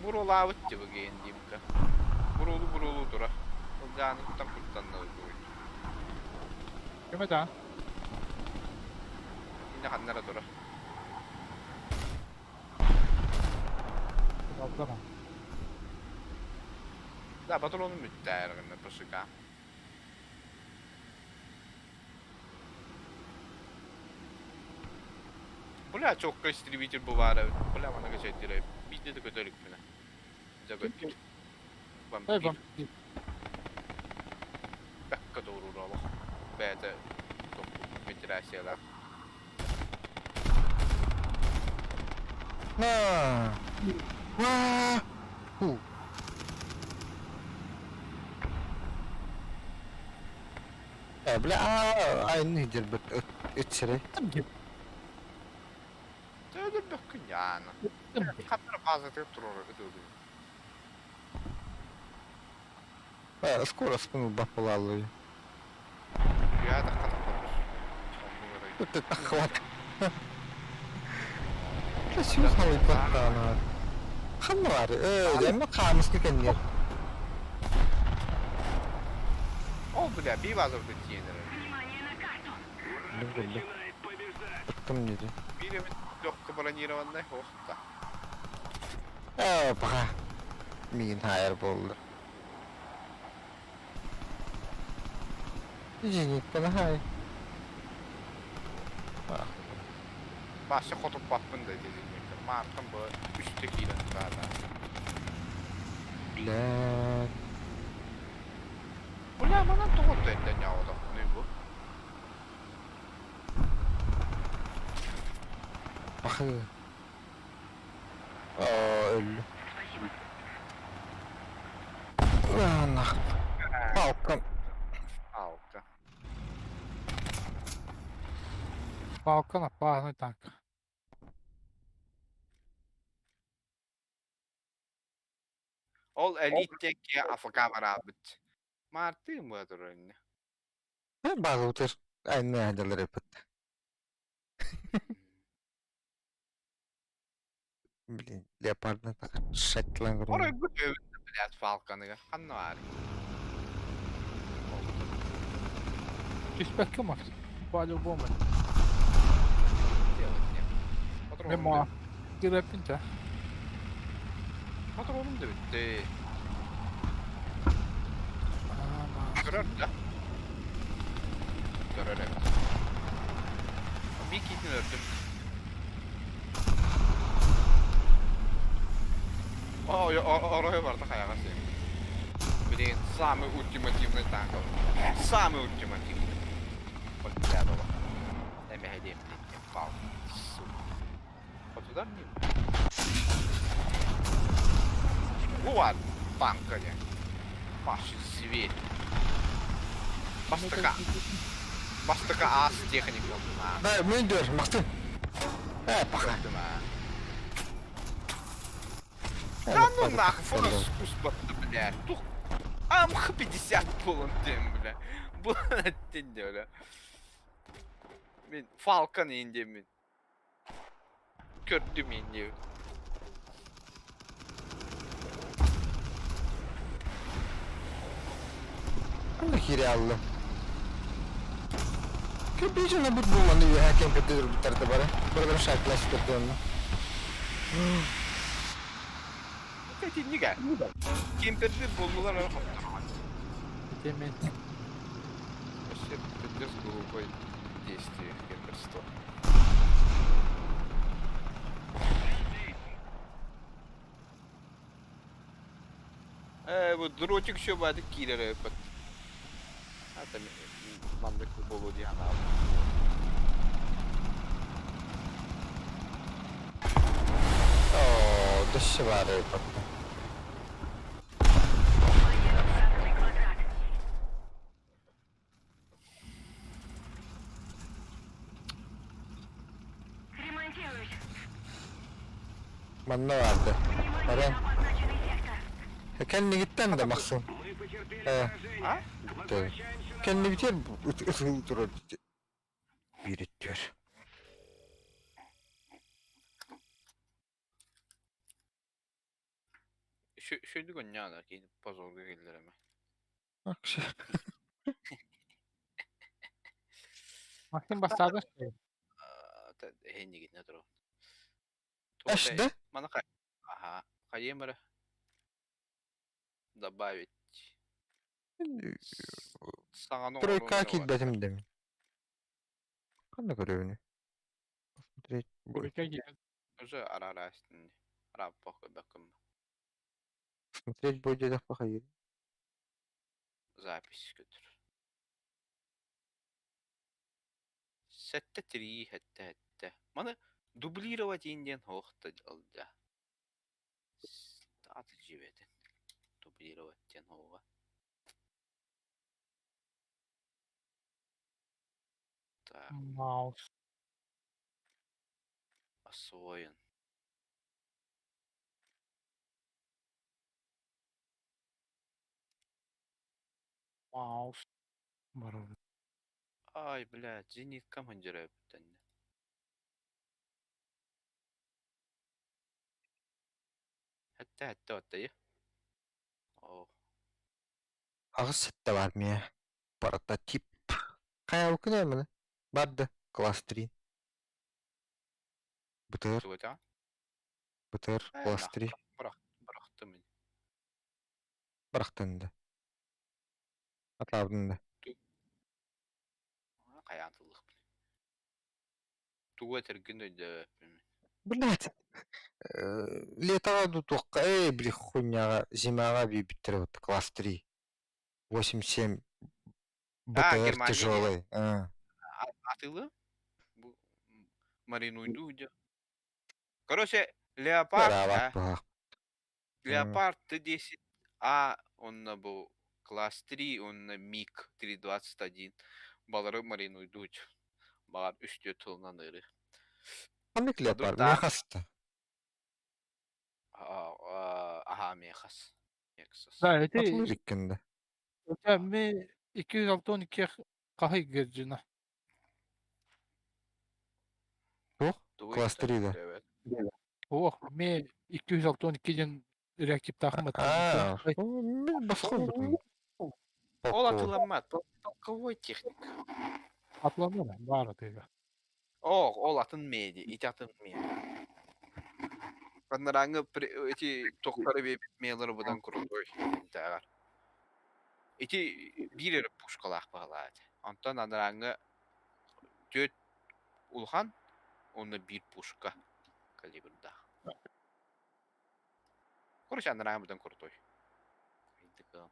Speaker 1: Буруолаабыт дии бу гиэн Димка. Буруолуу-буруолуу турар. Ылдьааныттан куттанна буолуой.
Speaker 3: Ким это?
Speaker 1: Иннэ ханна эрэ турар.
Speaker 3: Алдама.
Speaker 1: Да, патронум бүттэ эргиннэ ПШК. Бля, чокка истребитель бывара. Бля, мана качайтыра. Биирдэ да көтө иликпинэ. Дьэ көттүм.
Speaker 3: Эй,
Speaker 1: Вампир.
Speaker 3: вампир.
Speaker 1: Бэккэ туорура олох. Бэйэтэ вентиляциялаах.
Speaker 2: На. Ва. Ху. Э, бля, айны дербет ыт сирэй.
Speaker 1: Өлөрбөккүн яана. Хаттара базатыгар турар ытыылыы.
Speaker 2: Э, скоро спину баппалалыы.
Speaker 1: Үөһэ тахха тохтотус.
Speaker 2: Это хват. Красиво баттаана. Ханна бар? Э, эмме хаамыска кэнниэр.
Speaker 1: Ол бля, бии базабыт тиэнэрэ.
Speaker 2: Билбилли. Ыттым диди.
Speaker 1: Биир эмит легко бронированный охта.
Speaker 2: Э, пока. Миин хайар буолла. Зенитканы хай.
Speaker 1: Башы хотуппаппын да дезинекка. Маартан бу үстэ киирэн баара.
Speaker 2: Бля.
Speaker 1: Бля, манан тоҕо эрдэ ньаҕодохпунуй бу?
Speaker 2: Бахы. Аа, өллү. Нах. Палка.
Speaker 1: Палка.
Speaker 3: Палка опасный танк.
Speaker 1: Ол элит диэки АФК бараабыт. Маартыы мыа турар инне.
Speaker 2: Багытыр. Айны далар эпит. Блин, леопардны так шатлан
Speaker 1: Орой блядь, фалканыга. Ханна баар.
Speaker 3: Түспэккэ Макс. По-любому.
Speaker 1: Делать нет. Патроным
Speaker 3: Мема. Кирэппин чэ.
Speaker 1: Патроным да бүттэ. Көрөр да? Көрөр эбит. Микитин өрдүм. Ой, орой барда хайаҕа сиэн. Блин, самый ультимативный танк. Самый ультимативный. Бля, Эмэһэдиэм пал. Сука. Хотудар ним. Вот танка не. Паши зверь. Бастака. Бастака аас техника.
Speaker 2: Да, мөндөр, мактын. Э, пока.
Speaker 1: Да ну нахуй, форс куспатты, бля. Тух. АМХ-50 буолан тем, бля. Буолан бля. Мин Falcon иин диэммин. Көрдүм иин диэбит.
Speaker 2: Ханна киирэ аллым? Кэппиичэ бут булманы үөһэ кэмпирде турбуттар да бары. Бары шартлас турду онно.
Speaker 1: Итинник ээ. Кемпердир буоллулар эрэ хоттороҕун.
Speaker 3: Ити мен
Speaker 1: Вообще пиздец голубой действие кемперство. Э, вот дротик еще баады киирэр эбит. А там маннык буолуо дии санаабытым.
Speaker 2: Оо, дөссө баар эбит. Манна барды. Баран. Кэннигиттэн да махсым.
Speaker 5: Мы потерпели
Speaker 2: Э.
Speaker 5: поражение.
Speaker 1: А?
Speaker 5: Возвращаемся на
Speaker 2: Кэннибитигэр ытыы турар биир өттүгэр.
Speaker 1: Шөйдүк онньаана киин позорга киллэримэ.
Speaker 3: Максим бастаабыт.
Speaker 1: Эһиннигитинэ туру.
Speaker 2: Эшде?
Speaker 1: Мана Аха, хайыам эрэ добавить саҥаны
Speaker 2: Тройка
Speaker 1: оҥоруон
Speaker 2: киирбэтим да мин. Ханна көрөбүнүй? Посмотреть.
Speaker 3: Тройка киирбэт.
Speaker 1: Уже арараастын арааппах көрбөккүн
Speaker 2: Смотреть будет диэтэхпэ хайыыр.
Speaker 1: Запись көтөр. Сэттэ три сэттэ сэттэ. Маны дублировать диэн суох да ылдьа. Аты дьиибэтин. Дублировать диэн суоҕа. Так.
Speaker 3: Маус.
Speaker 1: Освоен.
Speaker 3: Маус. Барабын.
Speaker 1: Ай, блядь, зенит командира эбиттэннэ. Сэттэ сэттэ оттайы. Оо.
Speaker 2: Аҕыс сэттэ баар миэ. Прототип. Хайабыккын эмини? Барды. Класс 3. Бытыр,
Speaker 1: Тугу этэҕин?
Speaker 2: бытыр,
Speaker 1: Ээ,
Speaker 2: класс 3.
Speaker 1: бырах, бырахтым ини.
Speaker 2: Бырахтын да. Атаабытын да.
Speaker 1: Хайаан тыллыхпын. Тугу этэргин өйдөөбөппүн мин.
Speaker 2: Блядь. Летоҕа тутуохха ээ били хуйняҕа зимаҕа биэрбиттэрэ вот класс 3. 87
Speaker 1: А,
Speaker 2: БТР
Speaker 1: Германия
Speaker 2: тяжелый. А.
Speaker 1: Атылы? Бу маринуйду дьэ. Короче, Леопард,
Speaker 2: Ыраабат
Speaker 1: а,
Speaker 2: быһах.
Speaker 1: Леопард Т-10А, онно бу класс 3, онно МиГ 321. Балары маринуйдуут. Баҕар үстүө тылынан ыры.
Speaker 2: Ханнык леопард?
Speaker 1: Модурдаах.
Speaker 2: Мехаста.
Speaker 1: Аха, мехас. Мексас.
Speaker 3: Да, эти
Speaker 2: Атылыр иккинде.
Speaker 3: это ми 262 хаһый гердьина.
Speaker 2: Туох?
Speaker 1: Тугу
Speaker 2: Класс
Speaker 1: иттэн
Speaker 2: 3 да.
Speaker 1: өйдөөбөт.
Speaker 3: Ох, ми 262 диэн реактивтаахым
Speaker 2: Аа, мин босхо бутум.
Speaker 1: Ол атыламмат. Полковой техник.
Speaker 3: Атланар баар атыыга.
Speaker 1: О, ол атын меди, ити атын меди. Панараңы эти тохтары биэбит мелары быдан крутой тааҕар. Ити биир эрэ пушкалаах баҕалаат. Онтон анарааҥҥы түөрт улахан уонна биир пушка калибрдаах. Короче, анарааҥы быдан крутой.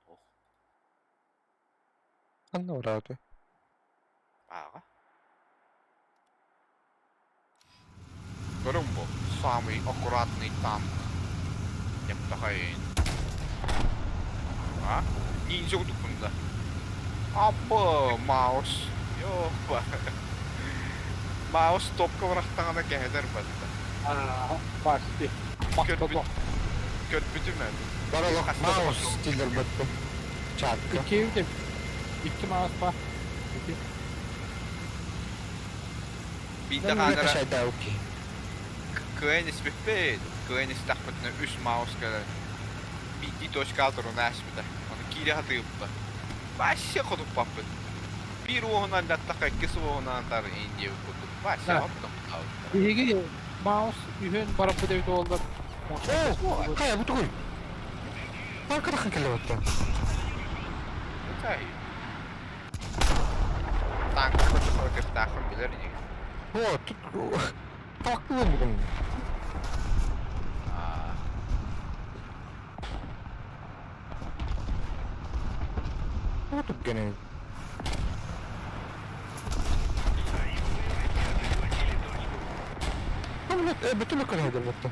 Speaker 1: Ох.
Speaker 2: Ханна урааты?
Speaker 1: Ааҕа. Көрүҥ бу, самый аккуратный танк. Яптахайын. А? Ниндзя курдукпун да. Аппа, Маус. Ёпа. Маус топка бырахтаҕына кэһэтэр батта.
Speaker 3: Почти.
Speaker 1: Көрбүт, көрбүтүм эн.
Speaker 2: Баралах
Speaker 1: Хаста да
Speaker 2: Маус
Speaker 1: пошел.
Speaker 2: дииллэр баттым. Чатка.
Speaker 3: Икки икки маас ба. Ити.
Speaker 1: Биирдэ хаанара кыайан испиппит, кыайан истэхпитинэ үс маус кэлэн биирдии точкаҕа туран ааспыта. Ону киирэ сатыыбыт. Вообще хотуппаппыт. Биир уоһунан даттахха иккис уоһунан атар иин диэбит курдук. Вообще хоттохтообуттар.
Speaker 3: Биһиги маус үһүн бараппыт эбит уоллар.
Speaker 2: О, хайа бу тугуй? Аркадахын келебетте.
Speaker 1: Танка кыртаахын билэр инигин.
Speaker 2: О, тут Farklı buldum. Ne oldu gene? Bütün kadar elbette.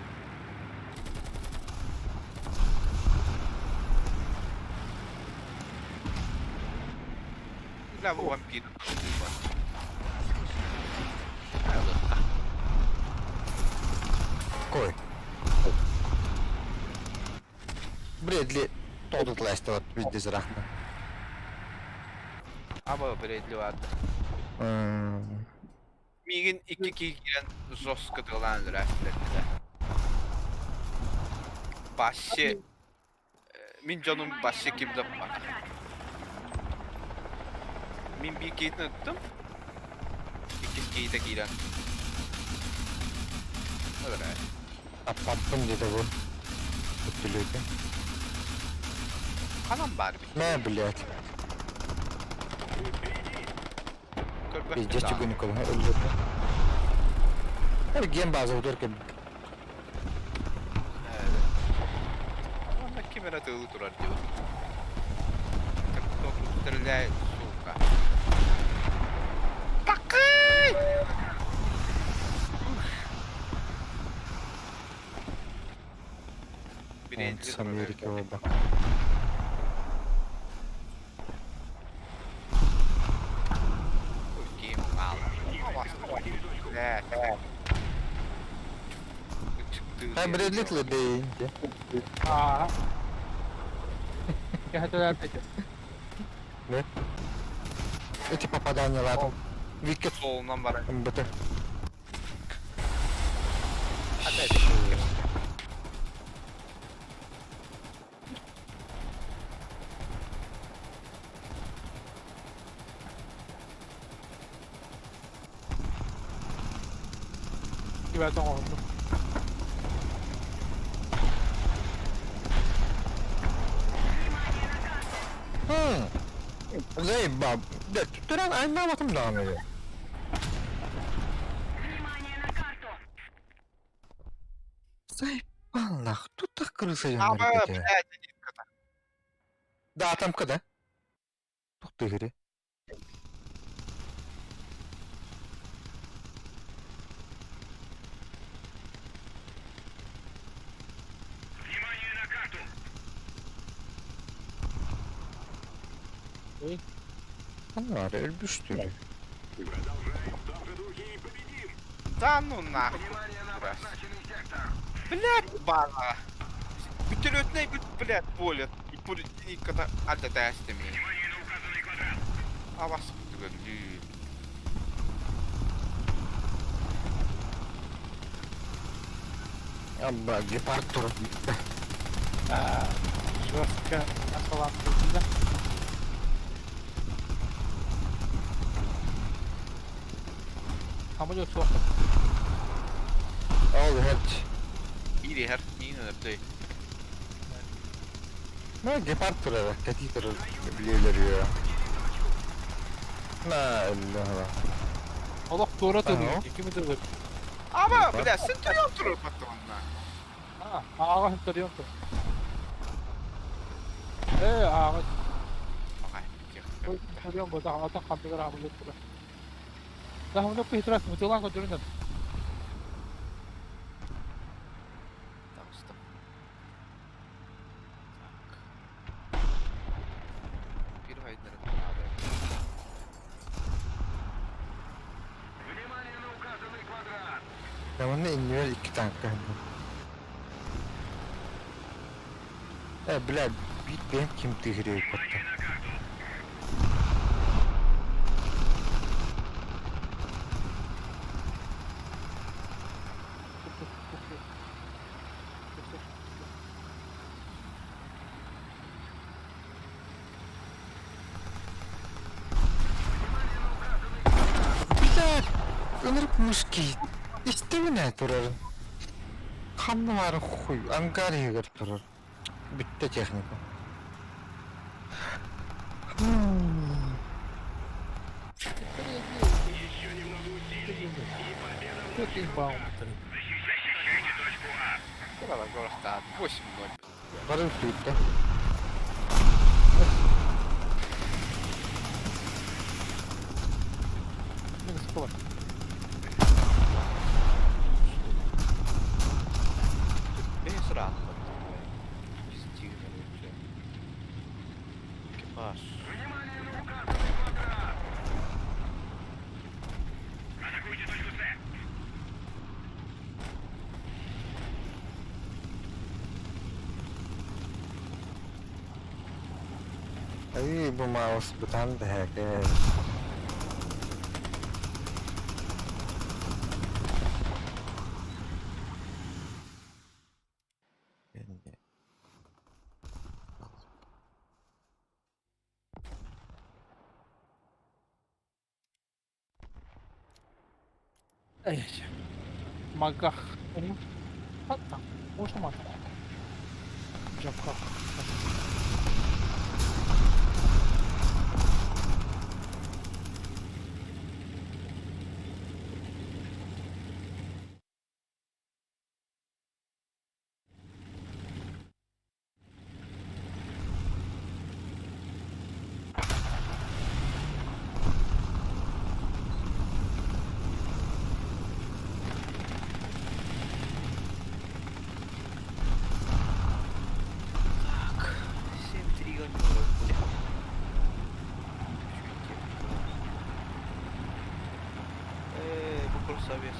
Speaker 1: Бля, вампир.
Speaker 2: Кой? Бредли толдутлайстыват везде зрахна.
Speaker 1: Аба Бредли vardı. Мигин икки киирэн жестко тылаан өлөрөөччүлэрдилэр. Вообще мин дьонум вообще ким да баар. Мин биир киһитин ыттым. Иккис киһитэ киирэн. Өлөрөөт.
Speaker 2: Аппаппын диэтэ бу. Өттүлүүтэ.
Speaker 1: Ханан баар бит.
Speaker 2: Мэ, блядь. Пиздец чугуну колоһа өллөрдө. Ген база утар кем.
Speaker 1: Онно ким эрэ тылы турар диэбит. Кто тут стреляет, сука? Такый!
Speaker 2: С Америки оба. Ha Bradley değil.
Speaker 3: Aa. Кэһэтэлэр
Speaker 2: Ne? Эти попадания ладно. Викет
Speaker 1: Солунан баран.
Speaker 2: МБТ.
Speaker 1: Опять.
Speaker 3: Кибэтэн оҥордум.
Speaker 2: Хм. Заебал. Да, туран аймаабатым даҕаны. Заебал нах. Тут так крыса
Speaker 1: Аба, блядь,
Speaker 2: Да, там когда? Тух ты
Speaker 5: Внимание на карту!
Speaker 2: Bunlar ölmüştür.
Speaker 5: Продолжаем в том же духе и победим!
Speaker 1: Да ну нахуй.
Speaker 5: Внимание на обозначенный сектор!
Speaker 1: Блядь, бана. Бүтүрөтнэй бүт, блядь, поле. Поликлиниката альдатаастами.
Speaker 5: Внимание на указанный квадрат!
Speaker 1: Авас түгөнлүү.
Speaker 2: Абба, гепард тур.
Speaker 3: Жестко асалаптырды да. Самолет суох.
Speaker 2: All head.
Speaker 1: Биир иһэр, миин өлөрдөй.
Speaker 2: Ne gepard tur кати тур билелер La ilaha.
Speaker 3: Олох туора
Speaker 2: Ага.
Speaker 3: тылыыр, кими тылыыр?
Speaker 1: Аба, блядь, Центурион турар баттаманна.
Speaker 3: Аа, ааҕа Центурион тур. Ээ, ааҕа
Speaker 1: Ага, тихо.
Speaker 3: Центурион буолта, атын хантыгар аамылыт тура. Таһымны пыһытырас, мытылаан көрдөрүнэн.
Speaker 1: Там, стоп. Так. Бир хайдары надо.
Speaker 5: Внимание на указанный квадрат!
Speaker 2: Я bunu inliyor iki tanka. E бля, бит benim kim тыгырıyor hatta.
Speaker 5: На карту!
Speaker 2: Ынырык муж киһи истэбин ээ турарын. Ханна баарын хуй ангар иһигэр турар. Бүттэ техника.
Speaker 5: Еще немного усилий, и победа в наших руках. Защищайте точку А.
Speaker 1: 8-0.
Speaker 2: Бары бүттэ.
Speaker 1: Бэйс ыраатта. Экипаж.
Speaker 5: Внимание на указанный квадрат! Атакуйте точку С!
Speaker 2: Ай, бу маус бытаан дэһээкэ.
Speaker 3: Эй, Магах. Хатта. Можно мат? Жапка.
Speaker 1: Так, 7-3 ойнуулар. Ээ, бу курсовес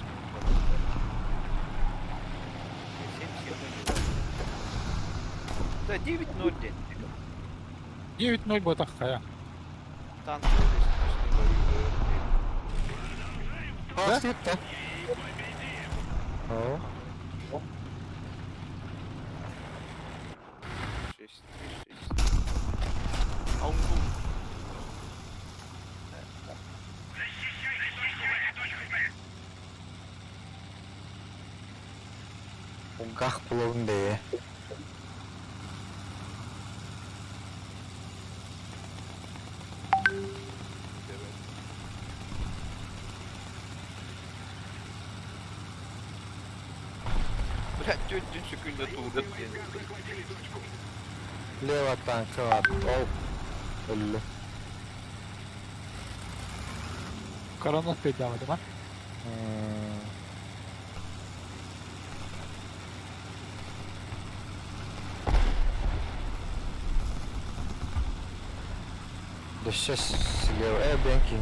Speaker 1: 7-7 Да, 9-0 день.
Speaker 3: 9-0 ботаххая.
Speaker 1: Танк
Speaker 2: Да? Да? О,
Speaker 1: 6 3 6. А он был.
Speaker 5: Защищайте точку Б! Точку Б!
Speaker 2: угах булуун дээ.
Speaker 1: Блядь, тетя секунда тут.
Speaker 5: Войска захватили точку.
Speaker 2: Лево танка бар. Ол. Өллө.
Speaker 3: Корона педямады ма?
Speaker 2: М, Да сейчас слева. Бенки.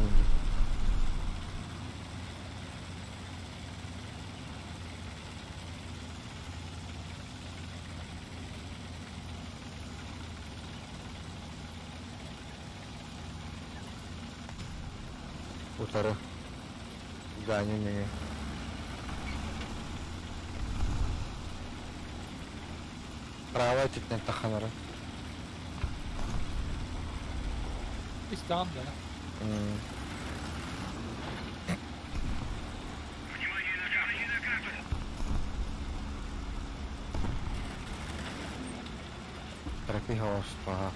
Speaker 2: Утары. Ганю не. Право типнен таханары.
Speaker 3: Истан да.
Speaker 2: М.
Speaker 5: Внимание на карту! На карту!
Speaker 2: Трапи хаоспаха.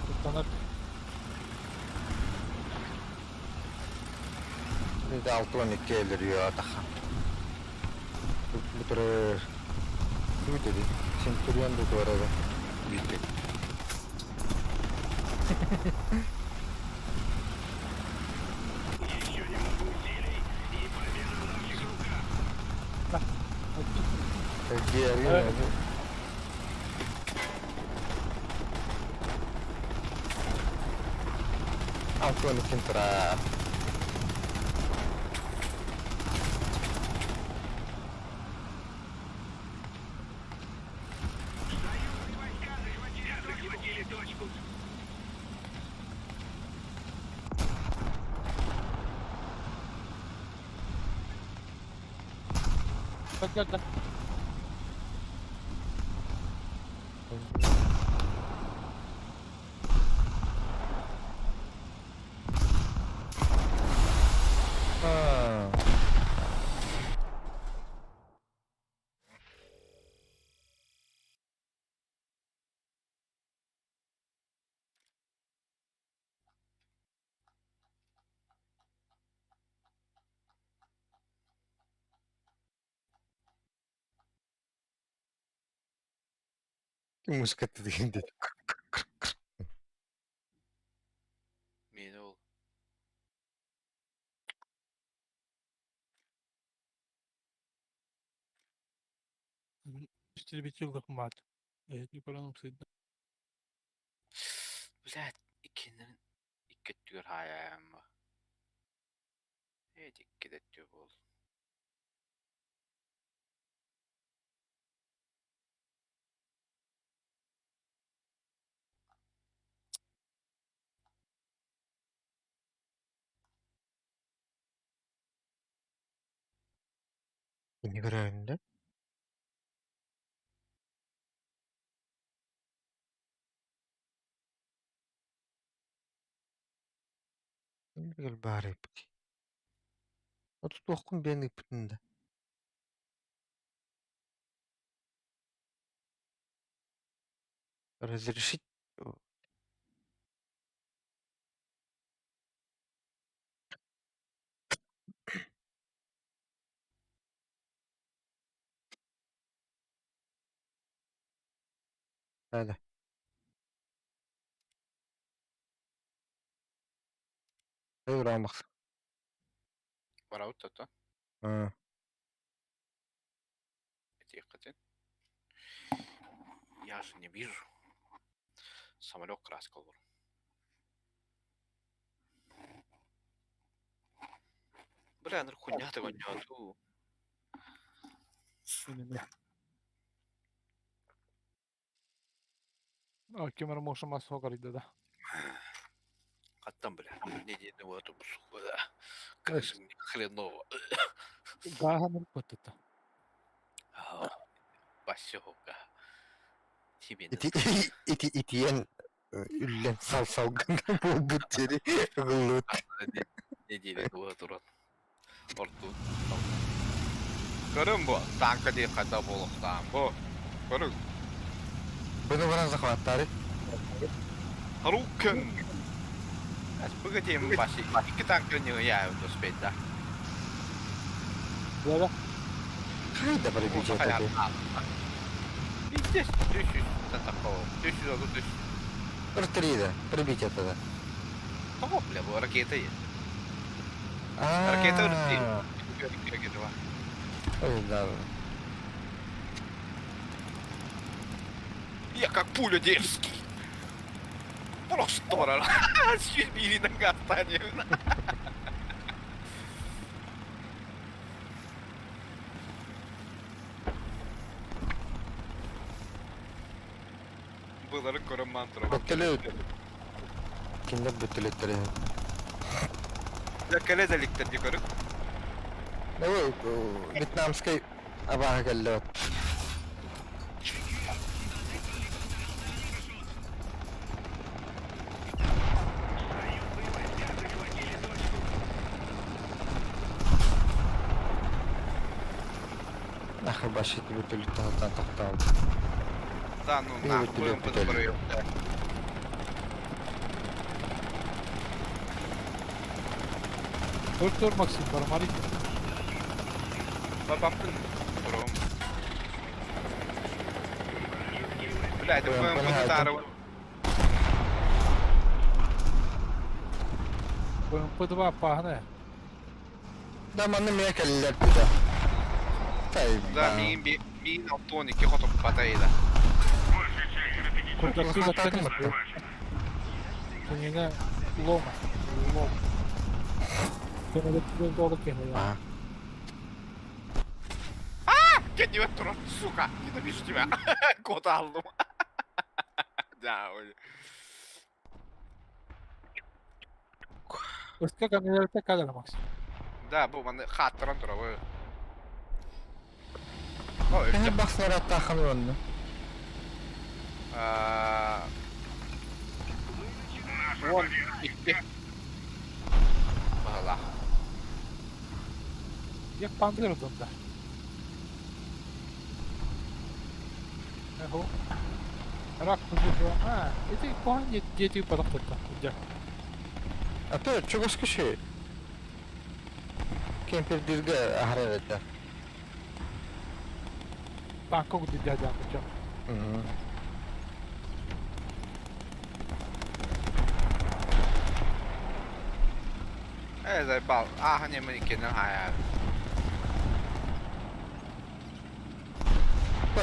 Speaker 3: Туттанар.
Speaker 2: Bir de 6-12 өлөрүө атаха. Бүтүрөр. Бүтүрү. Центурион бүтүрөр. Бүтүр.
Speaker 5: Еще немного усилий, и победа в наших руках!
Speaker 2: Герри. 6-12 тура.
Speaker 5: Союзные войска захватили, захватили точку!
Speaker 3: Так, так.
Speaker 2: А. Музыка дигин
Speaker 1: Миэнэ ол.
Speaker 3: Истребитель мат. Эһиги көрөн ымсыйда.
Speaker 1: Блядь, иккиннэрин икки өттүгэр хаайаайамма. Эти икки да өттүө буол.
Speaker 2: Кини көрөөннө. Баар эбит. Отутуоххун биэн ыыппытын да. Разрешить Да-да. Рамах.
Speaker 1: Барабыт то.
Speaker 2: А.
Speaker 1: Этиэххитин. Я же не вижу. Самолет краска олор. Бля, ну хуйня ты вонёту.
Speaker 3: А кем можем массу говорить, да?
Speaker 1: Хаттан, бля, не не вот Как же мне хреново.
Speaker 3: Гааһын это.
Speaker 1: Басёка. Тебе
Speaker 2: Ити ити итиэн үллэн сал салгын буолбут диэри ыгыллыбыт.
Speaker 1: Неделя була туран. Орту. Көрүн бу, танка дии хата буолуохтаан бу. Көрүн.
Speaker 2: Bunu баран захваттары.
Speaker 1: Харукен! Погоди, баси. Икки танка не я успеть, да?
Speaker 3: Да-да.
Speaker 2: Хайда бар бюджет ати.
Speaker 1: Здесь 1000 такого. 1000 тысяч.
Speaker 2: Артрида, прибить это да.
Speaker 1: Того, бля, бу ракета есть. Ракета РТ. Ракета два.
Speaker 2: Ой, да.
Speaker 1: Я как пуля дерзкий. Просто барар. Сүүс гастани. Быларын көрөн мантра.
Speaker 2: Бөттөлөт. Киндер бөттөлөттөр.
Speaker 1: Кэлэ дэликтер ди көрүк.
Speaker 2: Ну, вьетнамский абаха кэллэ. Нахер башит бөттөлөт тахтан тахтал.
Speaker 1: Да, ну нахуй он подборел.
Speaker 3: Тур тур Максим, бармари.
Speaker 1: Бабапын. Ром. Бля, это БМП Татарова.
Speaker 3: БМП-2 пагне.
Speaker 2: Да, маны мен кэллэр буда.
Speaker 1: Да, мин мин алтони ки хотоп батайда.
Speaker 3: Курдакты заткнись. Кинине лома. Лома. Кине долы кине.
Speaker 2: А.
Speaker 1: Кенни турар, сука, ненавижу тебя. Кот алдым. Да, ой.
Speaker 3: Өскө камераларта калар Максим.
Speaker 1: Да, бу маны хаттыран тура бу. Ой,
Speaker 2: Кэһэ бахсара тахын онну.
Speaker 1: Он икки. Бала.
Speaker 3: Я панзер да. Эхо. Рак кузу. А, эти кохан дети падахтата. Дя.
Speaker 2: А то чугас киши. Кемпер дирге ахара это.
Speaker 3: Танког дядя дя.
Speaker 2: Угу.
Speaker 1: Э, заебал. Ааһан эмэн иккиэннэн хаайаабыт.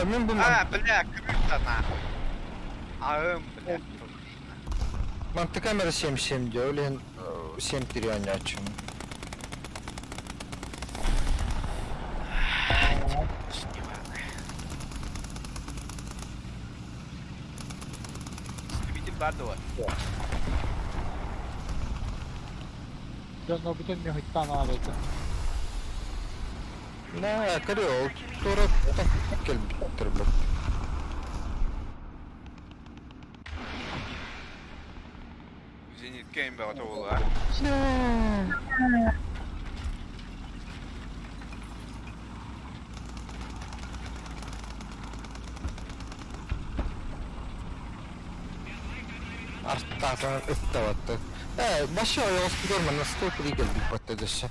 Speaker 2: Мин бу
Speaker 1: А, бля, крыса нахуй. Аым, бля.
Speaker 2: Манты камера 7-7 диye, ол иһин 7-3 оонньооччум.
Speaker 1: Истребитель баар дуо?
Speaker 3: Дьонно бүтэн мехыттаан аабыта.
Speaker 2: Нэ, көрү ол туора кэлбиттэр бу.
Speaker 1: Зенитка эмбэҕэ буолуо.
Speaker 2: Артаатан ыттабатты. Э, башы ойоҕоспутугар манна 103 кэлбит батта дөссө.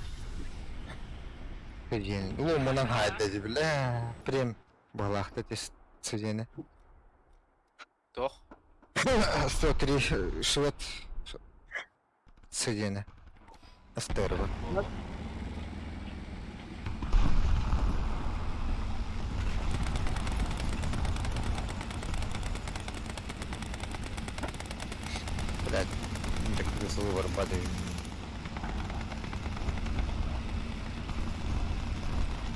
Speaker 2: Диэн, ломунан хаайда дибилэ. Прем балаахта тес сидене.
Speaker 1: Туох?
Speaker 2: 103 швед сидене. Астырба. Блядь, так высылы барбады.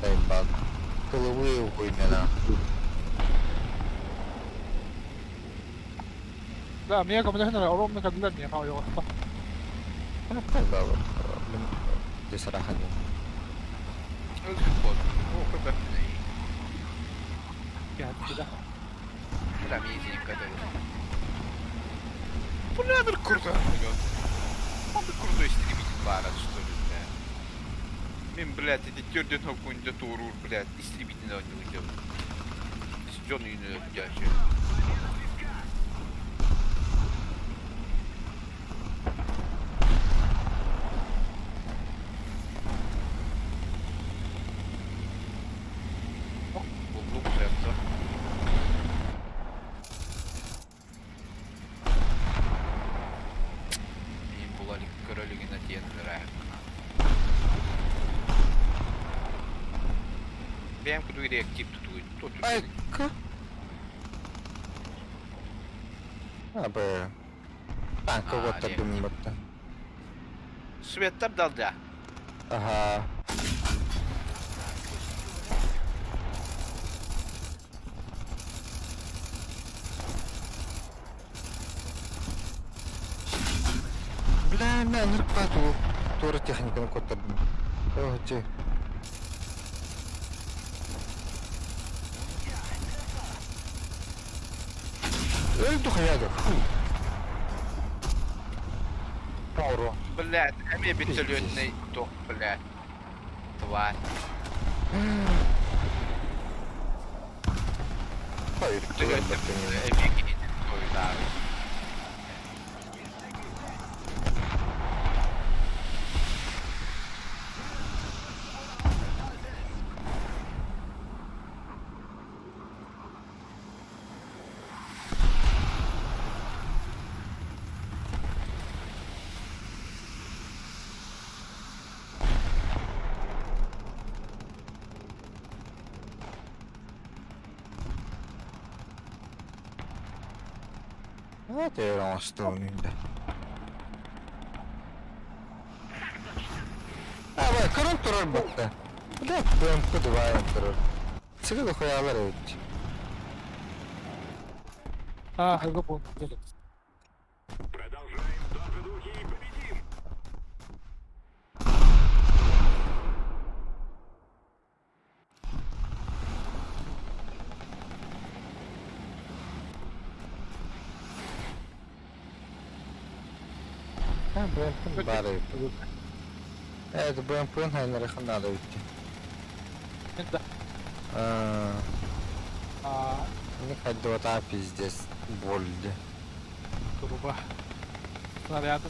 Speaker 2: Дай баг. Тыловые хуйня нахуй.
Speaker 3: Да, миэхэ көмөлөһөн эрэ, оруомна кэллилэр миэхэ ойоҕосто.
Speaker 2: Десарахан.
Speaker 1: Өлбүт буолла. Оо, көбөппүн.
Speaker 3: Кэһэттилэр.
Speaker 1: Бля, мин зенитка Бля, бир крутой Он бы крутой истребитель баара, что ли, бля. Мин, блядь, эти төрдөн хокунда туоруур, блядь, истребитель оонньуу Дьон үйүнэ дьаачы. Буллук сердце. Мин була көрөлүгүнэ тиэн ырааһыккына. Бэйэм кудуй реактив тутуй.
Speaker 2: Айка. Абы. Танка
Speaker 1: А,
Speaker 2: вот
Speaker 1: реактив.
Speaker 2: бутта.
Speaker 1: Светтер далда.
Speaker 2: Ага. Бля, мә нырпат ол тура техниканы көтөрдүм. Ох, Өлдү хаяды. Пору.
Speaker 1: Блядь, эмиэ бөтөлүөтүнэй туох, блядь. Тварь.
Speaker 2: Hayır,
Speaker 1: Бөтөлүөтүнэй эмиэ кинитин тойдааҕы.
Speaker 2: Это оҥостуон да. А, бай, көрөн турар батта. Бля, БМП дыбайын турар. Сыгы да хуялар эбит.
Speaker 3: А, хайга буолла.
Speaker 5: Продолжаем в том же духе и победим!
Speaker 2: Ha, БМП бар эбит. Evet, БМП-н хайнарыхан надо эбит.
Speaker 3: Да.
Speaker 2: А,
Speaker 3: А,
Speaker 2: не хайдуата пиздец. Больди.
Speaker 3: туруба. Снаряд.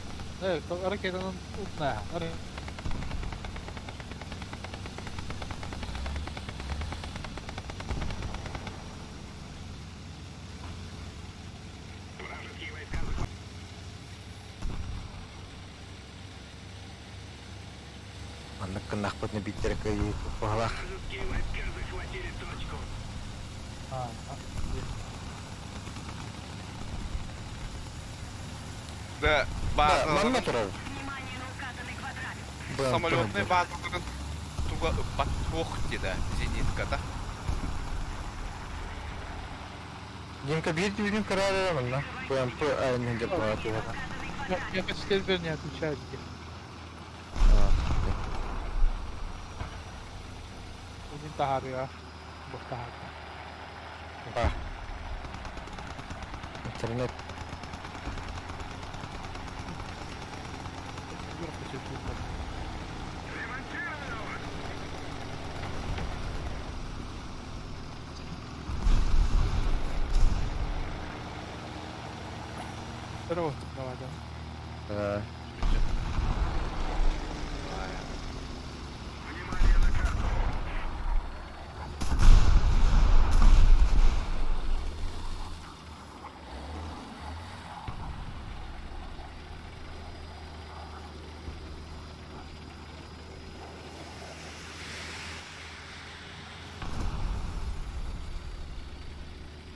Speaker 3: Э, ракетанан утна.
Speaker 5: Вражеские войска захватили.
Speaker 2: Маннык гыннахпытына биирдэрэ кыайыы быһалаах.
Speaker 5: Вражеские войска захватили точку.
Speaker 1: Да,
Speaker 2: Да, манна
Speaker 1: базаларын,
Speaker 2: турар. БМП
Speaker 1: самолетный
Speaker 2: был.
Speaker 1: базаларын туга ыппат туох дида зенитката.
Speaker 2: Димка биир түүнүн көрөр эрэ манна. БМП айанын дьарбаҕа түһэрэ.
Speaker 3: Я сервер не отвечает где. Один таһаарыа. Бу таһаарда.
Speaker 2: Ба. Интернет.
Speaker 3: Здорово, давай, да.
Speaker 2: Э,
Speaker 5: Внимание на карту.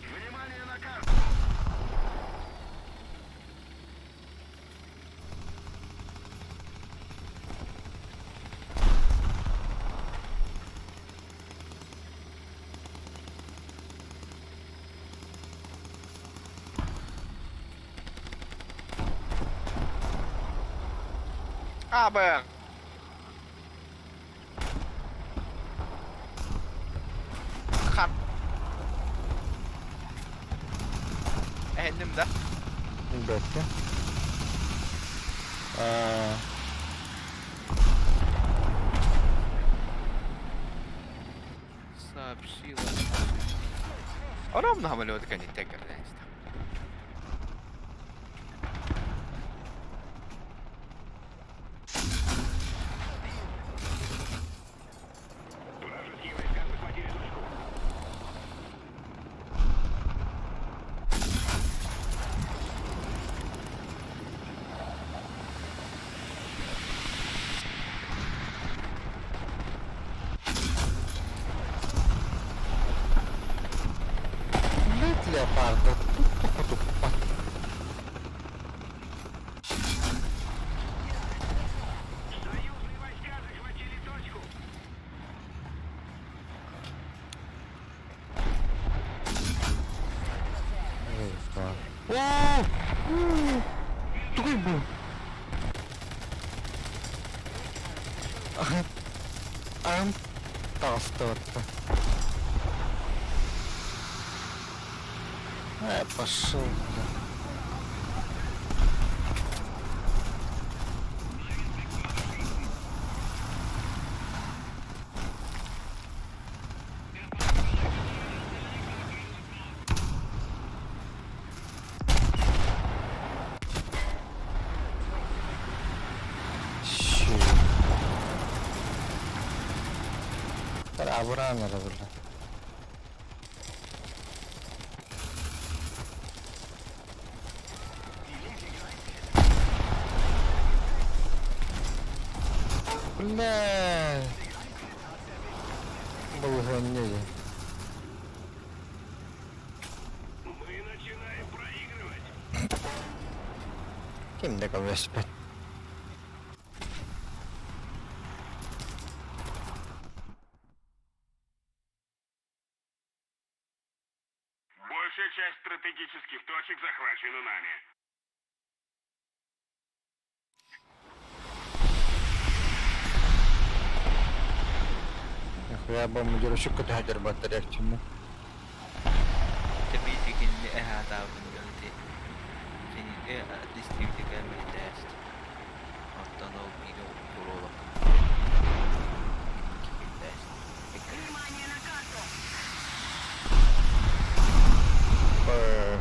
Speaker 5: Внимание на карту.
Speaker 1: А, Б. Хап. Эһинним да?
Speaker 2: Бэккэ. Э,
Speaker 1: Сообщила. Оромно самолет кэнниттэн кэрдэн истэ.
Speaker 5: Вражеские войска захватили точку.
Speaker 2: Блядь, леопарда. Тут тупо.
Speaker 5: Союзные войска захватили точку.
Speaker 2: Эй, да. О! У! Тугуй бу. Ам таҕыстыбатта. Э, пошел, бля. Щу. Абыраан эрэ бля. Бля. Балаһыанньа дии.
Speaker 5: Мы начинаем проигрывать.
Speaker 2: Ким да көмөлөспөт.
Speaker 5: Большая часть стратегических точек захвачена нами.
Speaker 2: Нахуя бомбардировщик көтөһө батарея
Speaker 1: Тэбиитигин эһаатаабын дьон ити дистрибьютор мэлдээст. Оттон ол биир туруолап
Speaker 4: Внимание на карту!
Speaker 2: Э,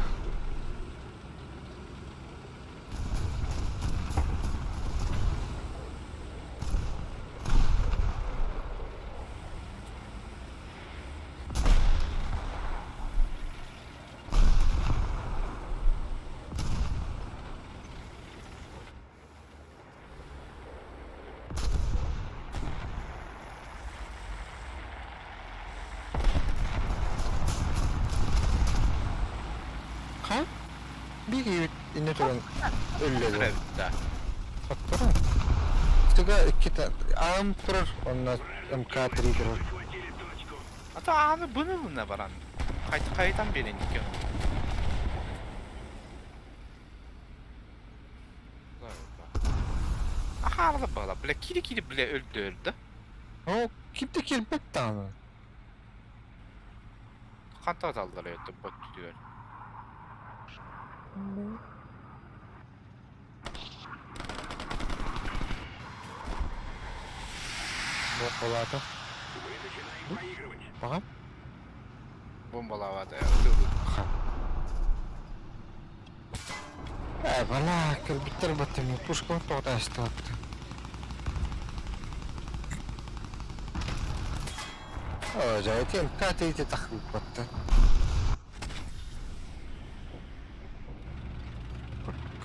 Speaker 2: Биир инне туран өллө дуо?
Speaker 1: Эбит
Speaker 2: Хотторон. Сыга иккитэ аам турар, онно МК-3 турар.
Speaker 5: Захватили точку.
Speaker 1: Ата ааны быны баран. Хайтан берен икки. Ахаарда бала, бля, кири-кири, бля, өлдө өлдө.
Speaker 2: О, ким да кэлбэт даҕаны.
Speaker 1: Ханта аталлар өттө бот түгөр.
Speaker 2: Бокалаата.
Speaker 5: Мы начинаем проигрывать.
Speaker 2: Баҕа.
Speaker 1: Бомбалаабата ытылы.
Speaker 2: Э, бала, кэлбиттэр баттым, пушка тоҕо астыбатты. О, дьэ, МК-3 таххыбатта.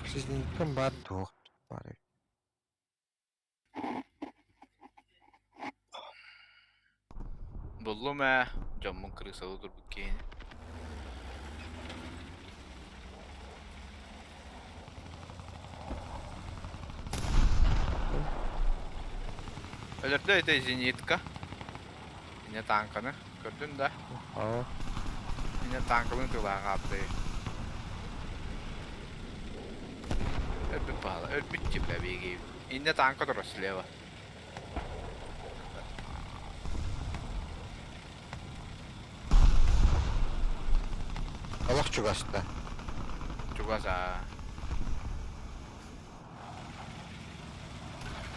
Speaker 2: Жизненьком бар туох бар.
Speaker 1: Буллум ээ, дьоммун крысалы турбут киһини. Өлөрдө ити зенитка. Инне тааҥканы көрдүн да?
Speaker 2: Аа.
Speaker 1: Инне тааҥкалыын тылаах ааптай. Өлбүт баала, өлбүт типа биһиги. Инне тааҥка турар слева.
Speaker 2: Олох чугаста.
Speaker 1: Чугас аа.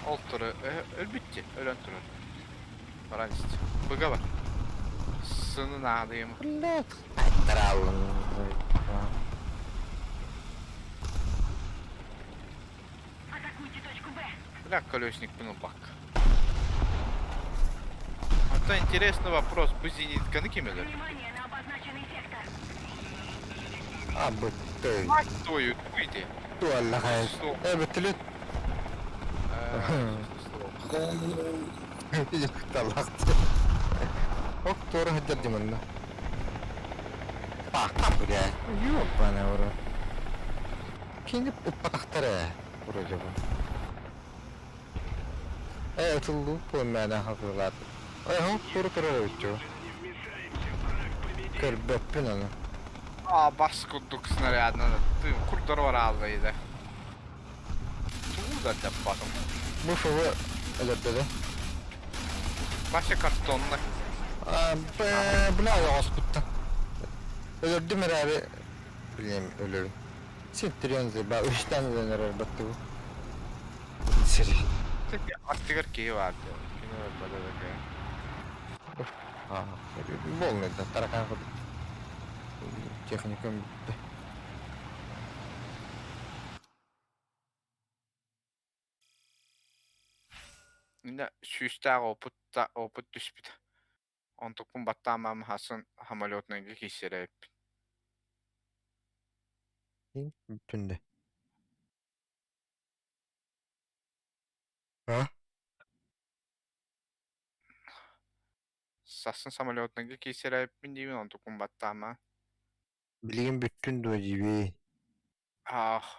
Speaker 1: Ол туру өлбүт өлөн турар. Баран исти. Быга бар. Сынын аадыйым.
Speaker 2: Блядь. Айттараллым.
Speaker 4: Атакуйте точку Б.
Speaker 1: Бля, колесник бак. Это интересный вопрос. Бу зенитканы ким өлөр?
Speaker 4: Внимание на обозначенный сектор.
Speaker 2: А, бытты.
Speaker 1: Мать твою, выйди.
Speaker 2: Туаллахай.
Speaker 1: Что?
Speaker 2: Э, быттылыт. Талакты. Ок, туора хаддар диманна. Пака, блядь. Ёбаный в рот. Кини уппатахтара вроде бы. Э, ытыллуу буолмаана хатылаат. Ой, хон тура тура өттү.
Speaker 5: Не вмешаемся, враг победит.
Speaker 2: Көрбөппүн аны.
Speaker 1: А, бас курдук снарядынан ты курдор бар алды. Тугу да деп батым.
Speaker 2: Бу фовы өлөрдөдө.
Speaker 1: Баша картонный.
Speaker 2: А, бля, оспутта. Өлөрдүм эрээри билем өлөрүм. Син ба үстэн өлөрөр баттыгу. Сири.
Speaker 1: Аттыгар киһи барды. Кини бададaka.
Speaker 2: А, болмайды, таракан курдук. Техникам бүттү.
Speaker 1: Инде сүүстээх опыт та опыт түспүт. Онтукпун баттаамам хасын самолетнайга киссереп.
Speaker 2: Бүтүндө. А?
Speaker 1: Сасын самолетнайга киссереппин деймин онтукпун баттаама.
Speaker 2: Билигин бүттүн дуо дьиби.
Speaker 1: Ах,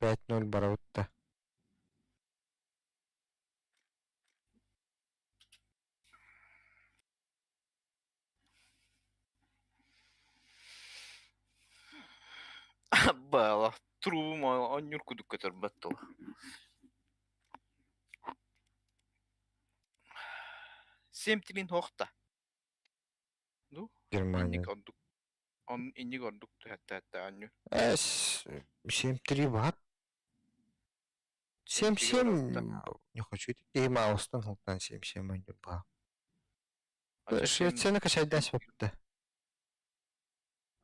Speaker 2: 5-0 барабытта.
Speaker 1: Бала, трубу оннюр кудук көтөр баттыл. Семтилин хохта. Ну,
Speaker 2: Германия.
Speaker 1: инник ордук. Он инник ордук хатта хатта анню.
Speaker 2: Э, 7-3 бар. 7-7 не хочу. И маустан хултан 7-7 ойнур ба. Швецияны качайдан сөптө.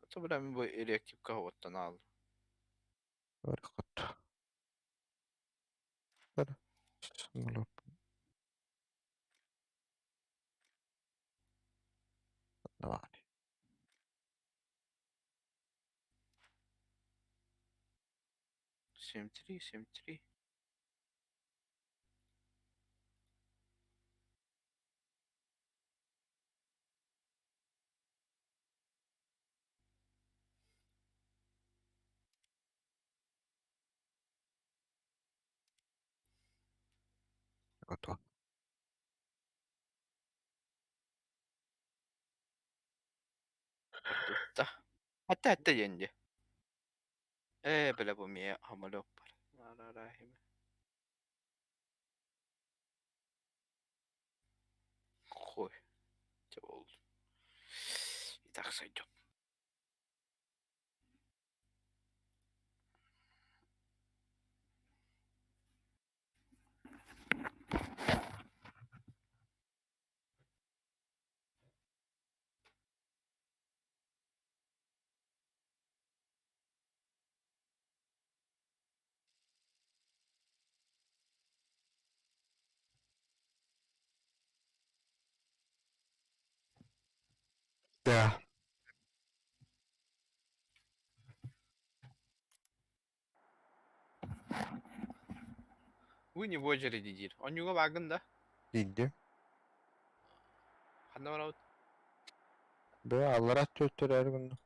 Speaker 1: Ата бля мен бу реактивка оттан ал.
Speaker 2: Бар хот. Бар. Самолет. Давай.
Speaker 1: 7-3, 7-3.
Speaker 2: Готово.
Speaker 1: Тутта. Хатта хатта диэн дии. Ээ, бля, бу миэ самолёппар. Хуй. Чэ буоллун. И так сойдёт.
Speaker 2: Да.
Speaker 1: Вы не в очереди диир. Онньуга баагын да?
Speaker 2: Диирдим.
Speaker 1: Ханна барабыт?
Speaker 2: Бö аллара төттөрөр гынным.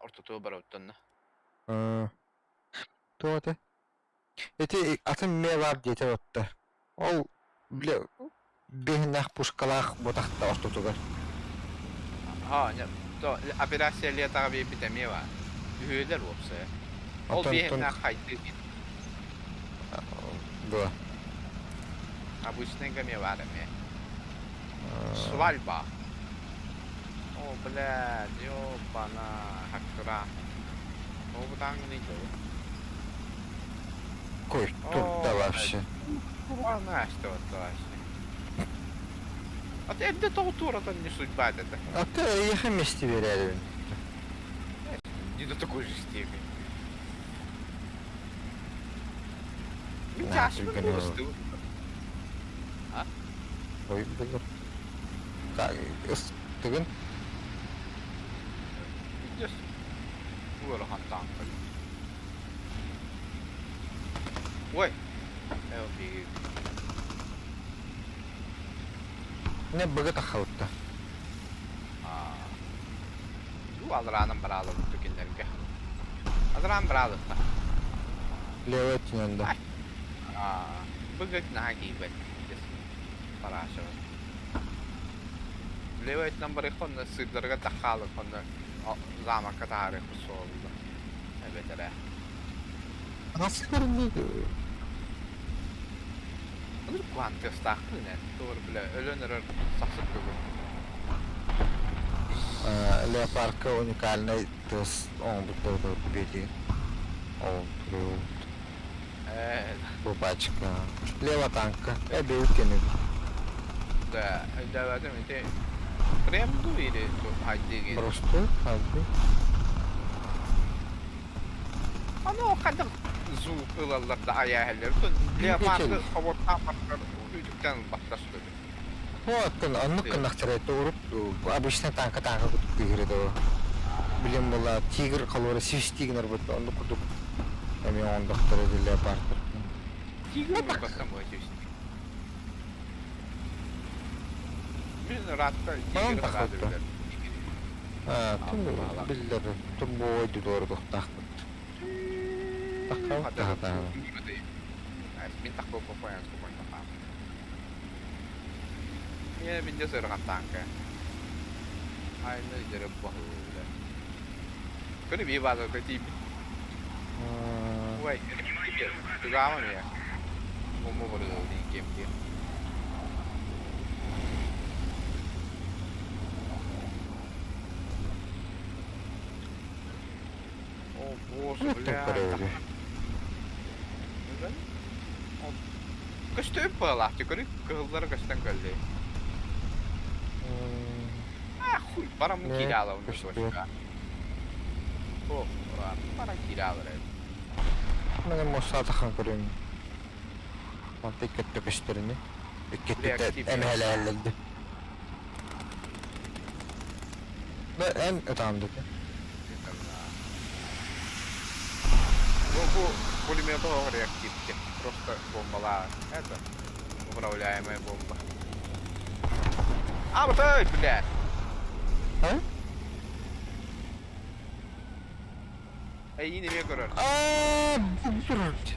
Speaker 1: Ортотуга барабыттанна.
Speaker 2: Ыы. Туох этэ? Ити атын эмиэ баар диэтэ отто. Ол бile биһиннээх пушкалаах ботахта ортотугар.
Speaker 1: Ха, не, то операция летаҕа биэрбит эмиэ баар. Үһүөлэр уопсайа. Ол
Speaker 2: Оттон
Speaker 1: биэһиннээх хайдыы
Speaker 2: дуо?
Speaker 1: Обычныйга эмиэ баар эмиэ. Свальба. О, блядь, ёбана, хаккыра. О, бутаҥный дьолу.
Speaker 2: Кой, турда вообще.
Speaker 1: Она что это вообще? А ты эрдэ тоҕо туоратан не судьба это?
Speaker 2: А ты эйиэхэ вместе биэрээри
Speaker 1: Не до такой же степени. Мин
Speaker 2: На,
Speaker 1: чашпын
Speaker 2: түргэн
Speaker 1: буолустубут. А?
Speaker 2: Ой, булur. Ыстыгын
Speaker 1: Just ыарахан таанка. Ой! Э,
Speaker 2: не быгы тахалытта.
Speaker 1: Бу алраанан бараалабыт кинилэргэ. Алраан бараалытта.
Speaker 2: Левый өттүнэн да.
Speaker 1: Быгыт наһаа киирбэт. Парашева. Левый өттүнэн барыахха онно сыырдарга таххаалык онно замокка таһаарыахпыт суолла. Эбэтэрэ.
Speaker 2: Nasıl көрүннүү?
Speaker 1: Ынырык куһаҕан тыастаахпын эн. Тугу бile өлөн эрэр сахсык бүгүн.
Speaker 2: Леопарка уникальный тыас оҥорбуттар биэтии. Ол туруут. Бу пачка. Лево танка. Эбэйит кэннин.
Speaker 1: Да, өйдөөбөтүм ити прем дуу или хайдыы
Speaker 2: Просто хайды.
Speaker 1: Аны хайдах звук ылаллар да айааһэллэр. Леопарды хоботтаах үтүктэн ылбаттар сөбү.
Speaker 2: Оттон оннук гыннахтара урут обычно танка танка курдук кыыһыры доо. Билим була тигр холуора свисти гынар бут оннук курдук эмиэ оҥондохторо леопардтар.
Speaker 1: Тигр ылбаттан була свисти. Мин ыраатта
Speaker 2: Манан
Speaker 1: тигр
Speaker 2: тахалта.
Speaker 1: ыраады
Speaker 2: Аа, тум биллэр турбовой дудуордуохтаахпыт. Таххабыт таһатаана.
Speaker 1: Мин тахпы попоян скупан тахаам. Миэнэ бинде сырҕан таанка. Айны дьэрэ баһылы. Көрү бии баазарга тиийбит. Ой, тугаама мия. Муму барыгыл диин кемти. О, боже, бля. Көстүү быалаах көрү кыһыллары көстөн кэлли. А, хуй, барамын киирэ аалабын точка. О, баран киирэ аалар
Speaker 2: Мен муссаатахан көрүм. Манты иккетте көстөрүнү. Иккетте эмээлээллерди. Эн ытаамдыты.
Speaker 1: Бу, бу пулемет реактивки. Просто бомбалаа. Это управляемая бомба. А, вот эй, блядь!
Speaker 2: А?
Speaker 1: Эй, не көрөр.
Speaker 2: Аа, блядь.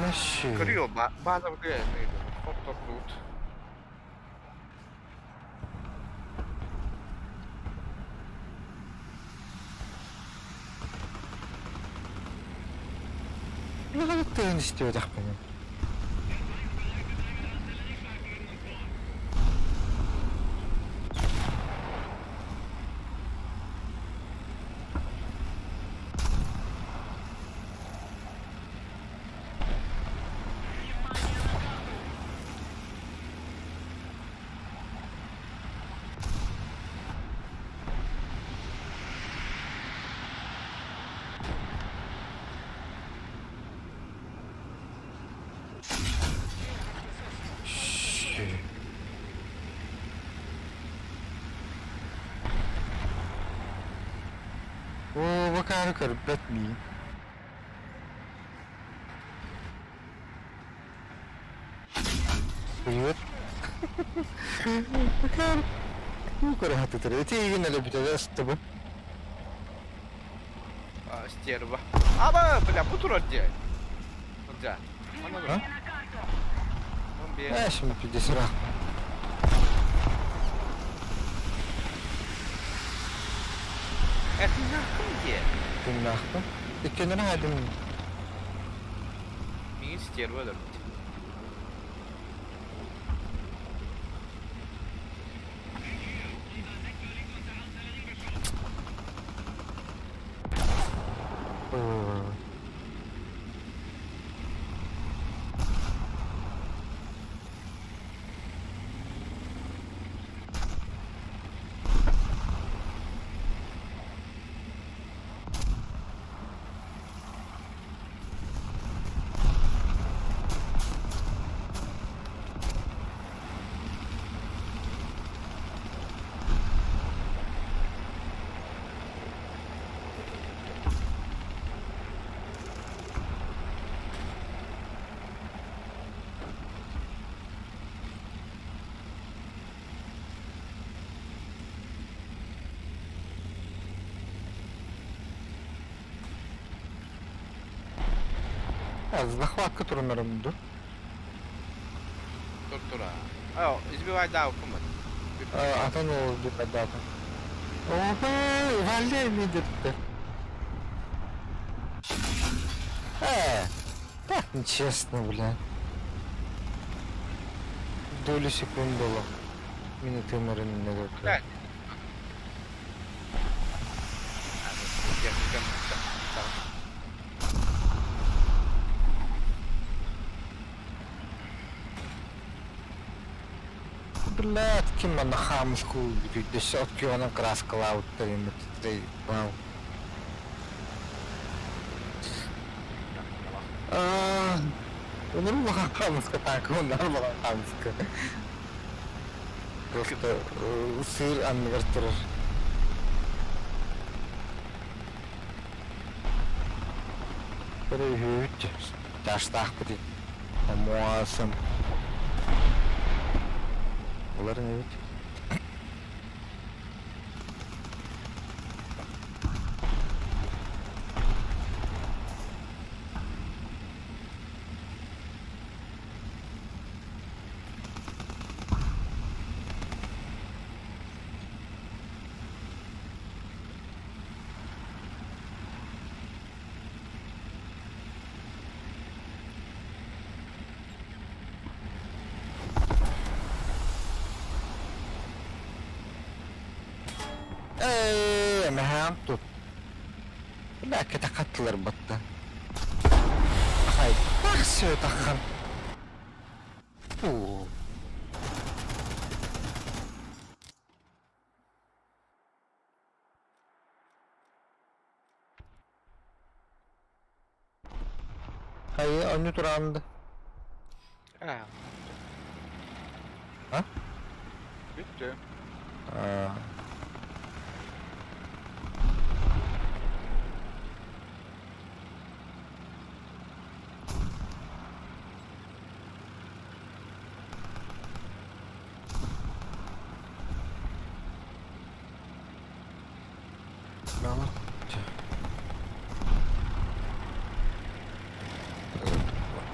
Speaker 2: Вообще.
Speaker 1: Көрүө баазабытыгар хоттордубут.
Speaker 2: Ну, тыын истибэтэхпин. Оо, бакаары көрбөт миин. Привет. Бакаары көрө хатытыр. Эти игин эле бүтөдө ыстыбын.
Speaker 1: Стерва. Аба, бля, бу турар дии. Дьэ.
Speaker 2: А? Э, şimdi pidesi rak.
Speaker 1: Этиннахпын дии.
Speaker 2: Тыыннаахпын. Иккиэннэрин хаадым.
Speaker 1: Миигин стерва өлөрбүт.
Speaker 2: Захватка турунарым ду.
Speaker 1: Тур тура. О, избивайдаабыккын бат.
Speaker 2: Атын ол дипадата. Ого, вале мидерті. Э, так нечестно, бля. Долю секунды было. Мин тымырын не
Speaker 1: Блядь.
Speaker 2: Блядь, ким манна хаамыску бүтүйдөсө от күйөнөн краскалаабыттар эми вау. Өнөр улахан хаамыска танка, өнөр улахан хаамыска. Просто сыр анныгар турар. Көрөһүт таштаахпыт Амуасым. Олар не бит? Ээ, мэхэм тут. Бля, кэтэхаттылар батта. Ахай, тахсы тахан. Фу. Хайы, онньу тураанды.
Speaker 1: А.
Speaker 2: А?
Speaker 1: Бүттү.
Speaker 2: Аа.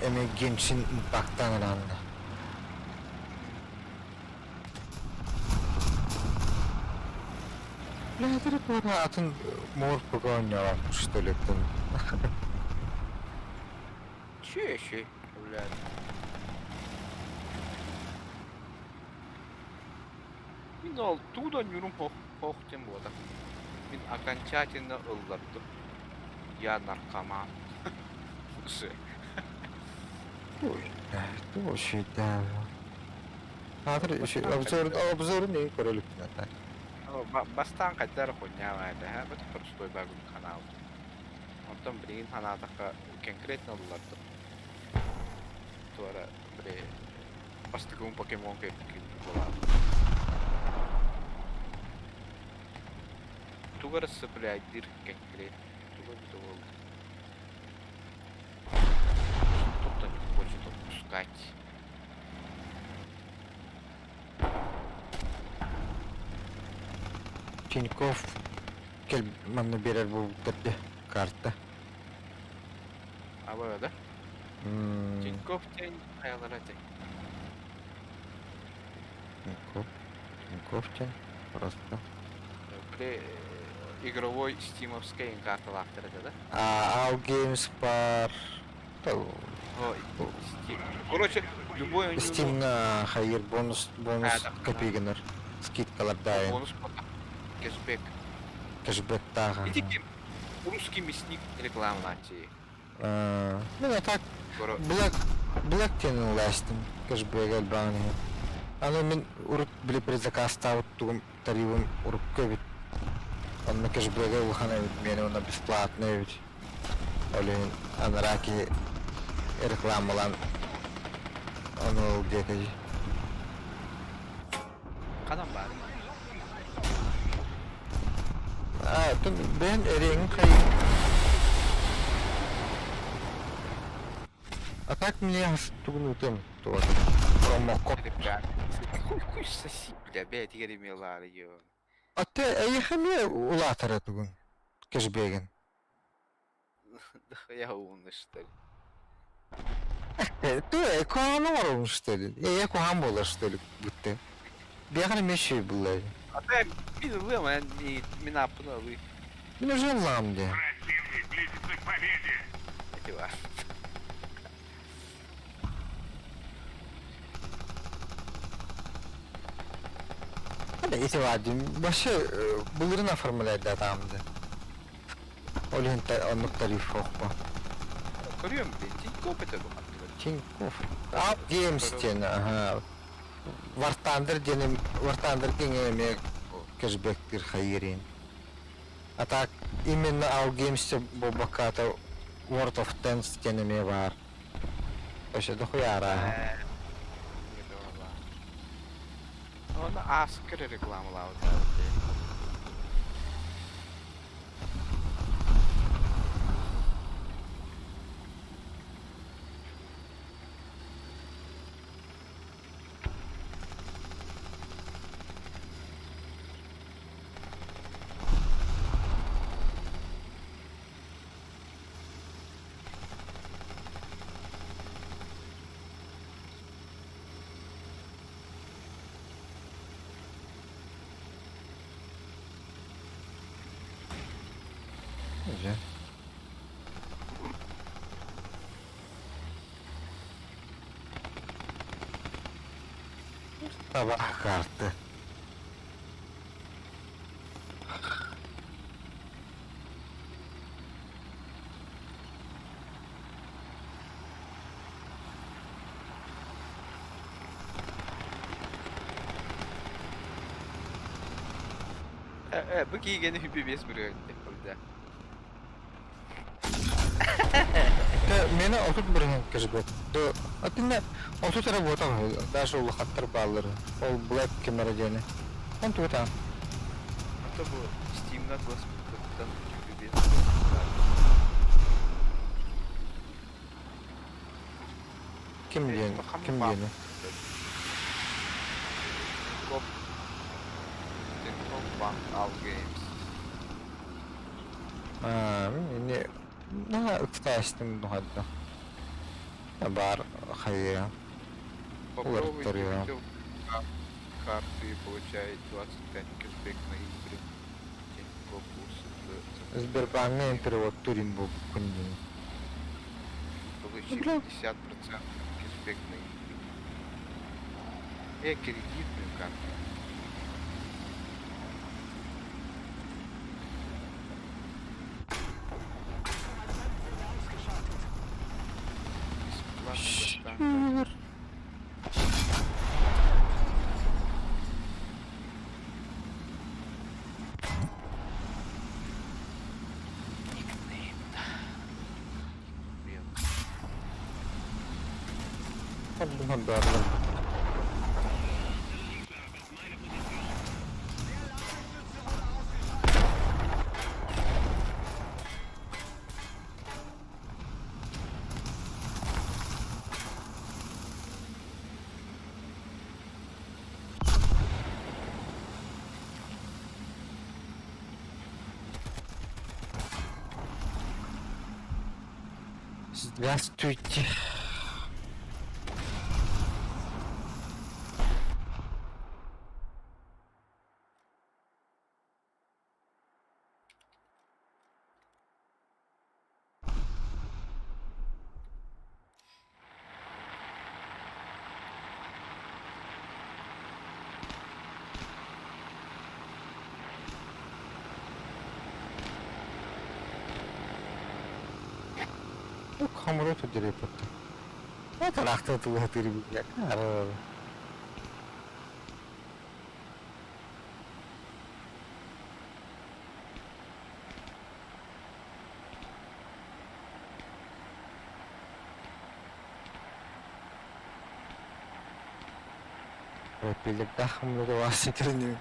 Speaker 2: эмиэ Genshin Impact-таан ыраанна. Лээтири туора атын морпуга оонньообоппут что ли тын.
Speaker 1: Чүөшү, блядь. Мин ол тугу да оонньуурум хоох, хоох диэн буолбатах. Мин окончательно ыллардым. Я наркоман. Уже.
Speaker 2: Аатыр обзор обзорун эҥин көрө иликпин ата.
Speaker 1: Бастаан хайда эрэ хуйня этэ, һэ, бу простой багын канал. Онтон билигин санаатахха конкретно ыллардым. Туора били бастакы покемон буолаат. Тугу эрэ цепляйдыыр конкретно. Тугу эбитэ буолла. Что-то не хочет отпускать.
Speaker 2: Тинькофф кэл манна биэрэр буолбуттар дии карта.
Speaker 1: А да? Тинькофф диэн хайалара этэй?
Speaker 2: Тинькофф. Тинькофф диэн просто.
Speaker 1: Били игровой стимовскай карталаахтар этэ да?
Speaker 2: А All Games бар.
Speaker 1: Короче, любой
Speaker 2: Steam'ҥа хайыр бонус бонус копейганар скидкалардаайын.
Speaker 1: Бонус кэшбэк.
Speaker 2: Кэшбэктааҕа.
Speaker 1: Ити ким? Русский мясник рекламалааччы.
Speaker 2: Мин а так Black Black диэн ылаастым кэшбэк элбэҕин иһин. Аны мин урут били предзаказтаабыт тугум тарифым урукку эбит. Онно кэшбэгэ улахан эбит, миэнэ уонна бесплатный эбит. Ол иһин анараа киһи рекламалаан ону ыл диэтэ дии.
Speaker 1: Ханан баар?
Speaker 2: Аа, оттон бэйэн эриэҥин хайыы. А так мне тугун ыытыам туга промокод.
Speaker 1: Бля, хуй хуй соси, бля, бэйэтигэр имелаары ё.
Speaker 2: Аты эйиэхэ эмиэ улаатара тугун кэшбэгин.
Speaker 1: Да я умный, что ли?
Speaker 2: Ты куһаҕан оҥоробун что ли? Эйэ куһаҕан буолар что ли бутты. Биэхэ эмиэ үчүгэй булла.
Speaker 1: А ты мин ылыам, мин ааппын ылыы.
Speaker 2: Мин уже ыллаҕым дии.
Speaker 5: Противник близится к победе.
Speaker 1: Эти бар.
Speaker 2: Ити баар дии. Вообще былырын оформляйдатаам дии. Ол иһин оннук тариф суохпа.
Speaker 1: Көрүөм блин, Тинькофф этэ бу хаттыгар.
Speaker 2: Тинькофф. Ап Games диэн, аха. War Thunder диэн War Thunder диэн эмиэ кэшбэктир хайыырын. А так именно All Games буолбакка World of Tanks диэн эмиэ баар. Вообще дохуя арааһа.
Speaker 1: Оны Аскер рекламалаабыт
Speaker 2: Дьэ. Табах карты.
Speaker 1: Бу киигэни үпү бирөөнтэ да.
Speaker 2: Мені 30 бырыһын кэжбэт. Атынна 30 эрэ буотах даже улахаттар бааллар. Ол Black камера диэни. Он тугута.
Speaker 1: А то бу Steam'dan госпитальтан үпү
Speaker 2: Ким диэн? Ким диэни?
Speaker 1: Коп. Тинькофф Банк All Games.
Speaker 2: Аа, не наһаа ыксаастым духадда. Баар хайыа
Speaker 1: Попробуйте
Speaker 2: уларыттарыа.
Speaker 1: видео карты и получай 25 кэшбэк на игры. Тинькофф
Speaker 2: Сбербааҥҥа эн переводтуур им буолбуккун дии.
Speaker 1: Получи
Speaker 2: Бля.
Speaker 1: 50% кэшбэк на игры. Кредитную карту. Бесплатно доставка. Никнейм, да. Никнейм.
Speaker 2: Баарбын. Здравствуйте. Ну, хамроту дерепетте. Это рахта туга тирбия. Пилигдах хамроту васитрини.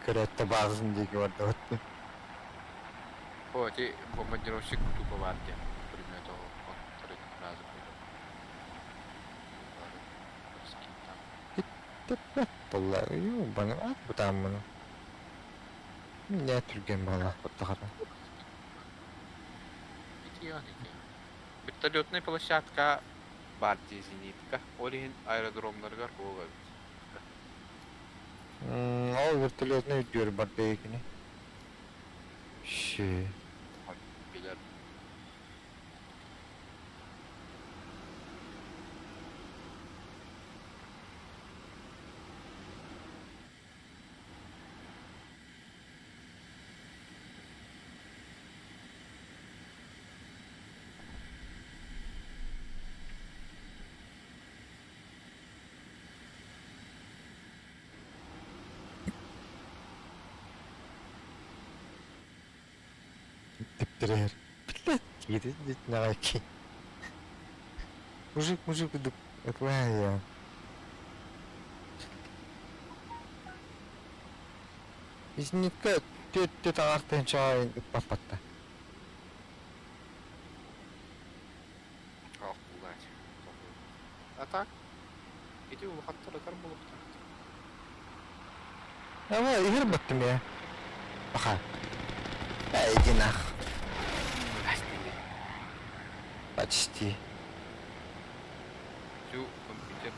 Speaker 2: Көрөттө баазын диэки барда.
Speaker 1: О, эти бомбардировщик тупо варде. Пулемет он сразу
Speaker 2: Буолла, баны ат бутааммын. Не түргэн баҕалаах буттаҕына.
Speaker 1: Вертолетная площадка баар дии зенитка. Ол иһин аэродромнарыгар буолар эбит.
Speaker 2: Ол вертолетный үрдүөр барда кини. Ши.
Speaker 1: Билэр.
Speaker 2: Типтирэр. Блядь, киирин Мужик, мужик, это я. Изникка түөт аҕартан чаайын ыппаппатта.
Speaker 1: Ох, булать. А так? Ити улахаттар ытар буолуохтаах.
Speaker 2: Ама иһэр баттым я. Аха. Иди нах. Почти.
Speaker 1: Всю компьютер.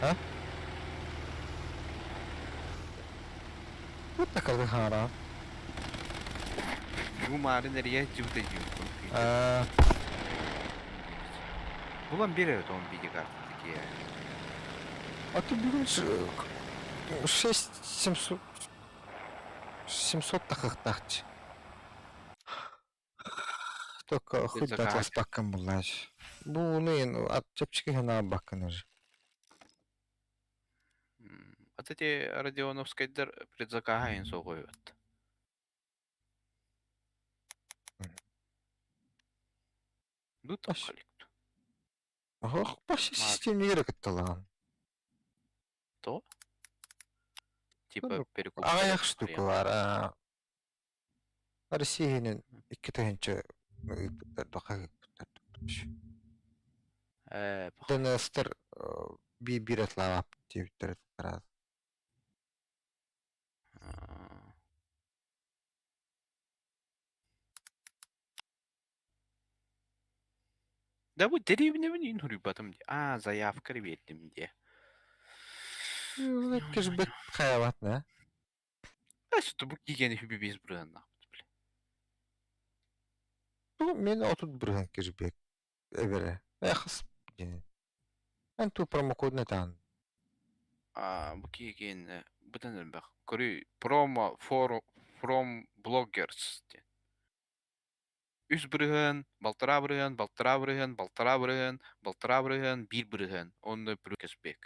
Speaker 2: А? Вот такая хара.
Speaker 1: Бу маарын эрийэ дьыбыта дьиҥ компьютер.
Speaker 2: А,
Speaker 1: Булан биэрэр это он видеокарта такие.
Speaker 2: а ты бүгүн 6 700 700 тахыктаахчы. Только хоть да атласпаккын буллааш. Бу ну ат чэпчэки санаабаккын уже.
Speaker 1: Вот эти Родионовскайдар предзакаһайын соҕуйбут. Ну там коллекту.
Speaker 2: Ох, баш системнигер кытталаан.
Speaker 1: То? Типа перекуп.
Speaker 2: Аҕыйах штукалар. Россиянын икки тыһыынча ыыппыттар доха ыыппыттар. ДНСтар би-биир атлаабаппыт диэбиттэр.
Speaker 1: Да бу дэриэбинэбин иин суруйбатым дии. Аа, заявка эрэ биэрдим дии.
Speaker 2: Кэшбэк хайабат на.
Speaker 1: Өстө бу киигени хүбү биэс бырыһаннаахпыт бile.
Speaker 2: Бу мен 30 бырыһан кэшбэк эбэрэ. Эхс диэн. Эн ту промокод нэтаан.
Speaker 1: Аа, бу киигени бытан элбэх. Көрүй, промо for from bloggers диэн. 3 бырыһыан, 1,5 бырыһыан, 1,5 бырыһыан, 1,5 бырыһыан, 1,5 бырыһыан, 1,5 бырыһыан. Онно плюс кэшбэк.